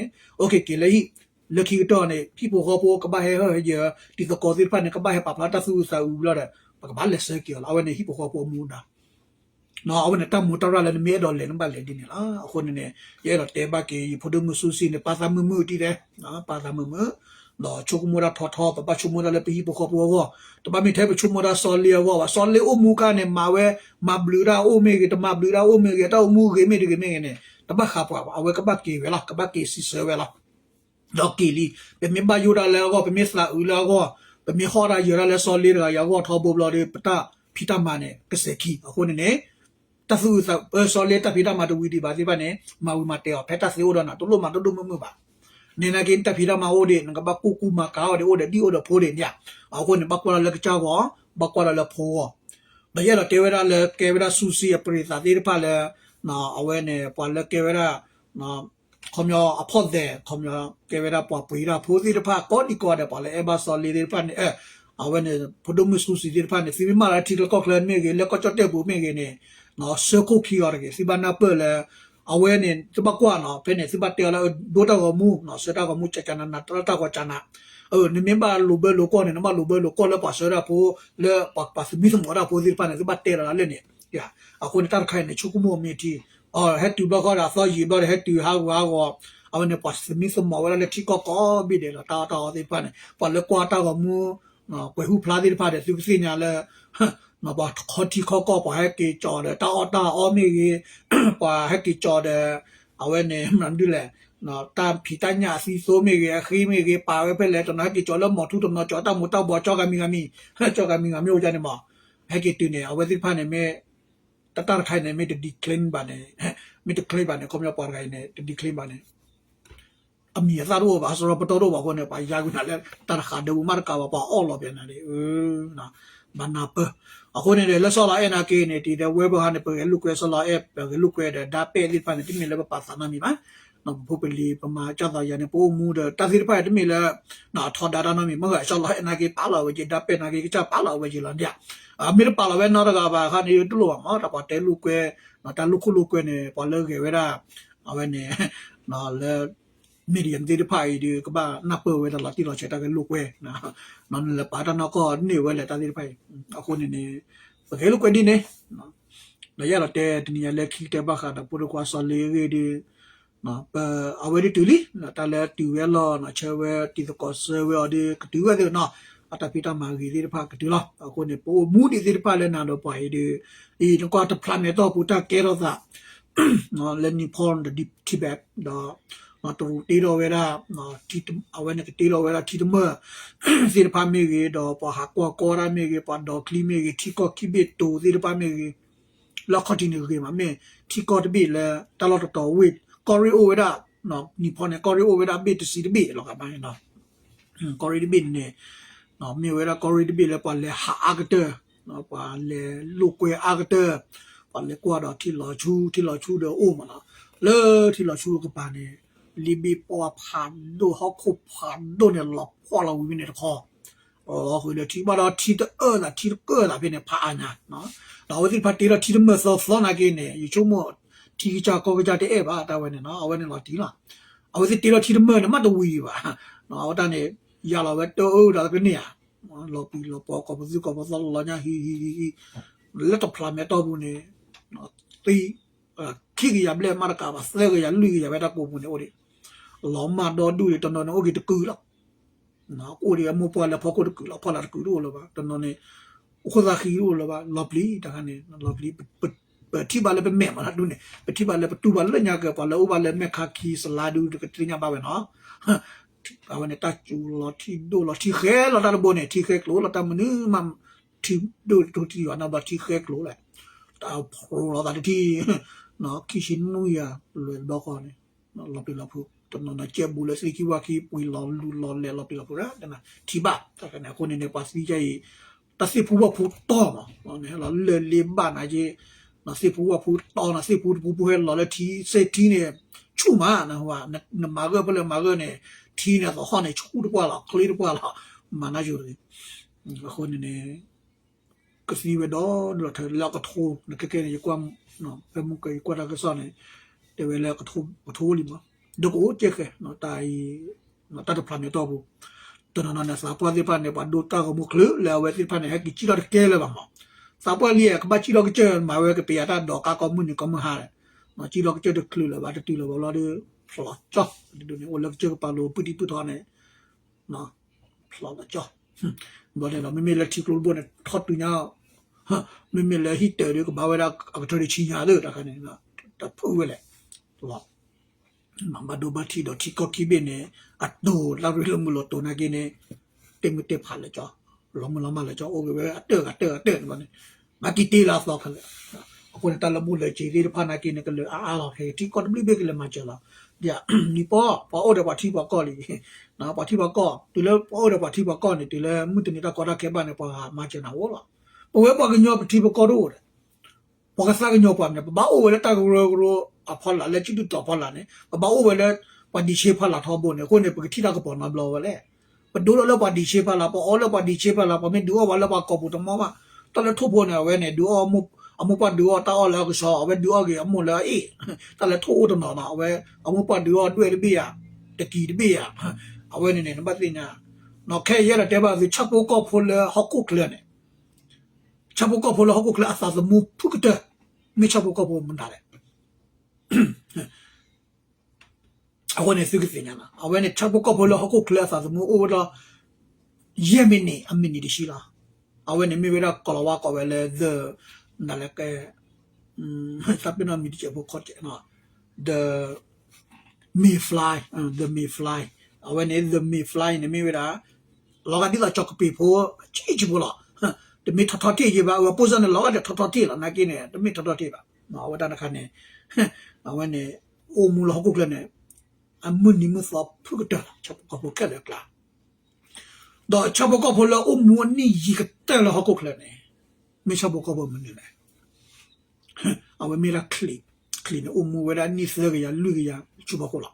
အိၣ်က့ၤက့ၤလၢဟံၣ် လၢခံကတၢၢ်န့ၣ် ဟံၣ်ဖိဃီဖိကဘၣ်ဟဲဟၢယၢၤ တံၤသကိးသ့ၣ်တဖၣ်န့ၣ် ကဘၣ်ဟဲပာ်ဖျါတၢ်သူၣ်အုးသးအုးဘျီဒီး ပကဘၣ်လဲၤဆှၢက့ၤအီၤလီၤ အဝဲန့ၣ်ဟံၣ်ဖိဃီဖိအမူဒါ အဝဲန့ၣ်တၢ်မူးတၢ်ရၢ်လၢနမ့ၢ်အဲၣ်ဒိးလဲၤနဘၣ်လဲၤဒ်န့ၣ်လီၤ အဃိန့ၣ်န့ၣ် ယအဲၣ်ဒိးတဲဘၣ်က့ၤ ယဖိဒိၣ်မုၣ်စူစံန့ၣ် ပာ်သးမုာ်မုာ်တံၢ်တဲ ပာ်သးမုာ်မုာ် ဒီးဆိကမိၣ်တၢ်ထီထီ ပဘၣ်ဆိကမိၣ်တၢ်လၢပဟံၣ်ဖိဃီဖိအဂီၢ် တဘၣ်မ့ၢ်ထဲပဆိကမိၣ်တၢ်စီၤလ့အဂီၢ်ဘၣ် စီၤလ့အိၣ်မူခါန့ၣ် မၤဝဲ မၤဘျုးတၢ်အိၣ်မ့ၢ်ဂ့ၤ တမၤဘျုးတၢ်အိၣ်မ့ၢ်ဂ့ၤ တၢ်အိၣ်မူဂ့ၤမ့ၢ်တဂ့ၤမ့ၢ်ဂ့ၤန့ၣ် တဘၣ်ဃးပှၤဘၣ် အဝဲကဘၣ်က့ၤဝဲလီၤ ကဘၣ်က့ၤစံးဆၢဝဲလီၤ ဒီးက့ၤလံ ပမ့ၢ်ဘၣ်ယိၣ်တၢ်လၢအဂီၢ် ပမ့ၢ်သးအုးလၢအဂီၢ် ပမ့ၢ်ဟီၣ်တၢ်ယၢၤတၢ်လၢစီၤလ့တဂၤအံၤအဂီၢ်ထီဘိဘျီဒီး ပတၢ်ဖံးတၢ်မၤန့ၣ် ကစဲးခံ အဃိန့ၣ်န့ၣ် တၢ်သူၣ်အုးသးအုး စီၤလ့ တၢ်ဖံးတၢ်မၤတဝံၤဒံးဘၣ်သ့ၣ်တဖၣ်န့ၣ် မၤဝံၤမၤတဲာ်အီၤ ဖဲတၢ်သ့အိၣ်ဒီးနၤ တလိၣ်မၤဒိၣ်ဒိၣ်မုၢ်မုၢ်ဘၣ်. န့ၣ်နာ်က့ တၢ်ဖံးတၢ်မၤအိၣ်ဒံး နကဘၣ်ကူၣ်ကူၣ်မၤကၤအီၤဒံး အိၣ်ဒီးဒံၣ်အိၣ်ဒီးဖိဒံးန့ၣ်ဧါ. အဃိန့ၣ် ဘၣ်ကွၢ်လီၤလၢကစၢ်ဂီၢ်, ဘၣ်ကွၢ်လီၤလၢဖိဂီၢ်. ဒီးယအဲၣ်ဒိးတဲဝဲဒၣ်လၢကဲဝဲဒၣ် စူစံအပရံးသးသ့ၣ်တဖၣ်လၢ အဝဲန့ၣ် ပှၤလၢကဲဝဲဒၣ် ခီပညီအဖီၣ်သဲး ခီပညီကဲဝဲဒၣ်ပှၤပှ့ၤတၢ်ဖိသ့ၣ်တဖၣ် ကိးဒံကိးဂၤဒဲး ပှၤလၢအဲၣ်ဘၣ်စီၤလ့သ့ၣ်တဖၣ်န့ၣ် အဝဲန့ၣ် ဖိဒိၣ်မုၣ်စူစံသ့ၣ်တဖၣ်န့ၣ် သုမ့ၢ်မၤလၢထံကျါကီၢ်ချၢမ့ၢ်ဂ့ၤ လၢကီၢ်ကၠီၣ်တဲၣ်ပူၤမ့ၢ်ဂ့ၤန့ၣ် ဆှၢခိၣ်ခံအီၤတဂ့ၤ သုဘၣ်နၢ်ပၢၢ်လၢ အဝဲန့ၣ် သုဘၣ်ကွၢ်နီၤ ဖဲန့ၣ် သုဘၣ်တဲအီၤလၢ ဒိတၢ်ဂီၤမူ ဆှၢတၢ်ဂီၤမူ ကကနန တၢ်တၢ်ဂီၤကန နမ့ၢ်ဘၣ်လိာ်ဘၢလိာ်ကွီၢ်န့ၣ် နဘၣ်လိာ်ဘၢလိာ်ကွီၢ်လၢပှၤဆှၢတၢ်ဖိ လၢပှၤသမံသမိးတၢ်ဖိသ့ၣ်တဖၣ်န့ၣ် သုဘၣ်တဲလီၤလၢန့ၣ် အဃိန့ၣ် တၢ်တခါအံၤန့ၣ် ဆိကမိၣ်မ့ၢ်ထံ ဟဲတုၤဘျီဃီဒီးအသီယံာ်ဘျီဒီး ဟဲတုၤဟးဂူာ်ဟးဂီၤ အဝဲန့ၣ် ပှၤသမံသမိးဝဲဒၣ်လၢထံကီၢ်ကိးဘ့ၣ်ဒဲးဒီး တၢ်အီၣ်တၢ်အီသ့ၣ်တဖၣ်န့ၣ် ပှၤလၢကွၢ်တၢ်ဂီၤမူ ကွဲးဟူဖျါသ့ၣ်တဖၣ်ဒီး သုကသ့ၣ်ညါလၢ ပှၤခီထံခီကီၢ် ပှၤဟဲက့ၤကၠီၤဒီးတၢ်အီၣ်တၢ်အီမ့ၢ်ဂ့ၤ ပှၤဟဲက့ၤကၠီၤဒီး အဝဲန့ၣ် မနုၤလဲၣ် တၢ်ဖံးတၢ်ညၣ်အသံသိမ့ၢ်ဂ့ၤ အဃ့မ့ၢ်ဂ့ၤ ပာ်ဝဲဖဲလဲၣ် တနီၤဟဲက့ၤကၠီၤလၢမီၤထူ တနီၤကၠီၤတၢ်မူၤတၢ်ဘှီး ကၠီၤဂၤမံၤဂၤမံၤ ကၠီၤဂၤမံၤဂၤမံၤအိၣ်ဒ်န့ၣ်မး ဟဲက့ၤတုၤန့ၣ် အဝဲသ့ၣ်တဖၣ်န့ၣ် မ့ၢ် တၢ်တခါအံၤန့ၣ် မ့ၢ်တ decline ဘၣ်န့ၣ် မ့ၢ်တ decline ဘၣ်န့ၣ် ခီပညီပှၤတဂၤအံၤန့ၣ် တ decline ဘၣ်န့ၣ် အမံၤအသၣ်တအိၣ်ဘၣ် အစရီပတီၢ်တအိၣ်ဘၣ်အဃိန့ၣ် ပှၤယါကွံာ်နၤလၢ တၢ်တဃးဒၢပူၤမးတကးဘၣ် ပှၤအီၣ်လီၤပျဲနၤန့ၣ် ဘၣ်နၢ်ပၢၢ် အဃိန့ၣ်ဒီး လၢစီၤလီၤအဲၣ်နာ်က့န့ၣ် တံၤဒီးဝဲပဟါန့ၣ် ပဂဲၤလိာ်ကွဲစီၤလီၤအဲၣ် ပဂဲၤလိာ်ကွဲဒီး ဒါပဲၣ်သ့ၣ်တဖၣ်န့ၣ် တမ့ၢ်လၢပပာ်သးနီတမံၤဘၣ် ပဖိပလံၤ ပမၤကၢ်သးယၤန့ၣ် ပအိၣ်မူဒီး တၢ်သ့ၣ်တဖၣ်တမ့ၢ်လၢ အထီဒါတၢ်နီတမံၤ မ့ၢ်ဂ့ၤ စီၤလီၤအဲၣ်နာ်က့ ပာ်လီၤဝဲက့ၤ ဒါပဲၣ်နာ်က့ ကစၢ်ပာ်လီၤဝဲက့ၤလီၤဒ် မ့ၢ်တပာ်လီၤဝဲနီတဂၤဘၣ်အခါန့ၣ် တလိၣ်ဘၣ်မး တၢ်ပှၤတဲလိာ်ကွဲ တၢ်လိာ်ခိၣ်လိာ်ကွဲန့ၣ် ပှၤလၢဂဲၤဝဲဒၣ် အဝဲန့ၣ် လၢ medium သ့ၣ်တဖၣ်အံၤဒီး ကဘၣ်နၢ်ပၢၢ်ဝဲဒၣ်လီၤတံၢ်လီၤဆဲးတၢ်ဂဲၤလိာ်ကွဲ နလဲၤပာ်တၢ်နီၢ်ကီၢ်န့ၢ်ဝဲလဲၣ်တၢ်သ့ၣ်တဖၣ်အံၤ အဃိန့ၣ်န့ၣ် ပဂဲၤလိာ်ကွဲဒ်န့ၣ် ဒီးယအဲၣ်ဒိးတဲတနံၤညါလၢခံကတၢၢ်ဘၣ်ဃးဒီးဖိဒိၣ်ခွါစီၤလ့အဂ့ၢ်ဒီး ပအဝဲဒ်တုၤလံ တၢ်လၢတုၤဝဲလီၤ ဆၢဝဲတံၤသကိးဆၢဝဲအီၤဒီး ကတုၤဝဲသ့ၣ်နီၤ အတၢ်ဖံးတၢ်မၤဂ့ၤသ့ၣ်တဖၣ်ကတုၤလီၤ. အဃိန့ၣ် ပအိၣ်မူဒံးသ့ၣ်တဖၣ်လၢနၤဒီးပှၤအံၤဒီး အံၤနကွၢ်တဖျးမဲာ်တီၢ်ပူၤတၢ်ကဲထီၣ်သး လၢ Nepal ဒီး Tibet ဒီး တရူးတ့ထီၣ်ဝဲဒၣ် အဝဲန့ၣ်ကတ့ထီၣ်ဝဲဒၣ်ထံတမၢၢ် သ့ၣ်တဖၣ်မ့ၢ်ဂ့ၤ ဒီးပှၤဟးကွၢ်ကီတၢ်မ့ၢ်ဂ့ၤ ပှၤဒိးချံမ့ၢ်ဂ့ၤ ထံကီၢ်ခံဘ့ၣ်တိၤသ့ၣ်တဖၣ်မ့ၢ်ဂ့ၤ လၢအခီၣ်ထံးန့ၣ်ဂ့ၤမး မ့ၢ်ထံကီၢ်တဘ့ၣ်လၢ တၢ်လီၢ်တတီၤဝ့ၢ် ကီၢ်ရ့ၣ်အိၣ်ဝဲဒၣ် Nepal န့ၣ် ကီၢ်ရ့ၣ်အိၣ်ဝဲဒၣ်ဘ့ၣ်တဆံတဘ့ၣ်လီၤဂၤမးန့ၣ် ကီၢ်ရ့ၣ်တဘ့ၣ်န့ၣ် မ့ၢ်ဝဲဒၣ်ကီၢ်ရ့ၣ်တဘ့ၣ်လၢပှၤလဲၤဟးအါကတၢၢ် ပှၤလဲၤလိာ်ကွဲအါကတၢၢ် ပှၤလဲၤကွၢ်ဒီးထံလီၤဆူ ထံလီၤဆူဒီးအိၣ်မးလီၤ. လၢထံလီၤဆူကပၤန့ၣ် လံာ်ဘ့ၣ်ပှၢ်ဖးဒိၣ် ဟီၣ်ခိၣ်ဖးဒိၣ်န့ၣ် လီၤဖှီၣ်လီၤဝံၤဝဲန့ၣ်တခီ လီၤဃုာ်လၢထံဘၣ်ဒီးထံတအၢၣ်သး ထံတကၢၢ်သးဖဲန့ၣ် ဖးအါညါ ဒီးအဝဲသ့ၣ်တဖၣ်တ့ထီၣ်ထံတမၢၢ်သီသီနာ်က့န့ၣ် ယဆိကမိၣ် ထံကစၢ်ကီၢ်ကစၢ်တအဲၣ်ဘၣ်တၢ်ဝဲန့ၣ်နီၤ အဝဲန့ၣ်လီၤတံၢ်လီၤ. အဝဲသ့ၣ်တ့ထီၣ်ထံတမၢၢ်န့ၣ် မးတဝံၤဘၣ်. အဝဲတၢ်န့ၣ် ယၤလီၤဝဲတအၢၣ်ဒီးကန့ၢ်ဧါ လီၤပျံၤလီၤပှီၤ ကိးပသူကိးပသီလီၤညါဟံၣ်ဟံၣ်ဟံၣ်ဟံၣ် လၢတဖျးမဲာ်တီၢ်ပူၤန့ၣ် သံ ခံကယၤဘျဲၣ်မးတကးဘၣ် သၢကယၤလွံၢ်ကယၤဝဲတၢ်ကိးပူၤန့ၣ်အိၣ်ဒံး လီၤမၢ်ဒီဒူၣ်ဒံး တနီၤန့ၣ်အိၣ်က့ၤတကုာ်လီၤ အိၣ်ဒံးအမိၢ်ပှၢ်လၢဖီခိၣ်တကုာ်လီၤ ဖီလာ်တကုာ်တအိၣ်လၢၤဘၣ် တနီၤန့ၣ် အိၣ်ခိၣ်သၣ်ဃံတအိၣ်လၢၤဘၣ် လီၤပျံၤတခါန့ၣ် လီၤပျံၤ ပထံၣ်ဘၣ်လၢပမဲာ်မးလၢဒူၣ်န့ၣ် ပထံၣ်ဘၣ်လၢပတူၢ်ဘၣ်လၢညါက့ၤ ပှၤလၢအိၣ်ဘၣ်လၢမဲာ်ခါခံစလါဒူၣ်ကသ့ၣ်ညါဘၣ်ဝဲနီၤ အဝဲန့ၣ် တၢ်စူၤလီၤထံဒိၣ်လီၤထံဃဲလီၤတၢ်တဘိန့ၣ် ထံဃဲကျိၤလီၤ တၢ်မနုၤမး ထံဒိၣ်တထံယွၤနီဘၣ်ထံဃဲကျိၤလဲၣ် တၢ်ဖျိလီၤသးတထံၣ် ခံဆံနွံယၤ လွဲၢ်ဘျီဃီန့ၣ် လီၤပျံၤလီၤဖုး တနီၤနီၤကဲဘူးလၢသ့ၣ်ခံဝၣ်ခံ ပှံၤလီၤလူၤလီၤလဲၤလီၤပျံၤလီၤဖုးဒၣ် ထံဘၣ် တၢ်ခါန့ၣ် အဃိန့ၣ်န့ၣ် ပှၤသံကါအံၤ တၢ်သ့ၣ်ဖူဝၣ်ဖူတီမး ဟဲလီၤလၢလ့ဘၣ်နာ်က့ သ့ၣ်ဖူဝၣ်ဖူတီနၤ သ့ၣ်ဖူတပူၤပူၤဟဲလီၤလၢထံ စ့ထံန့ၣ် ဆူၣ်မး နမၤဂၢၢ်ဖဲလဲၣ်မၤဂၢၢ်န့ၣ် ထံန့ၣ်သဟီၣ်န့ၣ် ဆူၣ်တပှၢ်လီၤ ချ့တပှၢ်လီၤ မၤနၢ်ယိၤတဂ့ၤ အဃိန့ၣ်န့ၣ် ကသံဝဲဒီး ဒ်လီၤထၢလၢအကထိ နကဲကဲန့ၣ် ယကွၢ် ဖဲမုၢ်ကယကွၢ်တၢ်ကစီၣ်န့ၣ် တဲဝဲလၢကထိလံမး ဒီးကအိၣ်ကဲဃဲ တၢ်အံၤ တၢ်တဖျးမဲာ်တီၢ်ပူၤ တနီၤနီၤန့ၣ် သးပှၢ်သ့ၣ်တဖၣ်န့ၣ် ပှၤဒိတၢ်ဂီၤမူချုးလၢအဝဲသ့ၣ်တဖၣ်န့ၣ် ဟဲက့ၤစံၣ်ထီၣ်တကဲလၢၤဘၣ်မး သးပှၢ်လံ ကဘၣ်စံၣ်ထီၣ်ကစၢၢ် မၤဝဲကပယၤတၢ်ဒိးကါကိးမုၢ်နံၤကိးမုၢ်ဟါ စံၣ်ထီၣ်ကစၢၢ်တချုးလၢၤဘၣ် တတုၤလၢၤဘၣ်ဘျီဒီး ဖျိးကၠီ ဒ်န့ၣ် အိၣ်လၢကစၢၢ်ကပၤလိၤ ပုၢ်တံၢ်ပုၢ်ထီန့ၣ် ဖျိးလီၤကၠီ ဘျီန့ၣ်လီၤ မ့မ့ၢ်လၢထံကျိတဘိန့ၣ် ထီၣ်တုၤညါ မ့မ့ၢ်လၢဟံၣ်တၢၤဒီး ကဘၣ်ဝဲဒၣ်အကတၢၢ်တဆံညါသ့ၣ်တခါန့ၣ် တဖုဝဲလဲၣ် လီၤ မၤဘၣ်ဒိဘၣ်ထံးဒီးထံကီၢ်ခံဘ့ၣ်န့ၣ် အတိၤလၢရ့လိာ်မုာ်လိာ်တိၤနာ်က့န့ၣ် တ့မုၢ်တ့ဖးလၢကၠီ လီၤမုၢ်လီၤမၢ်လၢကၠီ အိၣ်က့ၤဝဲအတၢၢ်ဂၤတၢၢ်ဂၤတၢၢ်န့ၣ်ဘၣ်န့ၣ် မၤကံၢ်တ့လၢအသီခဲလၢာ် အဃိန့ၣ် တၢ်လၢဘူၣ်လၢစ့သ့ၣ်တဖၣ်နာ်က့န့ၣ် ကလၢာ်အါအါလီၤ. ခဲထံကီၢ်တဘျုးဘ့ၣ်ကလဲၤမၤစၢၤလီၤ. ဒ်အံၤ, နံၣ်ပီၢ် ပှၤအိၣ်ဒီးပှၤထံပှၤကီၢ်လံ. ပှၤထံပှၤကီၢ်, တုၤလၢပှၤအိၣ်ဒီးပှၤထံပှၤကီၢ်န့ၣ် တုၤလၢမုၢ်တနံၤတၢ်ကီတၢ်ခဲဘၣ်န့ၣ် ပှၤဂၤမၤစၢၤနၤအိၣ်လီၤ. ပဝဲပှၤကညီပထံပကီၢ်တအိၣ်ဒီး ပှၤကသးကညီၤပှၤန့ၣ် ပဘၣ်အိၣ်ဝဲလၢတၢ်ကရၢကရိအဖီလာ် လၢစုဒုၣ်တီၤဖီလာ်န့ၣ် ပဘၣ်အိၣ်ဝဲလၢ ပှၤဒံးဆ့ဖီလာ်ထီဘိန့ၣ်. အဃိန့ၣ် ပကထံၣ်တၢ်ကပီၤနီတဘျီဝဲလဲၣ်. ပဒိလီၤလၢပှၤဒံးဆ့ဖီလာ်, ပအီလၢပှၤဒံးဆ့ဖီလာ်, ပှၤမ့ၢ်ဒုးအီၣ်ပှၤလၢပှၤကိာ်ပူၤတမီၢ်ဘၣ်. တၢ်လၢထိၣ်ဖိန့ၣ် အဝဲန့ၣ် ဒုးအီၣ်, အမိၢ်ပှၢ်ဒုးအီၣ်တၢ်အီၣ်လၢအကဆှီ, အဝဲဒုးအီၣ်က့ၤအမိၢ်လၢအအ့ၣ်, တၢ်လၢထိၣ်အိၣ်တနီၤနီၤ, အဝဲ အမိၢ်ပှၢ်ဒုးအီၣ်ဒွဲၣ်တဘ့ၣ်ဧါ, တကံၤတဘ့ၣ်ဧါ, အဝဲန့ၣ်န့ၣ် နဘၣ်သ့ၣ်ညါ. ခဲအံၤယအဲၣ်ဒိးတဲဘၣ်သု ဆၣ်ဖိကီၢ်ဖိလၢဟီၣ်ခိၣ်ချၢန့ၣ်, ဆၣ်ဖိကီၢ်ဖိလၢဟီၣ်ခိၣ်ချၢအသးသမူဖုၣ်ကတၢၢ် မ့ၢ်ဆၣ်ဖိကီၢ်ဖိမနုၤလဲၣ်. အဃိန့ၣ်သုကသ့ၣ်ညါလီၤ. အဝဲန့ၣ် ဆၣ်ဖိကီၢ်ဖိလၢဟီၣ်ခိၣ်ချၢအသးသမူအိၣ်ဝဲဒီး ယဲၢ်မံးနံး အမံးနံးတဆံလီၤ. အဝဲန့ၣ်မ့ၢ်ဝဲဒၣ်ကိၤလၤဝါကိးဝဲလၢ the, နလဲၣ်ကဲ, သးပ့ၤနီၣ်မံၤတစဲးဖိခီၣ်စဲး, the mayfly, the mayfly. အဝဲန့ၣ် the mayfly န့ၣ်မ့ၢ်ဝဲဒၣ် လီၤဂာ်ဒ်သိးကၠီၤကပ့ၤဖိ ဆံးဆံးဖိလီၤ. တမ့ၢ်ထီထီထံၣ်ယံၤဘၣ်, အဝဲပိၢ်စၢ်န့ၣ် လီၤဂာ်ဒီးထီထီထံၣ်လီၤ, နာ်က့န့ၣ် တမ့ၢ်ထီထီထံၣ်ဘၣ်. အဝဲတၢ်တခါန့ၣ် အဝဲန့ၣ် အိၣ်မူလၢဟီၣ်ခိၣ်ချၢန့ၣ် အမုၢ်နံၤမုၢ်သီဖုၣ်ကတၢၢ်လီၤ, ဆၣ်ဖိကီၢ်ဖိခဲလၢာ်အကျါ. ဒီးဆၣ်ဖိကီၢ်ဖိလၢအိၣ်မူအနံၣ်ယံာ်ကတၢၢ်လၢဟီၣ်ခိၣ်ချၢန့ၣ် မ့ၢ်ဆၣ်ဖိကီၢ်ဖိမနုၤလဲၣ်. အဝဲမ့ၢ်ဒၣ်ချံး, ချံးန့ၣ်အိၣ်မူဝဲဒၣ်နံၣ်သၢကယၤလွံၢ်ကယၤဆူဖီခိၣ်လီ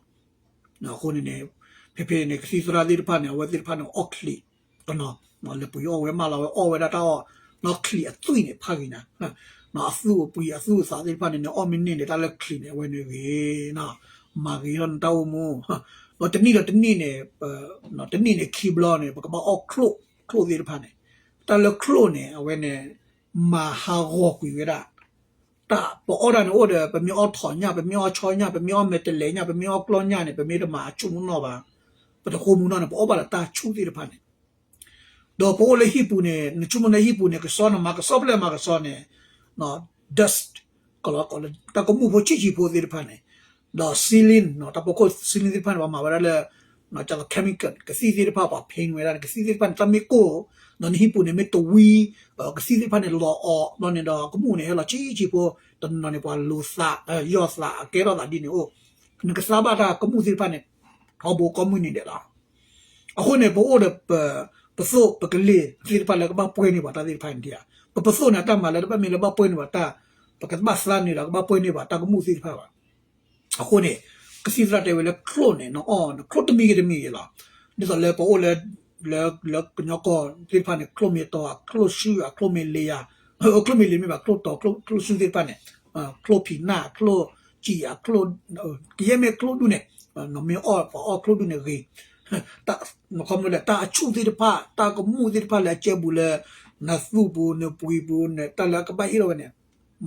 ၤ. အဃိန့ၣ်န့ၣ် ဖဲဖဲန့ၣ် ကသံၣ်သရၣ်သ့ၣ်တဖၣ်န့ၣ် အဝဲသ့ၣ်တဖၣ်န့ၣ်အီၣ်ချံးတနီၤ, လဲၤပှ့ၤအီၣ်ဝဲမးလီၤ, အဝဲအီၣ်ဝဲဒၣ်တၢ်အီၣ်, ဒီးချံးအသွံၣ်န့ၣ်ဖးဂ့ၤနၤ, အသွံၣ်အပှံအသွံၣ်အသးသ့ၣ်တဖၣ်န့ၣ် နအီၣ်မ့ၢ်န့ၢ်န့ၣ် တၢ်လၢချံးန့ၣ် အဝဲန့ၣ်ဂ့ၤ, မၤဂ့ၤထီၣ်နတၢ်အိၣ်မူ. ဒီးတနံၣ်ဒီးတနံၣ်န့ၣ်, တနံၣ်န့ၣ်ခံဘျီန့ၣ် ပကဘၣ်အီၣ်ချိၣ်, ချိၣ်သ့ၣ်တဖၣ်န့ၣ်, တၢ်လၢချိၣ်န့ၣ် အဝဲန့ၣ် မၤဟးဂီၤကွံာ်ဝဲဒၣ် တၢ်ပအီၣ်တၢ်န့ၣ်အိၣ်ဒီး ပမ့ၢ်အီၣ်ထိးညၣ်, ပမ့ၢ်အီၣ်ဆီညၣ်, ပမ့ၢ်အီၣ်မဲာ်တဲးလဲးညၣ်, ပမ့ၢ်အီၣ်ကျီၢ်ညၣ်န့ၣ် ပမ့ၢ်တမၤအဆူၣ်မူနီၢ်ဘၣ်, ပတဃိမူနီၢ်န့ၣ် ပအီၣ်ဘၣ်ဒီးတၢ်ဆူၣ်သ့ၣ်တဖၣ်န့ၣ်. ဒီးပအိၣ်လၢဟံၣ်ပူၤန့ၣ် နဆိကမိၣ်လၢဟံၣ်ပူၤန့ၣ် ကစီၣ်နမၤကစီၣ်ဖဲလဲၣ်မၤကစီၣ်န့ၣ်, dust, ကလီကီးလၢတၢ်ကမူၣ်ဖိဆံးဆံးဖိသ့ၣ်တဖၣ်န့ၣ်, ဒီး ceiling, တၢ်ဖီခိၣ် ceiling သ့ၣ်တဖၣ်န့ၣ် ပှၤမၤဝဲဒၣ်လၢ ကလီ chemical ကသံၣ်သ့ၣ်တဖၣ် ပှၤ paint ဝဲဒၣ်န့ၣ် ကသံၣ်သ့ၣ်တဖၣ်န့ၣ် တၢ်မ့ၢ်ကိၢ်, ဒီးနဟံၣ်ပူၤန့ၣ်မ့ၢ်တဝံ, ကသံၣ်သ့ၣ်တဖၣ်န့ၣ် လီၤအီၤဘျီန့ၣ်ဒီး ကမူၣ်န့ၣ် ဟဲလီၤဆံးဆံးဖိ, တနီၤန့ၣ် ပှၤလိၤသး, ယီၢ်သး အကဲထီၣ်သးဒ်န့ၣ်အိၣ်, နကသါဘၣ်တၢ်ကမူၣ်သ့ၣ်တဖၣ်န့ၣ် ထီဘိကိးမုၢ်နံၤဒဲးလီၤ. အဃိန့ၣ် ပအိၣ်ဒီး ပသိၣ်ပကလ့ၤသ့ၣ်တဖၣ်လၢကဘၣ်ပှဲၤန့ၢ်ပှၤတၢ်သ့ၣ်တဖၣ်န့ၣ်, ပပသိၣ်န့ၣ် အတၢ်မၤလၢတဘၣ်မ့ၢ်လၢဘၣ်ပှဲၤန့ၢ်ပှၤတၢ်, ပကဘၣ်သါန့ၢ်ဒီးကဘၣ်ပှဲၤန့ၢ်ပှၤတၢ်ကမူၣ်သ့ၣ်တဖၣ်ဘၣ်. အဃိန့ၣ် ကသံၣ်သရၣ်တဲဝဲလၢချိၣ်န့ၣ် နအီၣ်နချိၣ်တမံၤဂ့ၤတမံၤဂ့ၤလီၤ. ဒ်သိးလၢပအိၣ်လၢ လၢကညီကီၢ်သ့ၣ်တဖၣ်န့ၣ် ချိၣ်မ့ၢ်တီၤဧါ, ချိၣ်ဆူဧါ, ချိၣ်မ့ၢ်လ့ၤဧါ, ချိၣ်မ့ၢ်လ့ၤမ့ၢ်ဘၣ်, ချိၣ်တီၤ ချိၣ်ဆူသ့ၣ်တဖၣ်န့ၣ်, ချိၣ်ဖံးနၢ်, ချိၣ်စံၣ်ဧါ, ချိၣ်, ကယဲၢ်မ့ၢ်ချိၣ်ဒူၣ်န့ၣ်, နမ့ၢ်အီၣ်ပှၤအီၣ်ချိၣ်ဒူၣ်န့ၣ်ဂ့ၤ, ခီဖျိလၢတၢ်အဆူၣ်သ့ၣ်တဖၣ် တၢ်ကမူၣ်သ့ၣ်တဖၣ်လၢအကဲဘူးလၢ နသူၣ်ပူၤ နပှံၤပူၤ နတၢ်လၢအကဘၣ်ဟ့ၣ်ထီၣ်ဝဲန့ၣ်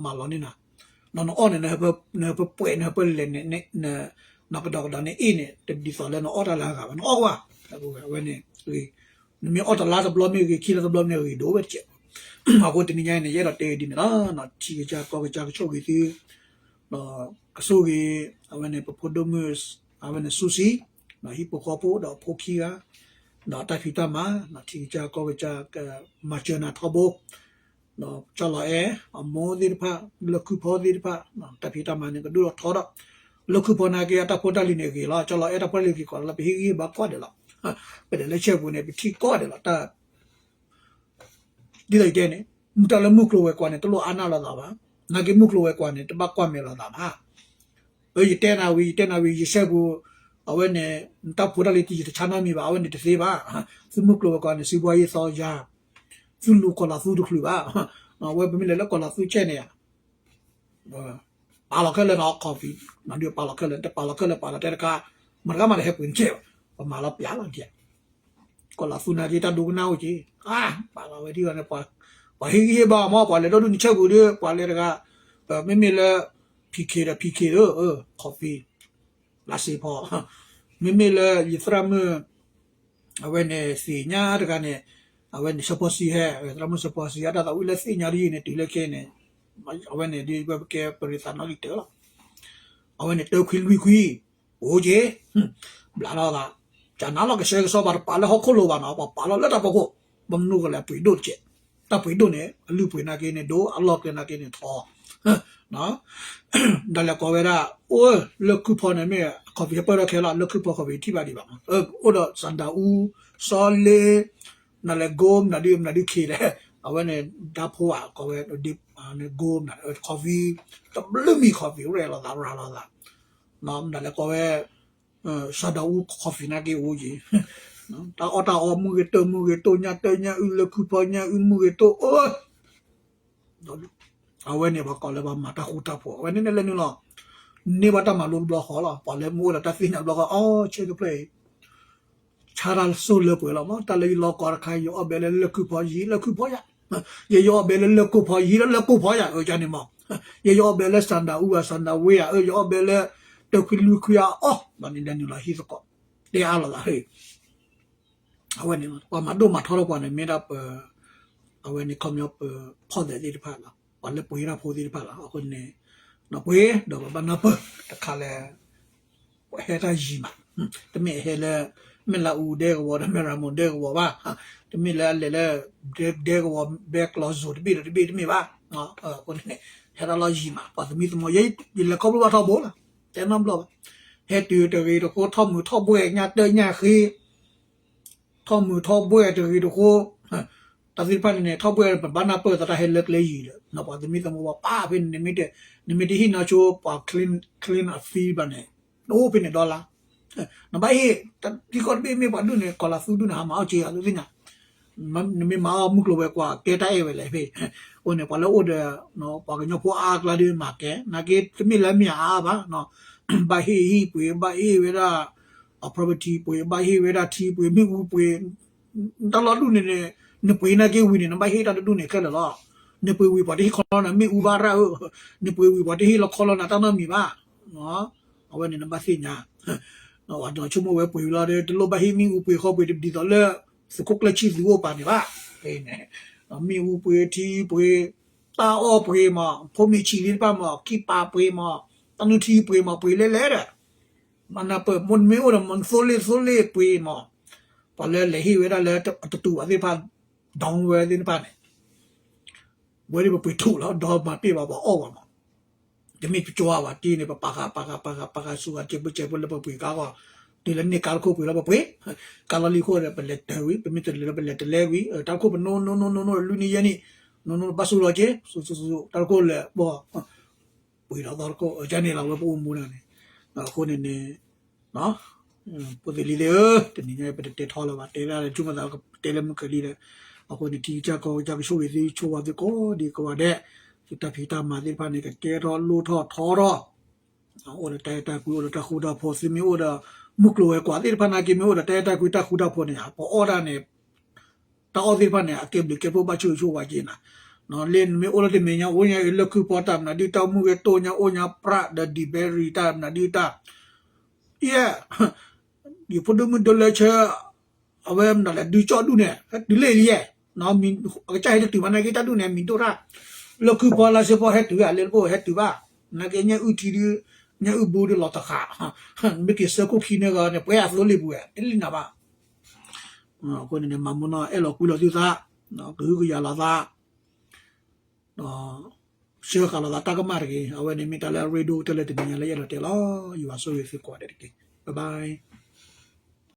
မၤလီၤန့ၢ်နၤ, နအီၣ်န့ၣ် နဟၢဖၢပှဲၤ နဟၢဖၢလဲၤန့ၣ် နပဒီကဒီးန့ၣ်အ့ၣ်န့ၣ် တဒ်သိးလၢနအီၣ်တၢ်လၢအဂၤဘၣ် နအီၣ်ကွၢ်, အဝဲန့ၣ် နမ့ၢ်အီၣ်တလါတဘျီမ့ၢ်ဂ့ၤ ခံလါတဘျီမ့ၢ်ဂ့ၤ ဒိၣ်ဝဲတကဲး. အဃိတနံၤညါအံၤန့ၣ် ယအဲၣ်ဒိးတဲဒ်န့ၣ်လီၤ. ထံၣ်ကစၢ်ကီၢ်ကစၢ်ကဆိၣ်ဂ့ၤသု, ကဆိၣ်ဂ့ၤ အဝဲန့ၣ် ပဖိဒိၣ်မုၣ် အဝဲန့ၣ် စူၤစံ, ဟံၣ်ဖိဃီဖိဒီးဖိခံဂၤ, ဒီးတၢ်ဖံးတၢ်မၤ ထံၣ်ကစၢ်ကီၢ်ကစၢ်ကမၤစၢၤနၤထီဘိ, ဒီးကၠီလီၤအဲၣ် အမိၢ်သ့ၣ်တဖၣ် လၢခုၣ်ဖီသ့ၣ်တဖၣ် တၢ်ဖံးတၢ်မၤန့ၣ် ကဒိၣ်ထီၣ်ထီဒီး လၢခုၣ်ဖီနာ်က့ အတၢ်ဖိတၢ်လံၤန့ၣ်ဂ့ၤလီၤ. ကၠီလီၤအဲၣ်တၢ်ဖိတၢ်လံၤဂ့ၤကီးလီၤ ပဟ့ၣ်ဂံၢ်ဟ့ၣ်ဘါကိးဂၤဒဲးလီၤ. ပဒဲးလၢဆဲပူၤန့ၣ် ပထံၣ်ကိးဂၤဒဲးလီၤ. တၢ် ဒ်သိးယတဲန့ၣ် မ့ၢ်တၢ်လၢမုၢ်ကျိၤဝဲၤကွာ်န့ၣ် တလိၣ်အါန့ၢ်လိာ်သးဘၣ်. နာ်က့မုၢ်ကျိၤဝဲၤကွာ်န့ၣ် တဘၣ်ကွၢ်မဲာ်လိာ်သးဘၣ်. ယတဲနၤဝံၤ ယတဲနၤဝံၤ ယဆဲပူၤ အဝဲန့ၣ် နတၢ်ဖိတၢ်လံၤတယံာ်တဆါနီတမံၤဘၣ် အဝဲန့ၣ်တသ့ဘၣ်. သုမုၢ်ကျိၤဝဲၤကွာ်န့ၣ် စံးဘှါယံာ်သီယၤ, သုလူၤကီၤလီၤသူတချုးဘၣ်. အဝဲပမ့ၢ်လဲၤလၢကီၤလီၤသူကဲန့ၣ် ပာ်လီၤခဲလၢာ်နီၤ coffee နီၤ ဒုးပာ်လီၤခဲလၢာ် တပာ်လီၤခဲလၢာ် ပာ်လီၤတဲတခါ မတၤတဂၤမးတဟဲပှ့ၤနကဲဘၣ် ပမၤလီၤပျးလီၤဒ် ကီၤလီၤသူနာ်က့ တၢ်ဒိကနၣ်အိၣ်က့ၤ ပာ်လီၤဝဲဒ်န့ၣ် ပှၤဟ့ၣ်ဂံၢ်ဟ့ၣ်ဘါမး ပှၤလဲၤဒီဒူၣ်နဆဲပူၤဒီး ပှၤလဲၤတဂၤ မ့မ့ၢ်လၢ ဖံးခ့ဒီး ဖံးခ့ဒီး coffee လါစ့ဖီ မ့မ့ၢ်လၢယသရၣ်မုၣ် အဝဲန့ၣ်သ့ၣ်ညါတဂၤန့ၣ် အဝဲန့ၣ် စီၤပီစံဟဲ သရၣ်မုၣ်စီၤပီစံ အတၢ်သးဝံၣ်လၢသ့ၣ်ညါတယုၢ်န့ၣ် တုၤလၢခဲအံၤန့ၣ် အဝဲန့ၣ်ဒ်ဝဲပကဲပရံးသးနီၣ်ဂံၢ်တၢလီၤ. အဝဲန့ၣ်တၢခွံလွံၢ်ခွံ အိၣ်က့ၤ ဘျးထီၣ်သး ကနၣ်လီၤကဆှဲကဆှီ ပှၤတပာ်လၢဟီၣ်ခိၣ်လိၤဘၣ်နီၤ ပှၤပာ်လီၤလၢတၢ်ဖီခိၣ် ဘၣ်မနုၤဃိလဲၣ် ပှ့ၤဒိၣ်တကဲး တၢ်ပှ့ၤဒိၣ်န့ၣ် အလုၢ်ပှ့ၤနာ်က့န့ၣ်ဒိၣ်, အလီၢ်ကျဲနာ်က့န့ၣ်ထီ, ဒ်လဲၣ်ကိးဝဲဒၣ် အိၣ်လၢခုၣ်ဖီန့ၣ်မ့ၢ် coffee ပၢၢ်ထီၣ်ခဲလီၤ, လၢခုၣ်ဖီ coffee ထံၣ်ဘၣ်ဒံးဘၣ်, အိၣ်ဒီး စၣ်ဒၤအူ, စီလ့, မနုၤလဲၣ် gold မနုၤဒု မနုၤဒုခ့လဲၣ်, အဝဲန့ၣ် ဓာတ်ဖုန်း ကိးဝဲ gold မနုၤ coffee တဘျုးမံၤ coffee ရဲၣ်လိာ်သးရၤလိာ်သး, မနုၤလဲၣ်ကိးဝဲ စၣ်ဒၤအူ coffee နာ်က့အိၣ်က့ၤ, တၢ်အီၣ်တၢ်အီမုၢ်ဂ့ၤတၢ်မုၢ်ဂ့ၤတိၢ်ညၣ်တၢ်ညၣ်အုၣ်လၢခုၣ်ဖီ ညၣ်အုၣ်မုၢ်ဂ့ၤတိၢ်အၢ အဝဲန့ၣ်ပှၤကိးလၢပှၤမၤတၢ်ဃူတၢ်ဖိး, အဝဲန့ၣ်န့ၣ်လဲၤနုာ်လီၤ, န့ၢ်ဘၣ်တၢ်မၤလိတဘျီဃီလီၤ, ပှၤလၢမ့ၢ်အိၣ်ဒီးတၢ်သ့ၣ်ညါတဘျီဃီ အီ ဆဲကဖျၢၣ်အံၤ ဆါတၢ်စိၢ်လၢပှဲၤလီၤမး, တၢ်လၢယလီၤကီတခါ ယအီၣ်ဘဲလၢလၢၢ်ခုၣ်ဖီ ယဟံးလၢၢ်ခုၣ်ဖီယၤ, ယယအီၣ်ဘဲလၢလၢၢ်ကိၢ်ဖီ ယဟံးလၢလၢၢ်ကိၢ်ဖီယၤ အၢ ကန့ၣ်မး, ယယအီၣ်ဘဲလၢစၣ်ဒၤအူ စၣ်ဒၤဝ့ယၤ အၢ ယအီၣ်ဘဲလၢ တၢ်ခွံလွံၢ်ခွံအီၣ် ဘၣ်န့ၣ်လဲၤနုာ်လီၤဟံၣ်သကိး, တဲအါလိာ်သးဟ့ၣ် အဝဲန့ၣ် ပှၤမၤဒိၣ်မၤထီထီၣ်ပှၤန့ၣ် မ့ၢ်ဒၣ်ပ အဝဲန့ၣ် ခီပညီပဖီၣ်သဲးသ့ၣ်တဖၣ်လီၤ, ပှၤလၢပှ့ၤတၢ်ဖိသ့ၣ်တဖၣ်လီၤ, အဃိန့ၣ် ပှ့ၤဒီးပဘၣ်နၢ်ပၢၢ်တခါလၢ ပဟဲတၢ်ယံၤမး, တမ့ၢ်ဟဲလၢ မ့ၢ်လၢအူဒဲကဝီၤဒီး မ့ၢ်ရၤမိၣ်ဒဲကဝီၤဘၣ်, တမ့ၢ်လၢအလဲၤလၢ ဒဲကဝီၤ ဘဲကျီၢ်စိၤတဘ့ၣ်ဒီးတဘ့ၣ်တမ့ၢ်ဘၣ်, အဃိန့ၣ် ဟဲတၢ်လီၢ်ယံၤမး, ပှၤသမံသမိး ယလဲၤခီဖျိဘၣ်ထီဘိလီၤ, တဲနီတဘျီဘၣ်, ဟဲတုၤတဂ့ၤတဃိ ထီၣ်မုာ်ထီၣ်ဘှဲၣ်ညါတၢ်ညါဃ့ ထီၣ်မုာ်ထီၣ်ဘှဲၣ်တဂ့ၤတဃိ, တၢ်သ့ၣ်တဖၣ်န့ၣ်န့ၣ် ထီၣ်ဘှဲၣ်ပဘၣ်နၢ်ပၢၢ်သးတၢ်ဟဲလၢကျဲယံၤဒီး ပှၤသမံသမိးပှၤပာ်ဖဲန့ၣ် နမ့ၢ်တဟ့ၣ်နီၢ်ဆိပှၤ clean အ fee ဘၣ်န့ၣ် နအိၣ်ဖဲန့ၣ်ဒီလါ, နဘၣ်ဟ့ၣ်, ထံကီၢ်တဘ့ၣ်မ့ၢ်ပှၤဒူၣ်န့ၣ် ကီၤလၤသူဒူၣ်န့ၣ် ဟးမၤအီၣ်က့ၤအသုသ့ၣ်ညါ, နမ့ၢ်မၤအီၣ်မုၢ်ကျိၤဝဲၤကွာ် ကဲတၢ်အဲၣ်ဝဲလဲၣ်ဖဲ, အဃိန့ၣ် ပှၤလၢအိၣ်ဒီး ပှၤကညီဖိအါအကျါဒီးမၤကဲ, နာ်က့တမ့ၢ်လၢမ့ၢ်အါအါဘၣ်, ဘၣ်ဟ့ၣ်ဟံၣ်ပှ့ၤ ဘၣ်ဟ့ၣ်ဝဲဒၣ် အ property ပှ့ၤ ဘၣ်ဟ့ၣ်ဝဲဒၣ်ထံပှ့ၤ မ့ၣ်အူပှ့ၤ, တၢ်လီၢ်ဒူၣ်န့ၣ်န့ၣ် နပှ့ၤနာ်က့ဝံၤန့ၣ် နဘၣ်ဟ့ၣ်တၢ်တဒူၣ်န့ၣ်ခဲလၢာ်လီၤ, နပှ့ၤဝံၤပှၤတဟ့ၣ်ခီလီနၤမ့ၣ်အူဘၣ်ရၣ်ဧၢ, နပှ့ၤဝံၤပှၤတဟ့ၣ်လီၤခီလီနၤတၢ်နီတမံၤဘၣ်, အဝဲန့ၣ်နဘၣ်သ့ၣ်ညါ, ပှၤဒီးဆိကမိၣ်ဝဲပှ့ၤလီၤဒီး တလိၣ်ဘၣ်ဟ့ၣ်မ့ၣ်အူပှ့ၤဃီပှ့ၤတဒ်သိးလၢ သုးခိၣ်ကျၢၢ်ဆံသူအိၣ်ပာ်န့ၣ်ဘၣ်, မ့ၣ်အူပှ့ၤထံပှ့ၤ တၢ်အီၣ်ပှ့ၤမး ဖိမ့ၢ်ဆံးသ့ၣ်တဖၣ်မး ခံပာ်ပှ့ၤမး တၢ်နုၢ်ထံပှ့ၤမး ပှ့ၤလဲၣ်လဲၣ်ဒီး မၤနၢ်ပၢၢ် မ့ၢ်အိၣ်ဒီးမ့ၢ်သိလ့ၣ်သိလ့ၣ်ပှ့ၤမး, ပှၤလၢလဲၤဟ့ၣ်ဝဲဒၣ်လၢအတတူာ်ဘၣ်သ့ၣ်တဖၣ် ဒဝဲသ့ၣ်တဖၣ်န့ၣ် ဝဲဒၣ်ပပှ့ၤထူၣ်လီၤ ဒီးမၤပ့ၢ်ဘၣ်ပှၤအီၣ်ဘၣ်မး, တမ့ၢ်ပကၠီဘၣ်တ့ၢ်န့ၣ် ပပာ်ဃာ်ပာ်ဃာ်ပာ်ဃာ်ပာ်ဃာ်ဆူၣ်ဃာ်စဲးဖိစဲးဖိလၢပပှ့ၤကါဂီၢ်, တုၤလၢန့ၢ်ကါတခိၣ်ပှ့ၤလီၤပပှ့ၤ, ကါလီၤလံအဃိဒီး ပလဲၤတၢၤဝံၤ ပမ့ၢ်တလဲၤလၢပလဲၤတလဲဝံၤ တၢ်တခိၣ်ပနိနိနိနိနိလွံၢ်နံၣ်ယဲၢ်နံၣ်, နိနိဘၣ်ဆူၣ်လီၤက့ၤ ဆူၣ်ဆူၣ်ဆူၣ် တၢ်တခိၣ်လဲၤဘီ ပှ့ၤဒီးသီတခိၣ် ကန့ၣ်လီၤဝဲပအိၣ်မူဒၣ်န့ၣ်, အဃိန့ၣ်န့ၣ် ဖိသ့ၣ်လံၤသ့ၣ်ဧၢ, တနံၤညါပတတဲထီလၢၤဘၣ် တဲဒၣ်လၢဆူမဲာ်သးကတဲလၢမုၢ်ကလံၤဒီး, အဃိန့ၣ် ထံကစၢ်ကီကစၢ်ကဆိၣ်ဂ့ၤသုဆိၣ်ဝါသုကိးဒံးကိးဂၤဒဲး, သုတၢ်ဖံးတၢ်မၤသ့ၣ်တဖၣ်န့ၣ် ကကဲထီၣ်လိၣ်ထီၣ်ထီထီၣ် အိၣ်ဒီးတၢ်အဲၣ်တၢ်ကွံ အိၣ်ဒီးတၢ်ဃူတၢ်ဖိး သုမ့ၢ်အိၣ်ဒီးမုၢ်ကျိၤဝဲၤကွာ်သ့ၣ်တဖၣ်နာ်က့ မ့ၢ်အိၣ်ဒီးတၢ်အဲၣ်တၢ်ကွံတၢ်ဃူတၢ်ဖိးန့ၣ် ပအီၣ်ဒၣ်န့ၣ် တၢ်အီၣ်သ့ၣ်တဖၣ်န့ၣ် အကဲဘျုးကဲဖှိၣ်ဘၣ်ဆၣ်ဂ့ၤဆိၣ်ဝါက့ၤနၤ, လၢနမ့ၢ်အိၣ်လၢတမဲာ်ညါ အိၣ်ညါအံၤလၢခုၣ်ဖီတၢ်မနုၤဒုၣ်တၢ်မုၢ်ဂ့ၤတိၢ်ညါ အိၣ်ညါပြးဒီးဒံးဘဲရံၤတၢ်မနုၤဒုၣ်တၢ် ယဲၢ် ယဖိဒိၣ်မုၣ်ဒိၣ်လၢဆၢ အဝဲမနုၤလဲၣ် ဒုးကၠီၣ်ဒူၣ်န့ၣ် ဟဲတုၤလၢလံယဲၢ်, အကစၢ်ဟဲတတုၤဘၣ်နာ်က့တၢ်ဒူၣ်န့ၣ် မံၤဒိၣ်တၢ်, လၢခုၣ်ဖီလါဆၢဖီဟဲတုၤဧါ လဲၤတဘိဟဲတုၤဘၣ်, နာ်က့ညၣ်အုၣ်ထံဒု ညၣ်အုၣ်ဘူးဒုလီၤတဃာ်, မ့ၢ်က့ၤဆၢခိၣ်ခံန့ၣ်ဂီၢ်န့ၣ် ပှဲၤအသိလ့ၣ်ပူၤဝဲ တလံၣ်နၤဘၣ်, အဃိန့ၣ်န့ၣ် မၤမူနီၢ်အဲၣ်လီၤကွံလီၤသုသး, ကဟုကယာ်လီၤသး ဒီး ဆှၢဃာ်လီၤသးတၢ်ကမၣ်တဂ့ၤ, အဝဲန့ၣ်မ့ၢ်တၢ်လၢအရ့ဒိၣ်ကတၢၢ်လၢတနံၤညါလၢယအဲၣ်ဒိးတဲလီၤ, ယွၤဆိၣ်ဂ့ၤသုကိးဂၤဒဲးတက့ၢ်, bye bye.